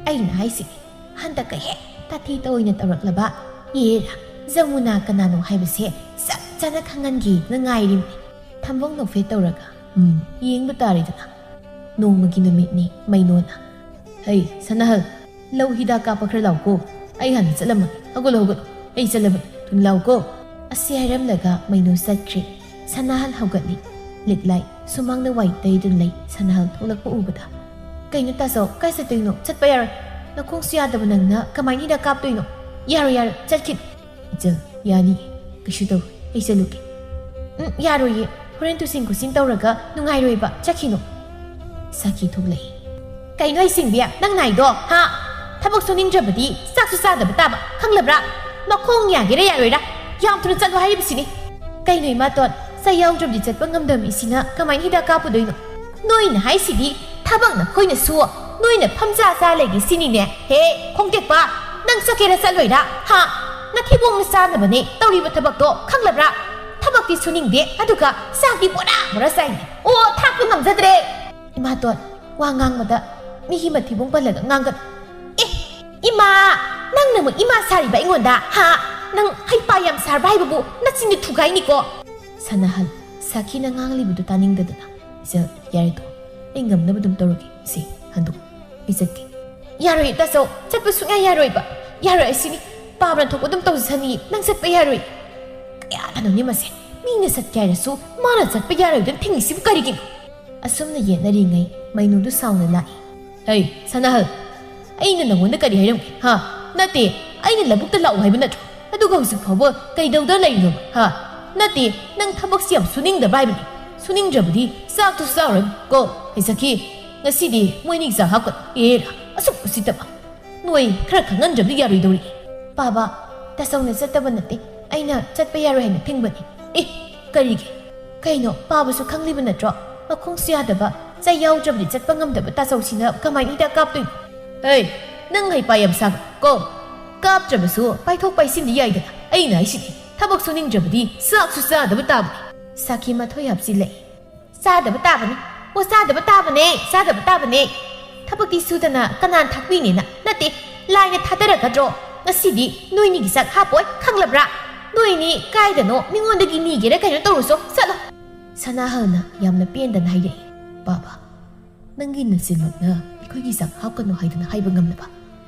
ꯑꯩꯅ ꯍꯥꯏꯁꯤꯅꯤ, ꯍꯟꯗꯛꯀ ꯍꯦꯛ ꯇꯥꯊꯤ ꯇꯧꯏꯅ ꯇꯧꯔꯛꯂꯕ꯫ ꯌꯦꯔꯥ, ꯖꯃꯨꯅꯥ ꯀꯅꯥꯅꯣ ꯍꯥꯏꯕꯁꯦ ꯆꯞ ꯆꯥꯅ ꯈꯪꯍꯟꯒꯦꯅ ꯉꯥꯏꯔꯤꯕꯅꯤ꯫ ꯊꯝꯕꯧ ꯅꯣꯛꯐꯦꯠ ꯇꯧꯔꯒ, "ꯎꯝ, ꯌꯦꯡꯕ ꯇꯥꯔꯦꯗꯅ꯫ ꯅꯣꯡꯃꯒꯤ ꯅꯨꯃꯤꯠꯅꯤ, ꯃꯩꯅꯣꯅ꯫ ꯍꯩ, ꯁꯅꯥꯍꯜ, ꯂꯧ ꯍꯤꯗꯥꯛ ꯀꯥꯞꯄ ꯈꯔ ꯂꯥꯎꯀꯣ꯫ ꯑꯩ ꯍꯥꯟꯅ ꯆꯠꯂꯝꯃꯒꯦ꯫ ꯍꯧꯒꯠꯂꯣ, ꯍꯧꯒꯠꯂꯣ꯫ ꯑꯩ ꯆꯠꯂꯕꯅꯤ꯫ ꯊꯨꯅ ꯂꯥꯎꯀꯣ꯫" ꯑꯁꯤ ꯍꯥꯏꯔꯝꯂꯒ ꯃꯩꯅꯣ ꯆꯠꯈ꯭ꯔꯦ꯫ ꯁꯅꯥꯍꯜ ꯍꯧꯒꯠꯂꯤ꯫ ꯂꯤꯛꯂꯥꯏ ꯁꯨꯃꯥꯡꯗ ꯋꯥꯏ ꯇꯩꯗꯨꯅ ꯂꯩ꯫ ꯁꯅꯥꯍꯜ ꯊꯣꯛꯂꯛꯄ ꯎꯕꯗ, "ꯀꯩꯅꯣ ꯇꯥꯆꯧ, ꯀꯥꯏ ꯆꯠꯇꯣꯏꯅꯣ? ꯆꯠꯄ ꯌꯥꯔꯣꯏ꯫ ꯅꯈꯣꯡꯁꯨ ꯌꯥꯗꯕ ꯅꯪꯅ ꯀꯃꯥꯏꯅ ꯍꯤꯗꯥꯛ ꯀꯥꯞꯇꯣꯏꯅꯣ? ꯌꯥꯔꯣꯏ, ꯌꯥꯔꯣꯏ, ꯆꯠꯈꯤꯅꯨ꯫" "ꯏꯆꯜ, ꯌꯥꯅꯤ꯫ ꯀꯩꯁꯨ ꯇꯧꯔꯣꯏ꯫ ꯑꯩ ꯆꯠꯂꯨꯒꯦ꯫" "ꯎꯝ, ꯌꯥꯔꯣꯏꯌꯦ꯫ ꯍꯣꯔꯦꯟ ꯇꯨꯁꯤꯟ ꯈꯣꯠꯆꯤꯟ ꯇꯧꯔꯒ ꯅꯨꯡꯉꯥꯏꯔꯣꯏꯕ꯫ ꯆꯠꯈꯤꯅꯨ꯫" ꯁꯥꯈꯤ ꯊꯣꯛꯂꯛꯏ꯫ "ꯀꯩꯅꯣ ꯍꯩꯁꯤꯡꯕꯤ, ꯅꯪ ꯅꯥꯏꯗꯣ, ꯍꯥ? ꯊꯕꯛ ꯁꯨꯅꯤꯡꯗ꯭ꯔꯕꯗꯤ ꯆꯥꯛꯁꯨ ꯆꯥꯗꯕ ꯇꯥꯕ, ꯈꯪꯂꯕ꯭ꯔꯥ? ꯃꯈꯣꯡ ꯌꯥꯒꯦꯔꯥ ꯌꯥꯔꯣꯏꯔꯥ? ꯌꯥꯝ ꯊꯨꯅ ꯆꯠꯂꯣ ꯍꯥꯏꯔꯤꯕꯁꯤꯅꯤ꯫" "ꯀꯩꯅꯣ ꯏꯃꯥꯇꯣꯟ, ꯆꯩ ꯌꯥꯎꯗ꯭ꯔꯕꯗꯤ ꯆꯠꯄ ꯉꯝꯗꯕ ꯃꯤꯁꯤꯅ ꯀꯃꯥꯏꯅ ꯍꯤꯗꯥꯛ ꯀꯥꯞꯄꯨꯗꯣꯏꯅꯣ?" "ꯅꯣꯏꯅ ꯍꯥꯏꯁꯤꯗꯤ ꯊꯕꯛꯅ ꯑꯩꯈꯣꯏꯅ ꯁꯨ, ꯅꯣꯏꯅ ꯐꯝꯖꯥ ꯆꯥ ꯂꯩꯒꯦ ꯁꯤꯅꯤꯅꯦ꯫ ꯍꯦ, ꯈꯣꯡꯇꯦꯛꯄ, ꯅꯪ ꯆꯠꯀꯦꯔꯥ ꯆꯠꯂꯣꯏꯔꯥ, ꯍꯥ?" ꯅꯊꯤꯕꯣꯡꯅ ꯆꯥꯅꯕꯅꯦ ꯇꯧꯔꯤꯕ ꯊꯕꯛꯇꯣ, ꯈꯪꯂꯕ꯭ꯔꯥ? ꯊꯕꯛꯇꯤ ꯁꯨꯅꯤꯡꯗꯦ, ꯑꯗꯨꯒ ꯆꯥꯛꯇꯤ ꯕꯣꯔꯥ ꯕꯣꯔꯥ ꯆꯥꯏꯅꯦ꯫ ꯑꯣ, ꯊꯥꯛꯄ ꯉꯝꯖꯗ꯭ꯔꯦ꯫ ꯏꯃꯥꯇꯣꯟ, ꯋꯥ ꯉꯥꯡꯕꯗ ꯃꯤꯒꯤ ꯃꯊꯤꯕꯣꯡ ꯄꯜꯂꯒ ꯉꯥꯡꯒꯅꯨ꯫ ꯑꯦ, ꯏꯃꯥ, ꯅꯪꯅ ꯑꯃꯨꯛ ꯏꯃꯥ ꯁꯥꯔꯤꯕ ꯑꯩꯉꯣꯟꯗ, ꯍꯥ? ꯅꯪ ꯍꯩꯄꯥ ꯌꯥꯝ ꯁꯥꯔꯕ ꯍꯥꯏꯕꯕꯨ ꯅꯆꯤꯟꯗꯤ ꯊꯨꯒꯥꯏꯅꯤꯀꯣ꯫ ꯁꯅꯥꯍꯜ, ꯁꯥꯈꯤꯅ ꯉꯥꯡꯂꯤꯕꯗꯨ ꯇꯥꯅꯤꯡꯗꯗꯅ, "ꯏꯆꯜ, ꯌꯥꯔꯦ ꯇꯣꯛꯑꯣ, ꯑꯩ ꯉꯝꯅꯕ ꯑꯗꯨꯝ ꯇꯧꯔꯒꯦ꯫ ꯁꯦ, ꯍꯟꯗꯣꯛꯑꯣ, ꯑꯩ ꯆꯠꯀꯦ꯫" "ꯌꯥꯔꯣꯏ ꯇꯥꯆꯧ, ꯆꯠꯄ ꯁꯨꯡꯌꯥ ꯌꯥꯔꯣꯏꯕ꯫ ꯌꯥꯔꯣꯏ ꯍꯥꯏꯁꯤꯅꯤ, ꯄꯥꯕꯅ ꯊꯣꯛꯄ ꯑꯗꯨꯝ ꯇꯧꯖꯁꯅꯤ, ꯅꯪ ꯆꯠꯄ ꯌꯥꯔꯣꯏ꯫" ꯀꯌꯥꯗꯅꯣꯅꯦ ꯃꯁꯦ, ꯃꯤꯅ ꯆꯠꯀꯦ ꯍꯥꯏꯔꯁꯨ ꯃꯥꯅ ꯆꯠꯄ ꯌꯥꯔꯣꯏꯗꯅ ꯊꯤꯡꯉꯤꯁꯤꯕꯨ ꯀꯔꯤꯒꯤꯅꯣ? ꯑꯁꯨꯝꯅ ꯌꯦꯠꯅꯔꯤꯉꯩ ꯃꯩꯅꯨꯗꯨ ꯁꯥꯎꯅ ꯂꯥꯛꯏ꯫ "ꯍꯩ, ꯁꯅꯥꯍꯜ, ꯑꯩꯅ ꯅꯪꯉꯣꯟꯗ ꯀꯔꯤ ꯍꯥꯏꯔꯝꯒꯦ, ꯍꯥ? ꯅꯠꯇꯦ, ꯑꯩꯅ ꯂꯧꯕꯨꯛꯇ ꯂꯥꯛꯎ ꯍꯥꯏꯕ ꯅꯠꯇ꯭ꯔꯣ? ꯑꯗꯨꯒ ꯍꯧꯖꯤꯛ ꯐꯥꯎꯕ ꯀꯩꯗꯧꯗ ꯂꯩꯔꯤꯅꯣꯕ, ꯍꯥ? ꯅꯠꯇꯦ, ꯅꯪ ꯊꯕꯛꯁꯤ ꯌꯥꯝ ꯁꯨꯅꯤꯡꯗꯕ꯭ꯔꯥ ꯍꯥꯏꯕꯅꯤ꯫ ꯁꯨꯅꯤꯡꯗ꯭ꯔꯕꯗꯤ ꯆꯥꯛꯇꯨ ꯆꯥꯔꯨꯔꯅꯨ ꯀꯣ꯫ ꯍꯩ ꯁꯈꯤ, ꯉꯁꯤꯗꯤ ꯃꯣꯏꯅꯤꯒꯤ ꯆꯥꯛ ꯍꯥꯞꯀꯅꯨ꯫ ꯑꯦꯔꯥ, ꯑꯁꯨꯛ ꯎꯁꯤꯠꯇꯕ꯫ ꯅꯣꯏ ꯈꯔ ꯈꯪꯍꯟꯗ꯭ꯔꯕꯗꯤ ꯌꯥꯔꯣꯏꯗꯧꯔꯤ꯫" "ꯄꯥꯕ, ꯇꯥꯆꯧꯅ ꯆꯠꯇꯕ ꯅꯠꯇꯦ, ꯑꯩꯅ ꯆꯠꯄ ꯌꯥꯔꯣꯏ ꯍꯥꯏꯅ ꯊꯤꯡꯕꯅꯤ꯫" "ꯑꯦ, ꯀꯔꯤꯒꯤ? ꯀꯩꯅꯣ, ꯄꯥꯕꯁꯨ ꯈꯪꯂꯤꯕ ꯅꯠꯇ꯭ꯔꯣ? ꯃꯈꯣꯡꯁꯨ ꯌꯥꯗꯕ, ꯆꯩ ꯌꯥꯎꯗ꯭ꯔꯕꯗꯤ ꯆꯠꯄ ꯉꯝꯗꯕ ꯇꯥꯆꯧꯁꯤꯅ ꯀꯃꯥꯏꯅ ꯍꯤꯗꯥꯛ ꯀꯥꯞꯇꯣꯏꯅꯣ?" "ꯍꯩ, ꯅꯪ ꯍꯩꯄꯥ ꯌꯥꯝ ꯁꯥꯒꯅꯨ ꯀꯣ꯫ ꯀꯥꯞꯇ꯭ꯔꯕꯁꯨ ꯄꯥꯏꯊꯣꯛ ꯄꯥꯏꯁꯤꯟꯗꯤ ꯌꯥꯏꯗꯅ꯫ ꯑꯩꯅ ꯍꯥꯏꯁꯤꯗꯤ, ꯊꯕꯛ ꯁꯨꯅꯤꯡꯗ꯭ꯔꯕꯗꯤ ꯆꯥꯛꯁꯨ ꯆꯥꯗꯕ ꯇꯥꯕꯅꯤ꯫" ꯁꯥꯈꯤ ꯃꯊꯣꯏ ꯍꯥꯞꯆꯤꯜꯂꯛꯏ꯫ "ꯆꯥꯗꯕ ꯇꯥꯕꯅꯤ꯫ ꯑꯣ, ꯆꯥꯗꯕ ꯇꯥꯕꯅꯦ, ꯆꯥꯗꯕ ꯇꯥꯕꯅꯦ꯫ ꯊꯕꯛꯇꯤ ꯁꯨꯗꯅ ꯀꯅꯥꯅ ꯊꯥꯛꯄꯤꯅꯦꯅ? ꯅꯠꯇꯦ, ꯂꯥꯏꯅ ꯊꯥꯗꯔꯛꯀꯗ꯭ꯔꯣ? ꯉꯁꯤꯗꯤ ꯅꯣꯏꯅꯤꯒꯤ ꯆꯥꯛ ꯍꯥꯞꯄꯣꯏ, ꯈꯪꯂꯕ꯭ꯔꯥ? ꯅꯣꯏꯅꯤ ꯀꯥꯏꯗꯅꯣ ꯃꯤꯉꯣꯟꯗꯒꯤ ꯅꯤꯒꯦꯔꯥ ꯀꯩꯅꯣ ꯇꯧꯔꯨꯆꯣ, ꯆꯠꯂꯣ꯫" ꯁꯅꯥꯍꯜꯅ ꯌꯥꯝꯅ ꯄꯦꯟꯗꯅ ꯍꯥꯏꯔꯛꯏ꯫ "ꯄꯥꯕ, ꯅꯪꯒꯤ ꯅꯆꯤꯟꯃꯛꯅ ꯑꯩꯈꯣꯏꯒꯤ ꯆꯥꯛ ꯍꯥꯞꯀꯅꯨ ꯍꯥꯏꯗꯨꯅ ꯍꯥꯏꯕ ꯉꯝꯂꯕ?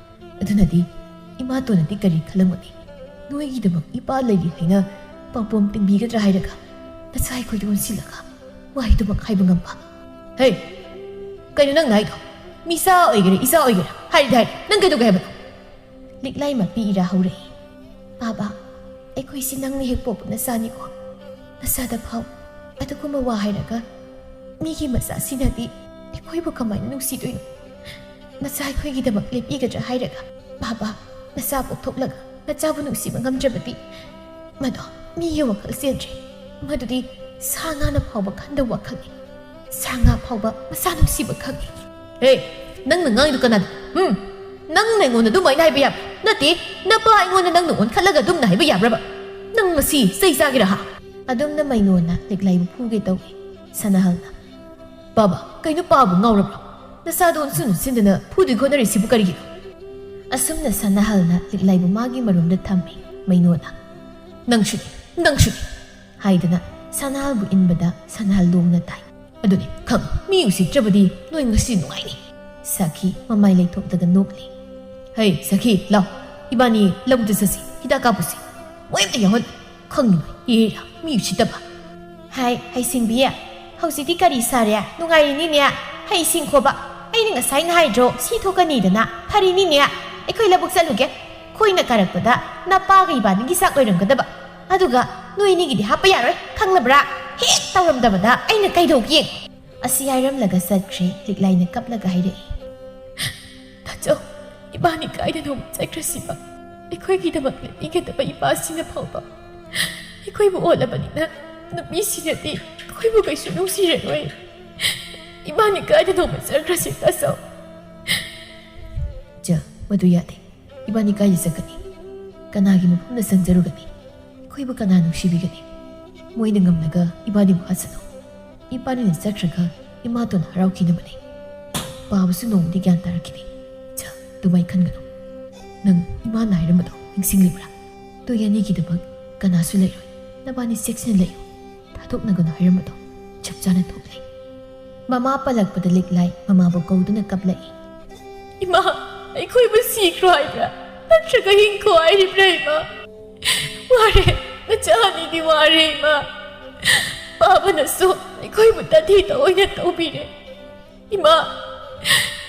ꯑꯗꯨꯅꯗꯤ ꯏꯃꯥꯇꯣꯟꯅꯗꯤ ꯀꯔꯤ ꯈꯜꯂꯝꯒꯅꯤ? ꯅꯣꯏꯒꯤꯗꯃꯛ ꯏꯄꯥ ꯂꯩꯔꯤ ꯍꯥꯏꯅ ꯄꯥꯝꯕꯣꯝ ꯇꯤꯡꯕꯤꯒꯗ꯭ꯔꯥ ꯍꯥꯏꯔꯒ ꯅꯆꯥ ꯑꯩꯈꯣꯏꯗ ꯑꯣꯟꯁꯤꯜꯂꯒ ꯋꯥꯍꯩꯗꯨꯃꯛ ꯍꯥꯏꯕ ꯉꯝꯕ?" "ꯍꯦ, ꯀꯩꯅꯣ ꯅꯪꯅ ꯍꯥꯏꯗꯣ? ꯃꯤꯆꯥ ꯑꯣꯏꯒꯦꯔꯥ, ꯏꯆꯥ ꯑꯣꯏꯒꯦꯔꯥ, ꯍꯥꯏꯔꯗꯤ ꯍꯥꯏꯔꯦ꯫ ꯅꯪ ꯀꯩꯗꯧꯒꯦ ꯍꯥꯏꯕꯅꯣ?" ꯂꯤꯛꯂꯥꯏ ꯃꯄꯤ ꯏꯔꯥ ꯍꯧꯔꯛꯏ꯫ "ꯄꯥꯕ, ꯑꯩꯈꯣꯏꯁꯤ ꯅꯪꯅ ꯍꯦꯛ ꯄꯣꯛꯄ ꯅꯆꯥꯅꯤꯀꯣ꯫ ꯅꯆꯥꯗ ꯐꯥꯎ ꯑꯗꯨꯒꯨꯝꯕ ꯋꯥ ꯍꯥꯏꯔꯒ ꯃꯤꯒꯤ ꯃꯆꯥꯁꯤꯅꯗꯤ ꯑꯩꯈꯣꯏꯕꯨ ꯀꯃꯥꯏꯅ ꯅꯨꯡꯁꯤꯗꯣꯏꯅꯣ? ꯃꯆꯥ ꯑꯩꯈꯣꯏꯒꯤꯗꯃꯛ ꯂꯦꯞꯄꯤꯒꯗ꯭ꯔꯥ ꯍꯥꯏꯔꯒ, ꯄꯥꯕ, ꯃꯆꯥ ꯄꯣꯛꯊꯣꯛꯂꯒ ꯃꯆꯥꯕꯨ ꯅꯨꯡꯁꯤꯕ ꯉꯝꯗ꯭ꯔꯕꯗꯤ ꯃꯗꯣ ꯃꯤꯒꯤ ꯋꯥꯈꯜ ꯆꯦꯟꯗ꯭ꯔꯦ꯫ ꯃꯗꯨꯗꯤ ꯁꯥ ꯉꯥꯅ ꯐꯥꯎꯕ ꯈꯟꯗꯕ ꯋꯥꯈꯜꯅꯤ꯫ ꯁꯥ ꯉꯥ ꯐꯥꯎꯕ ꯃꯆꯥ ꯅꯨꯡꯁꯤꯕ ꯈꯪꯉꯤ꯫" "ꯍꯦ, ꯅꯪꯅ ꯉꯥꯡꯉꯤꯗꯨ ꯀꯅꯥꯗ? ꯍꯨꯝ? ꯅꯪꯅ ꯑꯩꯉꯣꯟꯗ ꯑꯗꯨꯃꯥꯏꯅ ꯍꯥꯏꯕ ꯌꯥꯕ? ꯅꯠꯇꯦ, ꯅꯄꯥ ꯑꯩꯉꯣꯟꯗ ꯅꯪꯅ ꯑꯣꯟꯈꯠꯂꯒ ꯑꯗꯨꯝꯅ ꯍꯥꯏꯕ ꯌꯥꯕ꯭ꯔꯕ? ꯅꯪ ꯉꯁꯤ ꯆꯩ ꯆꯥꯒꯦꯔꯥ ꯍꯥ? ꯑꯗꯨꯝꯅ ꯃꯩꯅꯣꯟꯅ ꯂꯤꯛꯂꯥꯏꯕꯨ ꯐꯨꯒꯦ ꯇꯧꯏ꯫ ꯁꯅꯥꯍꯜꯅ, "ꯄꯥꯕ, ꯀꯩꯅꯣ ꯄꯥꯕ ꯉꯥꯎꯔꯕ꯭ꯔꯣ? ꯅꯁꯥꯗꯣ ꯑꯣꯟꯁꯤꯟ ꯑꯣꯟꯁꯤꯟꯗꯅ ꯐꯨꯗꯣꯏ ꯍꯣꯠꯅꯔꯤꯁꯤꯕꯨ ꯀꯔꯤꯒꯤꯅꯣ?" ꯑꯁꯨꯝꯅ ꯁꯅꯥꯍꯜꯅ ꯂꯤꯛꯂꯥꯏꯕꯨ ꯃꯥꯒꯤ ꯃꯔꯨꯝꯗ ꯊꯝꯃꯤ꯫ ꯃꯩꯅꯣꯟꯅ, "ꯅꯪꯁꯨꯅꯤ, ꯅꯪꯁꯨꯅꯤ" ꯍꯥꯏꯗꯅ ꯁꯅꯥꯍꯜꯕꯨ ꯏꯟꯕꯗ ꯁꯅꯥꯍꯜ ꯂꯣꯡꯅ ꯇꯥꯏ꯫ "ꯑꯗꯨꯅꯤ, ꯈꯪ, ꯃꯤ ꯎꯁꯤꯠꯇ꯭ꯔꯕꯗꯤ ꯅꯣꯏ ꯉꯁꯤ ꯅꯨꯡꯉꯥꯏꯅꯤ"꯫ ꯁꯈꯤ ꯃꯃꯥꯏ ꯂꯩꯊꯣꯛꯂꯒ ꯅꯣꯛꯂꯤ꯫ "ꯍꯩ, ꯁꯈꯤ, ꯂꯥꯎ, ꯏꯕꯥꯅꯤ ꯂꯧꯗ ꯆꯠꯁꯤ, ꯍꯤꯗꯥꯛ ꯀꯥꯞꯄꯨꯁꯤ꯫ ꯃꯣꯏ ꯑꯝꯇ ꯌꯥꯎꯍꯟ, ꯈꯪꯉꯤꯕ, ꯏꯔꯥ, ꯃꯤ ꯎꯁꯤꯠꯇꯕ"꯫ "ꯍꯥꯏ, ꯍꯩꯁꯤꯡꯕꯤ, ꯍꯧꯖꯤꯛꯇꯤ ꯀꯔꯤ ꯁꯥꯔꯦ? ꯅꯨꯡꯉꯥꯏꯔꯤꯅꯤꯅꯦ? ꯍꯩꯁꯤꯡꯈꯣꯕ, ꯑꯩꯅ ꯉꯁꯥꯏꯅ ꯍꯥꯏꯗ꯭ꯔꯣ, ꯁꯤ ꯊꯣꯛꯀꯅꯤꯗꯅ? ꯐꯔꯤꯅꯤꯅꯦ, ꯑꯩꯈꯣꯏ ꯂꯧꯕꯨꯛ ꯆꯠꯂꯨꯒꯦ꯫ ꯈꯣꯏꯅ ꯀꯥꯔꯛꯄꯗ ꯅꯄꯥꯒ ꯏꯕꯥꯅꯤꯒꯤ ꯆꯥꯛ ꯂꯣꯏꯔꯝꯒꯗꯕ꯫ ꯑꯗꯨꯒ ꯅꯣꯏ ꯑꯅꯤꯒꯤꯗꯤ ꯍꯥꯞꯄ ꯌꯥꯔꯣꯏ, ꯈꯪꯂꯕ꯭ꯔꯥ? ꯍꯦꯛ ꯇꯧꯔꯝꯗꯕꯗ ꯑꯩꯅ ꯀꯩꯗꯧꯒꯦ?" ꯑꯁꯤ ꯍꯥꯏꯔꯝꯂꯒ ꯆꯠꯈ꯭ꯔꯦ꯫ ꯂꯤꯛꯂꯥꯏꯅ ꯀꯞꯂꯒ ꯍꯥꯏꯔꯛꯏ, "ꯇꯥꯆꯧ, ꯏꯕꯥꯅꯤ ꯀꯥꯏꯗꯅꯣ ꯆꯠꯈ꯭ꯔꯁꯤꯕ? ꯑꯩꯈꯣꯏꯒꯤꯗꯃꯛ ꯂꯦꯞꯄꯤꯒꯗꯕ ꯏꯄꯥꯁꯤꯅ ꯐꯥꯎꯕ ꯑꯩꯈꯣꯏꯕꯨ ꯑꯣꯠꯂꯕꯅꯤꯅ ꯅꯨꯄꯤꯁꯤꯡꯅꯗꯤ ꯑꯩꯈꯣꯏꯕꯨ ꯀꯩꯁꯨ ꯅꯨꯡꯁꯤꯔꯔꯣꯏ꯫ ꯏꯕꯥꯅꯤ ꯀꯥꯏꯗꯅꯣ ꯆꯠꯈ꯭ꯔꯁꯤ, ꯇꯥꯆꯧ"꯫ "ꯆꯥ, ꯃꯗꯨ ꯌꯥꯗꯦ꯫ ꯏꯕꯥꯅꯤ ꯀꯥꯏꯗ ꯆꯠꯀꯅꯤ? ꯀꯅꯥꯒꯤ ꯃꯐꯝꯗ ꯆꯪꯖꯔꯨꯒꯅꯤ? ꯑꯩꯈꯣꯏꯕꯨ ꯀꯅꯥ ꯅꯨꯡꯁꯤꯕꯤꯒꯅꯤ? ꯃꯣꯏꯅ ꯉꯝꯂꯒ ꯏꯕꯥꯅꯤꯕꯨ ꯍꯥꯠꯁꯅꯨ꯫ ꯏꯕꯥꯅꯤꯅ ꯆꯠꯈ꯭ꯔꯒ ꯏꯃꯥꯇꯣꯟ ꯍꯔꯥꯎꯈꯤꯅꯕꯅꯤ꯫ ꯄꯥꯕꯁꯨ ꯅꯣꯡꯃꯗꯤ ꯒ꯭ꯌꯥꯟ ꯇꯥꯔꯛꯈꯤꯅꯤ꯫ ꯆꯥ, ꯑꯗꯨꯃꯥꯏ ꯈꯟꯒꯅꯨ꯫ ꯅꯪ ꯏꯃꯥꯅ ꯍꯥꯏꯔꯝꯕꯗꯣ ꯅꯤꯡꯁꯤꯡꯂꯤꯕ꯭ꯔꯥ? ꯅꯣꯏ ꯑꯅꯤꯒꯤꯗꯃꯛ ꯀꯅꯥꯁꯨ ꯂꯩꯔꯣꯏ꯫ ꯅꯕꯥꯅꯤ ꯆꯦꯛꯁꯤꯟꯅ ꯂꯩꯌꯨ꯫ ꯊꯥꯗꯣꯛꯅꯒꯅꯨ ꯍꯥꯏꯔꯝꯕꯗꯣ ꯆꯞ ꯆꯥꯅ ꯊꯣꯛꯂꯦ"꯫ ꯃꯃꯥ ꯄꯜꯂꯛꯄꯗ ꯂꯤꯛꯂꯥꯏ ꯃꯃꯥꯕꯨ ꯀꯧꯗꯨꯅ ꯀꯞꯂꯛꯏ꯫ "ꯏꯃꯥ, ꯑꯩꯈꯣꯏꯕꯨ ꯁꯤꯈ꯭ꯔꯣ ꯍꯥꯏꯕ꯭ꯔꯥ? ꯅꯠꯇ꯭ꯔꯒ ꯍꯤꯡꯈꯣ ꯍꯥꯏꯔꯤꯕ꯭ꯔꯥ, ꯏꯃꯥ? ꯋꯥꯔꯦ, ꯅꯆꯥ ꯑꯅꯤꯗꯤ ꯋꯥꯔꯦ, ꯏꯃꯥ꯫ ꯄꯥꯕꯅꯁꯨ ꯑꯩꯈꯣꯏꯕꯨ ꯇꯊꯤ ꯇꯑꯣꯏꯅ ꯇꯧꯕꯤꯔꯦ꯫ ꯏꯃꯥ,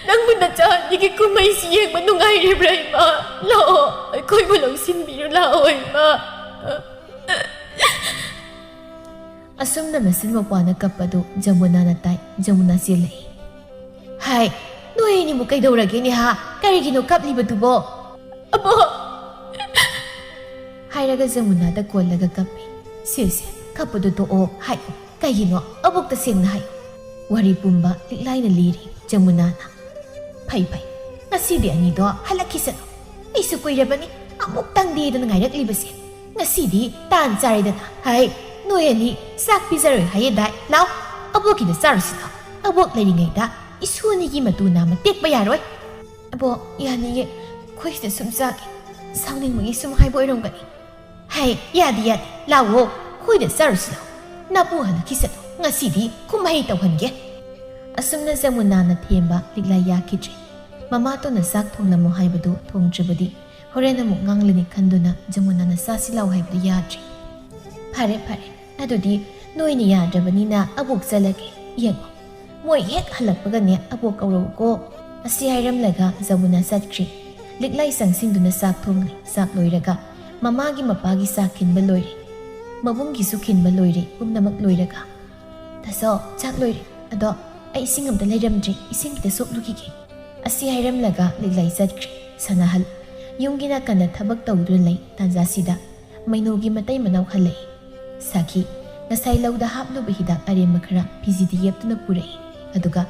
ꯅꯪꯕꯨ ꯅꯆꯥ ꯑꯅꯤꯒꯤ ꯀꯨꯝꯍꯩꯁꯤ ꯌꯦꯡꯕ ꯅꯨꯡꯉꯥꯏꯔꯤꯕ꯭ꯔꯥ, ꯏꯃꯥ? ꯂꯥꯛꯑꯣ, ꯑꯩꯈꯣꯏꯕꯨ ꯂꯧꯁꯤꯟꯕꯤꯔꯨ ꯂꯥꯛꯑꯣ, ꯏꯃꯥ"꯫ ꯑꯁꯨꯝꯅ ꯃꯆꯤꯟ ꯃꯧꯄ꯭ꯋꯥꯅ ꯀꯞꯄꯗꯨ ꯖꯃꯨꯅꯥꯅ ꯇꯥꯏ꯫ ꯖꯃꯨꯅꯥ ꯆꯦꯜꯂꯛꯏ꯫ "ꯍꯥꯏ, ꯅꯣꯏ ꯑꯅꯤꯕꯨ ꯀꯩꯗꯧꯔꯒꯦ, ꯅꯦꯍꯥ? ꯀꯔꯤꯒꯤꯅꯣ ꯀꯞꯂꯤꯕꯗꯨꯕꯣ?" "ꯑꯕꯣꯛ!" ꯍꯥꯏꯔꯒ ꯖꯃꯨꯅꯥꯗ ꯀꯣꯜꯂꯒ ꯀꯞꯄꯤ꯫ "ꯁꯦ, ꯁꯦ, ꯀꯞꯄꯗꯨ ꯇꯣꯛꯑꯣ ꯍꯥꯏꯌꯨ꯫ ꯀꯩꯒꯤꯅꯣ? ꯑꯕꯣꯛꯇ ꯁꯦꯡꯅ ꯍꯥꯏꯌꯨ"꯫ ꯋꯥꯔꯤ ꯄꯨꯝꯕ ꯂꯤꯛꯂꯥꯏꯅ ꯂꯤꯔꯤ꯫ ꯖꯃꯨꯅꯥꯅ, "ꯐꯩ, ꯐꯩ, ꯉꯁꯤꯗꯤ ꯑꯅꯤꯗꯣ ꯍꯜꯂꯛꯈꯤꯁꯅꯨ꯫ ꯑꯩꯁꯨ ꯀꯨꯏꯔꯕꯅꯤ ꯑꯃꯨꯛꯇꯪꯗꯤꯗꯅ ꯉꯥꯏꯔꯛꯂꯤꯕꯁꯦ꯫ ꯉꯁꯤꯗꯤ ꯇꯥꯟ ꯆꯥꯔꯦꯗꯅ꯫ ꯍꯥꯏ, ꯅꯣꯏ ꯑꯅꯤ ꯆꯥꯛ ꯄꯤꯖꯔꯣꯏ ꯍꯥꯏꯌꯦꯗꯥꯏ? ꯂꯥꯎ, ꯑꯕꯣꯛꯀꯤꯗ ꯆꯥꯔꯨꯁꯤ ꯂꯥꯎ꯫ ꯑꯕꯣꯛ ꯂꯩꯔꯤꯉꯩꯗ ꯏꯁꯨ ꯑꯅꯤꯒꯤ ꯃꯇꯨ ꯅꯥꯝꯃ ꯇꯦꯛꯄ ꯌꯥꯔꯣꯏ꯫ ꯑꯕꯣꯛ, ꯌꯥꯅꯤꯌꯦ, ꯑꯩꯈꯣꯏꯁꯤꯗ ꯁꯨꯝ ꯆꯥꯒꯦ꯫ ꯁꯥꯎꯅꯤꯡꯕꯒꯤ ꯁꯨꯝ ꯍꯥꯏꯕ ꯑꯣꯏꯔꯝꯒꯅꯤ꯫ ꯍꯥꯏ, ꯌꯥꯗꯦ ꯌꯥꯗꯦ, ꯂꯥꯛꯑꯣ, ꯑꯩꯈꯣꯏꯗ ꯆꯥꯔꯨꯁꯤ ꯂꯥꯎ꯫ ꯅꯄꯨ ꯍꯜꯂꯛꯈꯤꯁꯅꯨ, ꯉꯁꯤꯗꯤ ꯀꯨꯝꯍꯩ ꯇꯧꯍꯟꯒꯦ꯫ ꯑꯁꯨꯝꯅ ꯖꯃꯨꯅꯥꯅ ꯊꯦꯝꯕ ꯂꯤꯛꯂꯥꯏ ꯌꯥꯈꯤꯗ꯭ꯔꯦ꯫ ꯃꯃꯥꯇꯣꯟꯅ ꯆꯥꯛ ꯊꯣꯡꯂꯝꯃꯣ ꯍꯥꯏꯕꯗꯨ ꯊꯣꯡꯗ꯭ꯔꯕꯗꯤ ꯍꯣꯔꯦꯟ ꯑꯃꯨꯛ ꯉꯥꯡꯂꯅꯤ ꯈꯟꯗꯨꯅ ꯖꯃꯨꯅꯥꯅ ꯆꯥꯁꯤ ꯂꯥꯎ ꯍꯥꯏꯕꯗꯨ ꯌꯥꯗ꯭ꯔꯦ꯫ ꯐꯔꯦ ꯐꯔꯦ, ꯑꯗꯨꯗꯤ ꯅꯣꯏꯅ ꯌꯥꯗ꯭ꯔꯕꯅꯤꯅ ꯑꯕꯣꯛ ꯆꯠꯂꯒꯦ꯫ ꯌꯦꯡꯉꯣ, ꯃꯣꯏ ꯍꯦꯛ ꯍꯜꯂꯛꯄꯒꯅꯦ ꯑꯕꯣꯛ ꯀꯧꯔꯛꯎꯀꯣ꯫ ꯑꯁꯤ ꯍꯥꯏꯔꯝꯂꯒ ꯖꯃꯨꯅꯥ ꯆꯠꯈ꯭ꯔꯦ꯫ ꯂꯤꯛꯂꯥꯏ ꯆꯪꯁꯤꯟꯗꯨꯅ ꯆꯥꯛ ꯊꯣꯡꯂꯦ꯫ ꯆꯥꯛ ꯂꯣꯏꯔꯒ ꯃꯃꯥꯒꯤ ꯃꯄꯥꯒꯤ ꯆꯥꯛ ꯈꯤꯟꯕ ꯂꯣꯏꯔꯦ꯫ ꯃꯕꯨꯡꯒꯤꯁꯨ ꯈꯤꯟꯕ ꯂꯣꯏꯔꯦ꯫ ꯄꯨꯝꯅꯃꯛ ꯂꯣꯏꯔꯒ, "ꯇꯥꯆꯧ, ꯆꯥꯛ ꯂꯣꯏꯔꯦ꯫ ꯑꯗꯣ ꯑꯩ ꯏꯁꯤꯡ ꯑꯝꯇ ꯂꯩꯔꯝꯗ꯭ꯔꯤ, ꯏꯁꯤꯡ ꯈꯤꯇ ꯁꯣꯛꯂꯨꯈꯤꯒꯦ"꯫ ꯑꯁꯤ ꯍꯥꯏꯔꯝꯂꯒ ꯂꯤꯛꯂꯥꯏ ꯆꯠꯈ꯭ꯔꯦ꯫ ꯁꯅꯥꯍꯜ, ꯌꯨꯝꯒꯤ ꯅꯥꯀꯟꯗ ꯊꯕꯛ ꯇꯧꯗꯨꯅ ꯂꯩ꯫ ꯇꯥꯟꯖꯥꯁꯤꯗ ꯃꯩꯅꯨꯒꯤ ꯃꯇꯩ ꯃꯅꯥꯎ ꯍꯜꯂꯛꯏ꯫ ꯁꯥꯈꯤ, ꯉꯁꯥꯏ ꯂꯧꯗ ꯍꯥꯞꯂꯨꯕ ꯍꯤꯗꯥꯛ ꯑꯔꯦꯝꯕ ꯈꯔ ꯐꯤꯖꯤꯗ ꯌꯦꯞꯇꯨꯅ ꯄꯨꯔꯛꯏ꯫ ꯑꯗꯨꯒ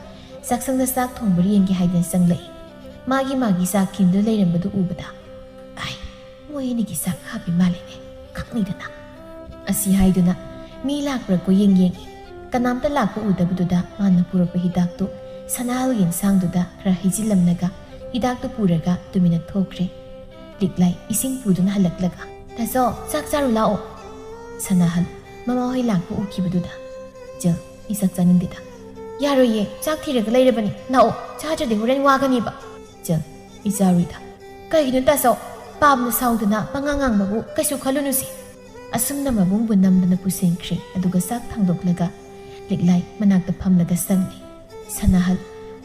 ꯆꯥꯛꯁꯪꯗ ꯆꯥꯛ ꯊꯣꯡꯕ꯭ꯔꯥ ꯌꯦꯡꯒꯦ ꯍꯥꯏꯗꯅ ꯆꯪꯂꯛꯏ꯫ ꯃꯥꯒꯤ ꯃꯥꯒꯤ ꯆꯥꯛ ꯈꯤꯟꯗꯨꯅ ꯂꯩꯔꯝꯕꯗꯨ ꯎꯕꯗ, "ꯑꯥꯏ, ꯃꯣꯏ ꯑꯅꯤꯒꯤ ꯆꯥꯛ ꯍꯥꯞꯄꯤ ꯃꯥꯜꯂꯦꯅꯦ, ꯈꯪꯅꯤꯗꯅ"꯫ ꯑꯁꯤ ꯍꯥꯏꯗꯨꯅ ꯃꯤ ꯂꯥꯛꯄ꯭ꯔꯥ ꯀꯣꯏꯌꯦꯡ ꯌꯦꯡꯉꯤ꯫ ꯀꯅꯥꯝꯇ ꯂꯥꯛꯄ ꯎꯗꯕꯗꯨꯗ ꯃꯥꯅ ꯄꯨꯔꯛꯄ ꯍꯤꯗꯥꯛꯇꯨ ꯁꯅꯥꯍꯜꯒꯤ ꯏꯟꯁꯥꯡꯗꯨꯗ ꯈꯔ ꯍꯩꯖꯤꯜꯂꯝꯂꯒ ꯍꯤꯗꯥꯛꯇꯨ ꯄꯨꯔꯒ ꯇꯨꯃꯤꯟꯅ ꯊꯣꯛꯈ꯭ꯔꯦ꯫ ꯂꯤꯛꯂꯥꯏ ꯏꯁꯤꯡ ꯄꯨꯗꯨꯅ ꯍꯜꯂꯛꯂꯒ, "ꯇꯥꯆꯧ, ꯆꯥꯛ ꯆꯥꯔꯨ ꯂꯥꯛꯑꯣ"꯫ ꯁꯅꯥꯍꯜ ꯃꯃꯥꯍꯣꯏ ꯂꯥꯛꯄ ꯎꯈꯤꯕꯗꯨꯗ, "ꯖꯜ, ꯑꯩ ꯆꯥꯛ ꯆꯥꯅꯤꯡꯗꯦꯗ"꯫ "ꯌꯥꯔꯣꯏꯌꯦ, ꯆꯥꯛ ꯊꯤꯔꯒ ꯂꯩꯔꯕꯅꯤ, ꯂꯥꯛꯑꯣ, ꯆꯥꯗ꯭ꯔꯗꯤ ꯍꯣꯔꯦꯟ ꯋꯥꯒꯅꯤꯕ"꯫ "ꯖꯜ, ꯑꯩ ꯆꯥꯔꯣꯏꯗ"꯫ "ꯀꯩꯒꯤꯅꯣ ꯇꯥꯆꯧ, ꯄꯥꯝꯅ ꯁꯥꯎꯗꯅ ꯄꯉꯥꯡ ꯉꯥꯡꯕꯕꯨ ꯀꯩꯁꯨ ꯈꯜꯂꯨꯅꯨꯁꯦ"꯫ ꯑꯁꯨꯝꯅ ꯃꯕꯨꯡꯕꯨ ꯅꯝꯗꯅ ꯄꯨꯁꯤꯟꯈ꯭ꯔꯦ꯫ ꯑꯗꯨꯒ ꯆꯥꯛ ꯊꯥꯡꯗꯣꯛꯂꯒ ꯂꯤꯛꯂꯥꯏ ꯃꯅꯥꯛꯇ ꯐꯝꯂꯒ ꯆꯪꯂꯦ꯫ ꯁꯅꯥꯍꯜ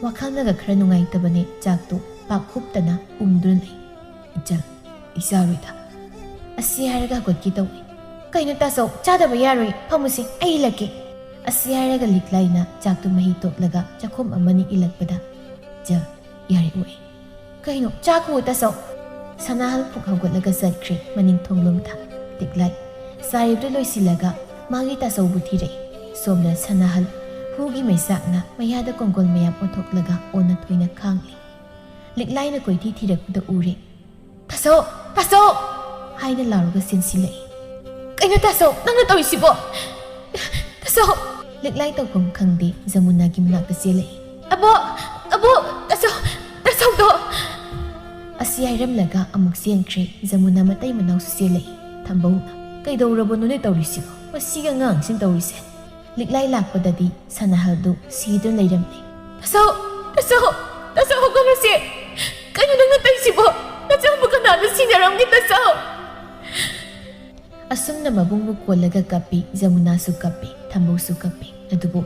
ꯋꯥꯈꯜꯅꯒ ꯈꯔ ꯅꯨꯡꯉꯥꯏꯇꯕꯅꯦ, ꯆꯥꯛꯇꯨ ꯄꯥꯛ ꯍꯨꯞꯇꯅ ꯎꯝꯗꯨꯅ ꯂꯩ꯫ "ꯏꯆꯜ, ꯑꯩ ꯆꯥꯔꯣꯏꯗ"꯫ ꯑꯁꯤ ꯍꯥꯏꯔꯒ ꯍꯧꯒꯠꯀꯦ ꯇꯧꯏ꯫ "ꯀꯩꯅꯣ ꯇꯥꯆꯧ, ꯆꯥꯗꯕ ꯌꯥꯔꯣꯏ, ꯐꯝꯃꯨꯁꯦ, ꯑꯩ ꯏꯜꯂꯛꯀꯦ"꯫ ꯑꯁꯤ ꯍꯥꯏꯔꯒ ꯂꯤꯛꯂꯥꯏꯅ ꯆꯥꯛꯇꯨ ꯃꯍꯤ ꯇꯣꯠꯂꯒ ꯆꯥꯛꯈꯨꯝ ꯑꯃꯅꯤ ꯏꯜꯂꯛꯄꯗ, "ꯏꯆꯜ, ꯌꯥꯔꯦ ꯑꯣꯛꯑꯦ"꯫ "ꯀꯩꯅꯣ, ꯆꯥꯈꯣ ꯇꯥꯆꯧ"꯫ ꯁꯅꯥꯍꯜ ꯐꯨꯛ ꯍꯧꯒꯠꯂꯒ ꯆꯠꯈ꯭ꯔꯦ ꯃꯅꯤꯡ ꯊꯣꯡꯂꯣꯝꯗ꯫ ꯂꯤꯛꯂꯥꯏ ꯆꯥꯔꯤꯕꯗꯨ ꯂꯣꯏꯁꯤꯜꯂꯒ ꯃꯥꯒꯤ ꯇꯥꯆꯧꯕꯨ ꯊꯤꯔꯛꯏ꯫ ꯁꯣꯝꯗ ꯁꯅꯥꯍꯜ ꯍꯨꯒꯤ ꯃꯩꯆꯥꯛꯅ ꯃꯌꯥꯗ ꯀꯣꯡꯒꯣꯜ ꯃꯌꯥꯝ ꯑꯣꯟꯊꯣꯛꯂꯒ ꯑꯣꯟꯅ ꯊꯣꯏꯅ ꯈꯥꯡꯂꯤ꯫ ꯂꯤꯛꯂꯥꯏꯅ ꯀꯣꯏꯊꯤ ꯊꯤꯔꯛꯄꯗ ꯎꯔꯦ꯫ "ꯇꯥꯆꯧ! ꯇꯥꯆꯧ!" ꯍꯥꯏꯅ ꯂꯥꯎꯔꯒ ꯆꯦꯟꯁꯤꯜꯂꯛꯏ꯫ "ꯀꯩꯅꯣ ꯇꯥꯆꯧ, ꯅꯪꯅ ꯇꯧꯔꯤꯁꯤꯕꯣ? ꯇꯥꯆꯧ!" ꯂꯤꯛꯂꯥꯏ ꯇꯧꯐꯝ ꯈꯪꯗꯦ, ꯖꯃꯨꯅꯥꯒꯤ ꯃꯅꯥꯛꯇ ꯆꯦꯜꯂꯛꯏ꯫ "ꯑꯕꯣꯛ! ꯑꯕꯣꯛ! ꯇꯥꯆꯧ! ꯇꯥꯆꯧꯗꯣ!" ꯑꯁꯤ ꯍꯥꯏꯔꯝꯂꯒ ꯑꯃꯨꯛ ꯆꯦꯟꯈ꯭ꯔꯦ꯫ ꯖꯃꯨꯅꯥ ꯃꯇꯩ ꯃꯅꯥꯎꯁꯨ ꯆꯦꯜꯂꯛꯏ꯫ ꯊꯝꯕꯧꯅ, "ꯀꯩꯗꯧꯔꯕꯅꯣꯅꯦ ꯇꯧꯔꯤꯁꯤꯕꯣ? ꯃꯁꯤꯒꯤ ꯑꯉꯥꯡꯁꯤꯅ ꯇꯧꯔꯤꯁꯦ!" ꯂꯤꯛꯂꯥꯏ ꯂꯥꯛꯄꯗꯗꯤ ꯁꯅꯥꯍꯜꯗꯨ ꯁꯤꯗꯨꯅ ꯂꯩꯔꯝꯂꯦ꯫ "ꯇꯥꯆꯧ! ꯇꯥꯆꯧ! ꯇꯥꯆꯧ, ꯍꯧꯒꯠꯂꯁꯦ! ꯀꯩꯅꯣ ꯅꯪꯅ ꯇꯧꯔꯤꯁꯤꯕꯣ? ꯅꯆꯥꯕꯨ ꯀꯅꯥꯅ ꯁꯤꯟꯅꯔꯝꯒꯦ, ꯇꯥꯆꯧ?" ꯑꯁꯨꯝꯅ ꯃꯕꯨꯡꯕꯨ ꯀꯣꯜꯂꯒ ꯀꯞꯄꯤ, ꯖꯃꯨꯅꯥꯁꯨ ꯀꯞꯄꯤ, ꯊꯝꯕꯧꯁꯨ ꯀꯞꯄꯤ꯫ ꯑꯗꯨꯕꯨ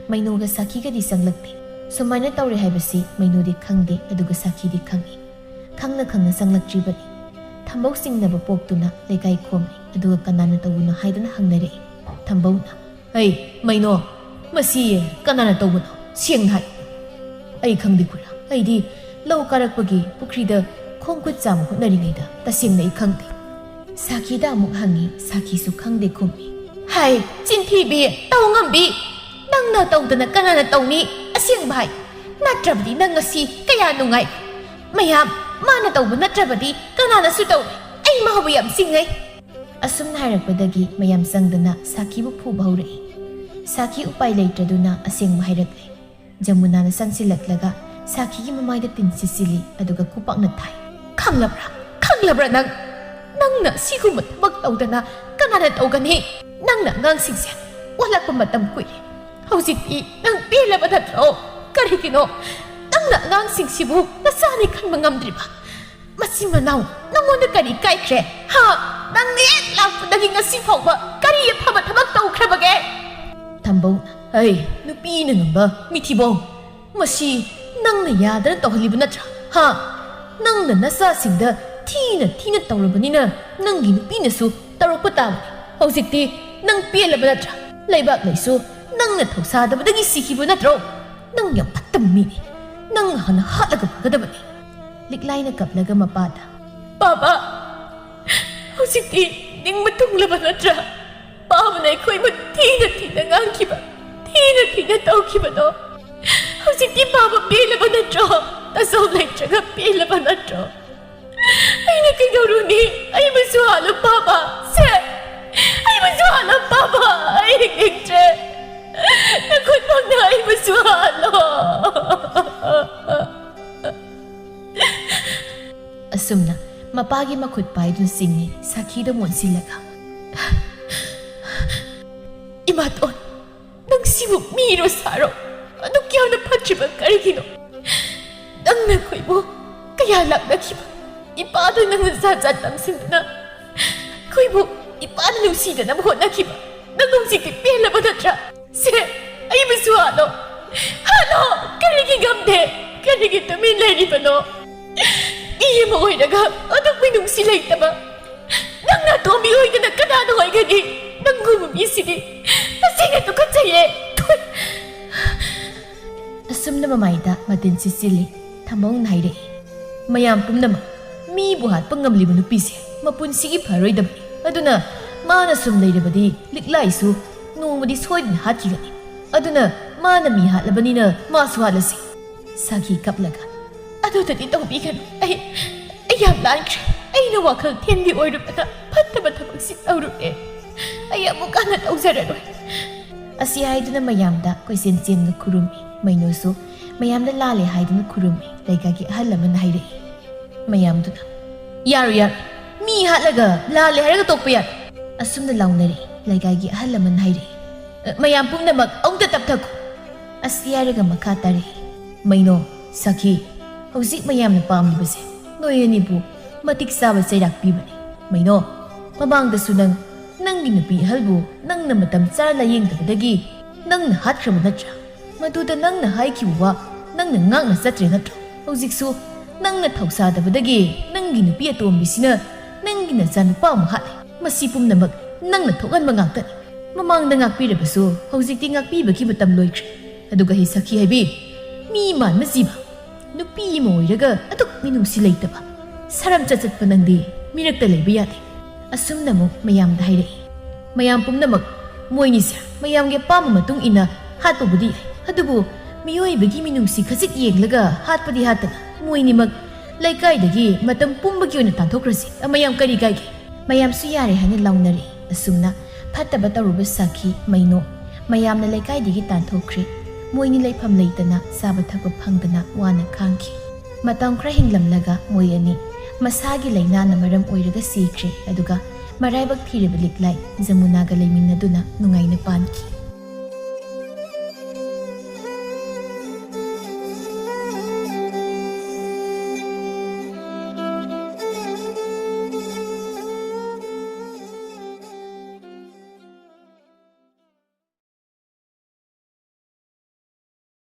ꯃꯩꯅꯣꯒ ꯁꯥꯈꯤꯒꯗꯤ ꯆꯪꯂꯛꯇꯦ꯫ ꯁꯨꯃꯥꯏꯅ ꯇꯧꯔꯦ ꯍꯥꯏꯕꯁꯤ ꯃꯩꯅꯣꯗꯤ ꯈꯪꯗꯦ, ꯑꯗꯨꯒ ꯁꯥꯈꯤꯗꯤ ꯈꯪꯏ꯫ ꯈꯪꯅ ꯈꯪꯅ ꯆꯪꯂꯛꯇ꯭ꯔꯤꯕꯅꯤ꯫ ꯊꯝꯕꯧ ꯆꯤꯡꯅꯕ ꯄꯣꯛꯇꯨꯅ ꯂꯩꯀꯥꯏ ꯈꯣꯝꯂꯦ, ꯑꯗꯨꯒ ꯀꯅꯥꯅ ꯇꯧꯕꯅꯣ ꯍꯥꯏꯗꯨꯅ ꯍꯪꯅꯔꯛꯏ꯫ ꯊꯝꯕꯧꯅ, "ꯍꯩ, ꯃꯩꯅꯣ, ꯃꯁꯤ ꯀꯅꯥꯅ ꯇꯧꯕꯅꯣ? ꯁꯦꯡꯅ ꯍꯥꯏ꯫" "ꯑꯩ ꯈꯪꯗꯦ ꯈꯨꯔꯥ꯫ ꯑꯩꯗꯤ ꯂꯧ ꯀꯥꯔꯛꯄꯒꯤ ꯄꯨꯈ꯭ꯔꯤꯗ ꯈꯣꯡ ꯈꯨꯠ ꯆꯥꯝꯕ ꯍꯣꯠꯅꯔꯤꯉꯩꯗ ꯇꯁꯦꯡꯅ ꯑꯩ ꯈꯪꯗꯦ꯫" ꯁꯥꯈꯤꯗ ꯑꯃꯨꯛ ꯍꯪꯉꯤ, ꯁꯥꯈꯤꯁꯨ ꯈꯪꯗꯦ ꯈꯨꯝꯃꯤ꯫ "ꯍꯥꯏ, ꯆꯤꯟꯊꯤꯕꯤ, ꯇꯧ ꯉꯝꯕꯤ! ꯅꯪꯅ ꯇꯧꯗꯅ ꯀꯅꯥꯅ ꯇꯧꯅꯤ? ꯑꯁꯦꯡꯕ ꯍꯥꯏ꯫ ꯅꯠꯇ꯭ꯔꯕꯗꯤ ꯅꯪ ꯉꯁꯤ ꯀꯌꯥ ꯅꯨꯡꯉꯥꯏ꯫ ꯃꯌꯥꯝ, ꯃꯥꯅ ꯇꯧꯕ ꯅꯠꯇ꯭ꯔꯕꯗꯤ ꯀꯅꯥꯅꯁꯨ ꯇꯧꯔꯣꯏ꯫ ꯑꯩ ꯃꯥꯕꯨ ꯌꯥꯝ ꯆꯤꯡꯅꯩ꯫" ꯑꯁꯨꯝꯅ ꯍꯥꯏꯔꯛꯄꯗꯒꯤ ꯃꯌꯥꯝ ꯆꯪꯗꯨꯅ ꯁꯥꯈꯤꯕꯨ ꯐꯨꯕ ꯍꯧꯔꯛꯏ꯫ ꯁꯥꯈꯤ ꯎꯄꯥꯏ ꯂꯩꯇ꯭ꯔꯗꯨꯅ ꯑꯁꯦꯡꯕ ꯍꯥꯏꯔꯛꯂꯦ꯫ ꯖꯃꯨꯅꯥꯅ ꯆꯪꯁꯤꯜꯂꯛꯂꯒ ꯁꯥꯈꯤꯒꯤ ꯃꯃꯥꯏꯗ ꯇꯤꯟ ꯁꯤꯠꯆꯤꯜꯂꯤ, ꯑꯗꯨꯒ ꯈꯨꯄꯥꯛꯅ ꯊꯥꯏ꯫ "ꯈꯪꯂꯕ꯭ꯔꯥ? ꯈꯪꯂꯕ꯭ꯔꯥ ꯅꯪ? ꯅꯪꯅ ꯁꯤꯒꯨꯝꯕ ꯊꯕꯛ ꯇꯧꯗꯅ ꯀꯅꯥꯅ ꯇꯧꯒꯅꯤ? ꯅꯪꯅ ꯑꯉꯥꯡꯁꯤꯡꯁꯦ ꯑꯣꯜꯂꯛꯄ ꯃꯇꯝ ꯀꯨꯏꯔꯦ꯫ ꯍꯧꯖꯤꯛꯇꯤ ꯅꯪ ꯄꯦꯜꯂꯕ ꯅꯠꯇ꯭ꯔꯣ? ꯀꯔꯤꯒꯤꯅꯣ ꯅꯪꯅ ꯑꯉꯥꯡꯁꯤꯡꯁꯤꯕꯨ ꯅꯆꯥꯅꯤ ꯈꯟꯕ ꯉꯝꯗ꯭ꯔꯤꯕ? ꯃꯆꯤꯟ ꯃꯅꯥꯎ ꯅꯪꯉꯣꯟꯗ ꯀꯔꯤ ꯀꯥꯏꯈ꯭ꯔꯦ? ꯍꯥ? ꯅꯪ ꯍꯦꯛ ꯂꯥꯛꯄꯗꯒꯤ ꯉꯁꯤ ꯐꯥꯎꯕ ꯀꯔꯤ ꯑꯐꯕ ꯊꯕꯛ ꯇꯧꯈ꯭ꯔꯕꯒꯦ?" ꯊꯝꯕꯧ, "ꯑꯩ ꯅꯨꯄꯤꯅ ꯉꯝꯕ ꯃꯤꯊꯤꯕꯣꯡ, ꯃꯁꯤ ꯅꯪꯅ ꯌꯥꯗꯅ ꯇꯧꯍꯜꯂꯤꯕ ꯅꯠꯇ꯭ꯔꯥ? ꯍꯥ? ꯅꯪꯅ ꯅꯆꯥꯁꯤꯡꯗ ꯊꯤꯅ ꯊꯤꯅ ꯇꯧꯔꯕꯅꯤꯅ ꯅꯪꯒꯤ ꯅꯨꯄꯤꯅꯁꯨ ꯇꯧꯔꯛꯄ ꯇꯥꯕꯅꯤ꯫ ꯍꯧꯖꯤꯛꯇꯤ ꯅꯪ ꯄꯦꯜꯂꯕ ꯅꯠꯇ꯭ꯔꯥ? ꯂꯩꯕꯥꯛ ꯂꯩꯁꯨ ꯅꯪꯅ ꯊꯧꯁꯥꯗꯕꯗꯒꯤ ꯁꯤꯈꯤꯕ ꯅꯠꯇ꯭ꯔꯣ? ꯅꯪ ꯌꯥꯝ ꯐꯠꯇꯕ ꯃꯤꯅꯤ꯫ ꯅꯪ ꯍꯥꯟꯅ ꯍꯥꯠꯂꯒ ꯐꯒꯗꯕꯅꯤ꯫" ꯂꯤꯛꯂꯥꯏꯅ ꯀꯞꯂꯒ ꯃꯄꯥꯗ, "ꯄꯥꯕ, ꯍꯧꯖꯤꯛꯇꯤ ꯅꯤꯡꯕ ꯊꯨꯡꯂꯕ ꯅꯠꯇ꯭ꯔꯥ? ꯄꯥꯕꯅ ꯑꯩꯈꯣꯏꯕꯨ ꯊꯤꯅ ꯊꯤꯅ ꯉꯥꯡꯈꯤꯕ, ꯊꯤꯅ ꯊꯤꯅ ꯇꯧꯈꯤꯕꯗꯣ ꯍꯧꯖꯤꯛꯇꯤ ꯄꯥꯕ ꯄꯦꯜꯂꯕ ꯅꯠꯇ꯭ꯔꯣ? ꯇꯥꯆꯧ ꯂꯩꯇ꯭ꯔꯒ ꯄꯦꯜꯂꯕ ꯅꯠꯇ꯭ꯔꯣ? ꯑꯩꯅ ꯀꯩꯗꯧꯔꯨꯅꯤ? ꯑꯩꯕꯨꯁꯨ ꯍꯥꯠꯂꯣ, ꯄꯥꯕ꯫ ꯁꯦ, ꯑꯩꯕꯨꯁꯨ ꯍꯥꯠꯂꯣ, ꯄꯥꯕ꯫ ꯑꯩ ꯍꯤꯡꯅꯤꯡꯗ꯭ꯔꯦ꯫ ꯅꯈꯨꯠꯃꯛꯅ ꯑꯩꯕꯨꯁꯨ ꯍꯥꯠꯂꯣ꯫ ꯑꯁꯨꯝꯅ ꯃꯄꯥꯒꯤ ꯃꯈꯨꯠ ꯄꯥꯏꯗꯨꯅ ꯆꯤꯡꯏ ꯁꯥꯈꯤꯗ ꯑꯣꯟꯁꯤꯜꯂꯒ꯫ ꯏꯃꯥꯇꯣꯟ, ꯅꯪ ꯁꯤꯕꯨ ꯃꯤꯔꯣ ꯁꯥꯔꯣ? ꯑꯗꯨꯛ ꯌꯥꯝꯅ ꯐꯠꯇ꯭ꯔꯤꯕ ꯀꯔꯤꯒꯤꯅꯣ? ꯅꯪꯅ ꯑꯩꯈꯣꯏꯕꯨ ꯀꯌꯥ ꯂꯥꯛꯅꯈꯤꯕ, ꯏꯄꯥꯗ ꯅꯪꯅ ꯖꯥꯠ ꯖꯥꯠ ꯇꯝꯁꯤꯟꯗꯨꯅ ꯑꯩꯈꯣꯏꯕꯨ ꯏꯄꯥꯅ ꯅꯨꯡꯁꯤꯗꯅꯕ ꯍꯣꯠꯅꯈꯤꯕ, ꯅꯪ ꯍꯧꯖꯤꯛꯇꯤ ꯄꯦꯜꯂꯕ ꯅꯠꯇ꯭ꯔꯥ? ꯁꯦ, ꯑꯩꯕꯨꯁꯨ ꯍꯥꯠꯂꯣ, ꯍꯥꯠꯂꯣ! ꯀꯔꯤꯒꯤ ꯉꯝꯗꯦ? ꯀꯔꯤꯒꯤ ꯇꯨꯃꯤꯟ ꯂꯩꯔꯤꯕꯅꯣ? ꯃꯤ ꯑꯃ ꯑꯣꯏꯔꯒ ꯑꯗꯨꯛ ꯃꯤꯅꯨꯡꯁꯤ ꯂꯩꯇꯕ ꯅꯪꯅ ꯑꯇꯣꯝꯕꯤ ꯑꯣꯏꯗꯅ ꯀꯅꯥꯅ ꯑꯣꯏꯒꯅꯤ? ꯅꯪꯒꯨꯝꯕ ꯃꯤꯁꯤꯗꯤ ꯇꯁꯦꯡꯅ ꯇꯨꯀꯠꯆꯩꯌꯦ꯫ ꯊꯨꯏ꯫ ꯑꯁꯨꯝꯅ ꯃꯃꯥꯏꯗ ꯃꯇꯤꯟ ꯁꯤꯠꯆꯤꯜꯂꯤ꯫ ꯊꯝꯃꯧꯅ ꯍꯥꯏꯔꯛꯏ, "ꯃꯌꯥꯝ ꯄꯨꯝꯅꯃꯛ ꯃꯤꯕꯨ ꯍꯥꯠꯄ ꯉꯝꯂꯤꯕ ꯅꯨꯄꯤꯁꯦ ꯃꯄꯨꯟꯁꯤꯒꯤ ꯐꯔꯣꯏꯗꯕꯅꯤ꯫ ꯑꯗꯨꯅ ꯃꯥꯅ ꯁꯨꯝ ꯂꯩꯔꯕꯗꯤ ꯂꯤꯛꯂꯥꯏꯁꯨ ꯅꯣꯡꯃꯗꯤ ꯁꯣꯏꯗꯅ ꯍꯥꯠꯈꯤꯒꯅꯤ꯫ ꯑꯗꯨꯅ ꯃꯥꯅ ꯃꯤ ꯍꯥꯠꯂꯕꯅꯤꯅ ꯃꯥꯁꯨ ꯍꯥꯠꯂꯁꯤ꯫" ꯁꯥꯈꯤ ꯀꯞꯂꯒ, "ꯑꯗꯨꯗꯗꯤ ꯇꯧꯕꯤꯒꯅꯨ꯫ ꯑꯩ, ꯑꯩ ꯌꯥꯝ ꯂꯥꯟꯈ꯭ꯔꯦ꯫ ꯑꯩꯅ ꯋꯥꯈꯜ ꯊꯦꯟꯕꯤ ꯑꯣꯏꯔꯨꯕꯗ ꯐꯠꯇꯕ ꯊꯕꯛꯁꯤ ꯇꯧꯔꯨꯔꯦ꯫ ꯑꯩ ꯑꯃꯨꯛ ꯍꯟꯅ ꯇꯧꯖꯔꯔꯣꯏ꯫" ꯑꯁꯤ ꯍꯥꯏꯗꯨꯅ ꯃꯌꯥꯝꯗ ꯀꯣꯏꯆꯦꯟ ꯆꯦꯟꯗꯨꯅ ꯈꯨꯔꯨꯝꯃꯤ꯫ ꯃꯩꯅꯣꯁꯨ ꯃꯌꯥꯝꯗ ꯂꯥꯜꯂꯦ ꯍꯥꯏꯗꯨꯅ ꯈꯨꯔꯨꯝꯃꯤ꯫ ꯂꯩꯀꯥꯏꯒꯤ ꯑꯍꯜ ꯑꯃꯅ ꯍꯥꯏꯔꯛꯏ꯫ ꯃꯌꯥꯝꯗꯨꯅ, "ꯌꯥꯔꯣꯏ, ꯌꯥꯔꯣꯏ꯫ ꯃꯤ ꯍꯥꯠꯂꯒ ꯂꯥꯜꯂꯦ ꯍꯥꯏꯔꯒ ꯇꯣꯛꯄ ꯌꯥꯔꯣꯏ꯫" ꯑꯁꯨꯝꯅ ꯂꯥꯎꯅꯔꯛꯏ꯫ ꯂꯩꯀꯥꯏꯒꯤ ꯑꯍꯜ ꯑꯃꯅ ꯍꯥꯏꯔꯛꯏ, "ꯑ, ꯃꯌꯥꯝ ꯄꯨꯝꯅꯃꯛ ꯑꯃꯨꯛꯇ ꯇꯞꯊꯈꯣ꯫" ꯑꯁꯤ ꯍꯥꯏꯔꯒ ꯃꯈꯥ ꯇꯥꯔꯛꯏ, "ꯃꯩꯅꯣ, ꯁꯥꯈꯤ, ꯍꯧꯖꯤꯛ ꯃꯌꯥꯝꯅ ꯄꯥꯝꯂꯤꯕꯁꯦ ꯅꯣꯏ ꯑꯅꯤꯕꯨ ꯃꯇꯤꯛ ꯆꯥꯕ ꯆꯩꯔꯥꯛ ꯄꯤꯕꯅꯤ꯫ ꯃꯩꯅꯣ, ꯃꯃꯥꯡꯗꯁꯨ ꯅꯪ ꯅꯪꯒꯤ ꯅꯨꯄꯤ ꯑꯍꯜꯕꯨ ꯅꯪꯅ ꯃꯇꯝ ꯆꯥꯅ ꯂꯥꯌꯦꯡꯗꯕꯗꯒꯤ ꯅꯪꯅ ꯍꯥꯠꯈ꯭ꯔꯕ ꯅꯠꯇ꯭ꯔꯥ? ꯃꯗꯨꯗ ꯅꯪꯅ ꯍꯥꯏꯈꯤꯕ ꯋꯥ ꯅꯪꯅ ꯉꯥꯛꯅ ꯆꯠꯇ꯭ꯔꯦ ꯅꯠꯇ꯭ꯔꯥ? ꯍꯧꯖꯤꯛꯁꯨ ꯅꯪꯅ ꯊꯧꯁꯥꯗꯕꯗꯒꯤ ꯅꯪꯒꯤ ꯅꯨꯄꯤ ꯑꯇꯣꯝꯕꯤꯁꯤꯅ ꯅꯪꯒꯤ ꯅꯆꯥꯅꯨꯄꯥ ꯑꯃ ꯍꯥꯠꯂꯦ꯫ ꯃꯁꯤ ꯄꯨꯝꯅꯃꯛ ꯅꯪꯅ ꯊꯣꯛꯍꯟꯕ ꯉꯥꯛꯇꯅꯤ꯫ ꯃꯃꯥꯡꯗ ꯉꯥꯛꯄꯤꯔꯕꯁꯨ ꯍꯧꯖꯤꯛꯇꯤ ꯉꯥꯛꯄꯤꯕꯒꯤ ꯃꯇꯝ ꯂꯣꯏꯈ꯭ꯔꯦ꯫ ꯑꯗꯨꯒ ꯍꯦ ꯁꯥꯈꯤ ꯍꯥꯏꯕꯤ, ꯃꯤ ꯃꯥꯟꯕ ꯖꯤꯕ, ꯅꯨꯄꯤ ꯑꯃ ꯑꯣꯏꯔꯒ ꯑꯗꯨꯛ ꯃꯤꯅꯨꯡꯁꯤ ꯂꯩꯇꯕ, ꯁꯔꯝ ꯆꯠ ꯆꯠꯄ ꯅꯪꯗꯤ ꯃꯤꯔꯛꯇ ꯂꯩꯕ ꯌꯥꯗꯦ꯫" ꯑꯁꯨꯝꯅ ꯑꯃꯨꯛ ꯃꯌꯥꯝꯗ ꯍꯥꯏꯔꯛꯏ꯫ ꯃꯌꯥꯝ ꯄꯨꯝꯅꯃꯛ ꯃꯣꯏꯅꯤꯁꯦ ꯃꯌꯥꯝꯒꯤ ꯑꯄꯥꯝꯕ ꯃꯇꯨꯡ ꯏꯟꯅ ꯍꯥꯠꯄꯕꯨꯗꯤ ꯌꯥꯏ, ꯑꯗꯨꯕꯨ ꯃꯤꯑꯣꯏꯕꯒꯤ ꯃꯤꯅꯨꯡꯁꯤ ꯈꯖꯤꯛ ꯌꯦꯡꯂꯒ ꯍꯥꯠꯄꯗꯤ ꯍꯥꯠꯇꯅ ꯃꯣꯏꯅꯤꯃꯛ "ꯂꯩꯀꯥꯏꯗꯒꯤ ꯃꯇꯝ ꯄꯨꯝꯕꯒꯤ ꯑꯣꯏꯅ ꯇꯥꯟꯊꯣꯛꯈ꯭ꯔꯁꯤ, ꯃꯌꯥꯝ ꯀꯔꯤ ꯀꯥꯏꯒꯦ?" ꯃꯌꯥꯝꯁꯨ ꯌꯥꯔꯦ ꯍꯥꯏꯅ ꯂꯥꯎꯅꯔꯦ꯫ ꯑꯁꯨꯝꯅ ꯐꯠꯇꯕ ꯇꯧꯔꯨꯕ ꯁꯥꯈꯤ ꯃꯩꯅꯣ ꯃꯌꯥꯝꯅ ꯂꯩꯀꯥꯏꯗꯒꯤ ꯇꯥꯟꯊꯣꯛꯈ꯭ꯔꯦ꯫ ꯃꯣꯏꯅꯤ ꯂꯩꯐꯝ ꯂꯩꯇꯅ, ꯆꯥꯕ ꯊꯛꯄ ꯐꯪꯗꯅ ꯋꯥꯅ ꯈꯥꯡꯈꯤ꯫ ꯃꯇꯝ ꯈꯔ ꯍꯤꯡꯂꯝꯂꯒ ꯃꯣꯏ ꯑꯅꯤ ꯃꯁꯥꯒꯤ ꯂꯥꯏꯅꯥꯅ ꯃꯔꯝ ꯑꯣꯏꯔꯒ ꯁꯤꯈ꯭ꯔꯦ, ꯑꯗꯨꯒ ꯃꯔꯥꯏꯕꯛ ꯊꯤꯔꯕ ꯂꯤꯛꯂꯥꯏ ꯖꯃꯨꯅꯥꯒ ꯂꯩꯃꯤꯟꯅꯗꯨꯅ ꯅꯨꯡꯉꯥꯏꯅ ꯄꯥꯟꯈꯤ꯫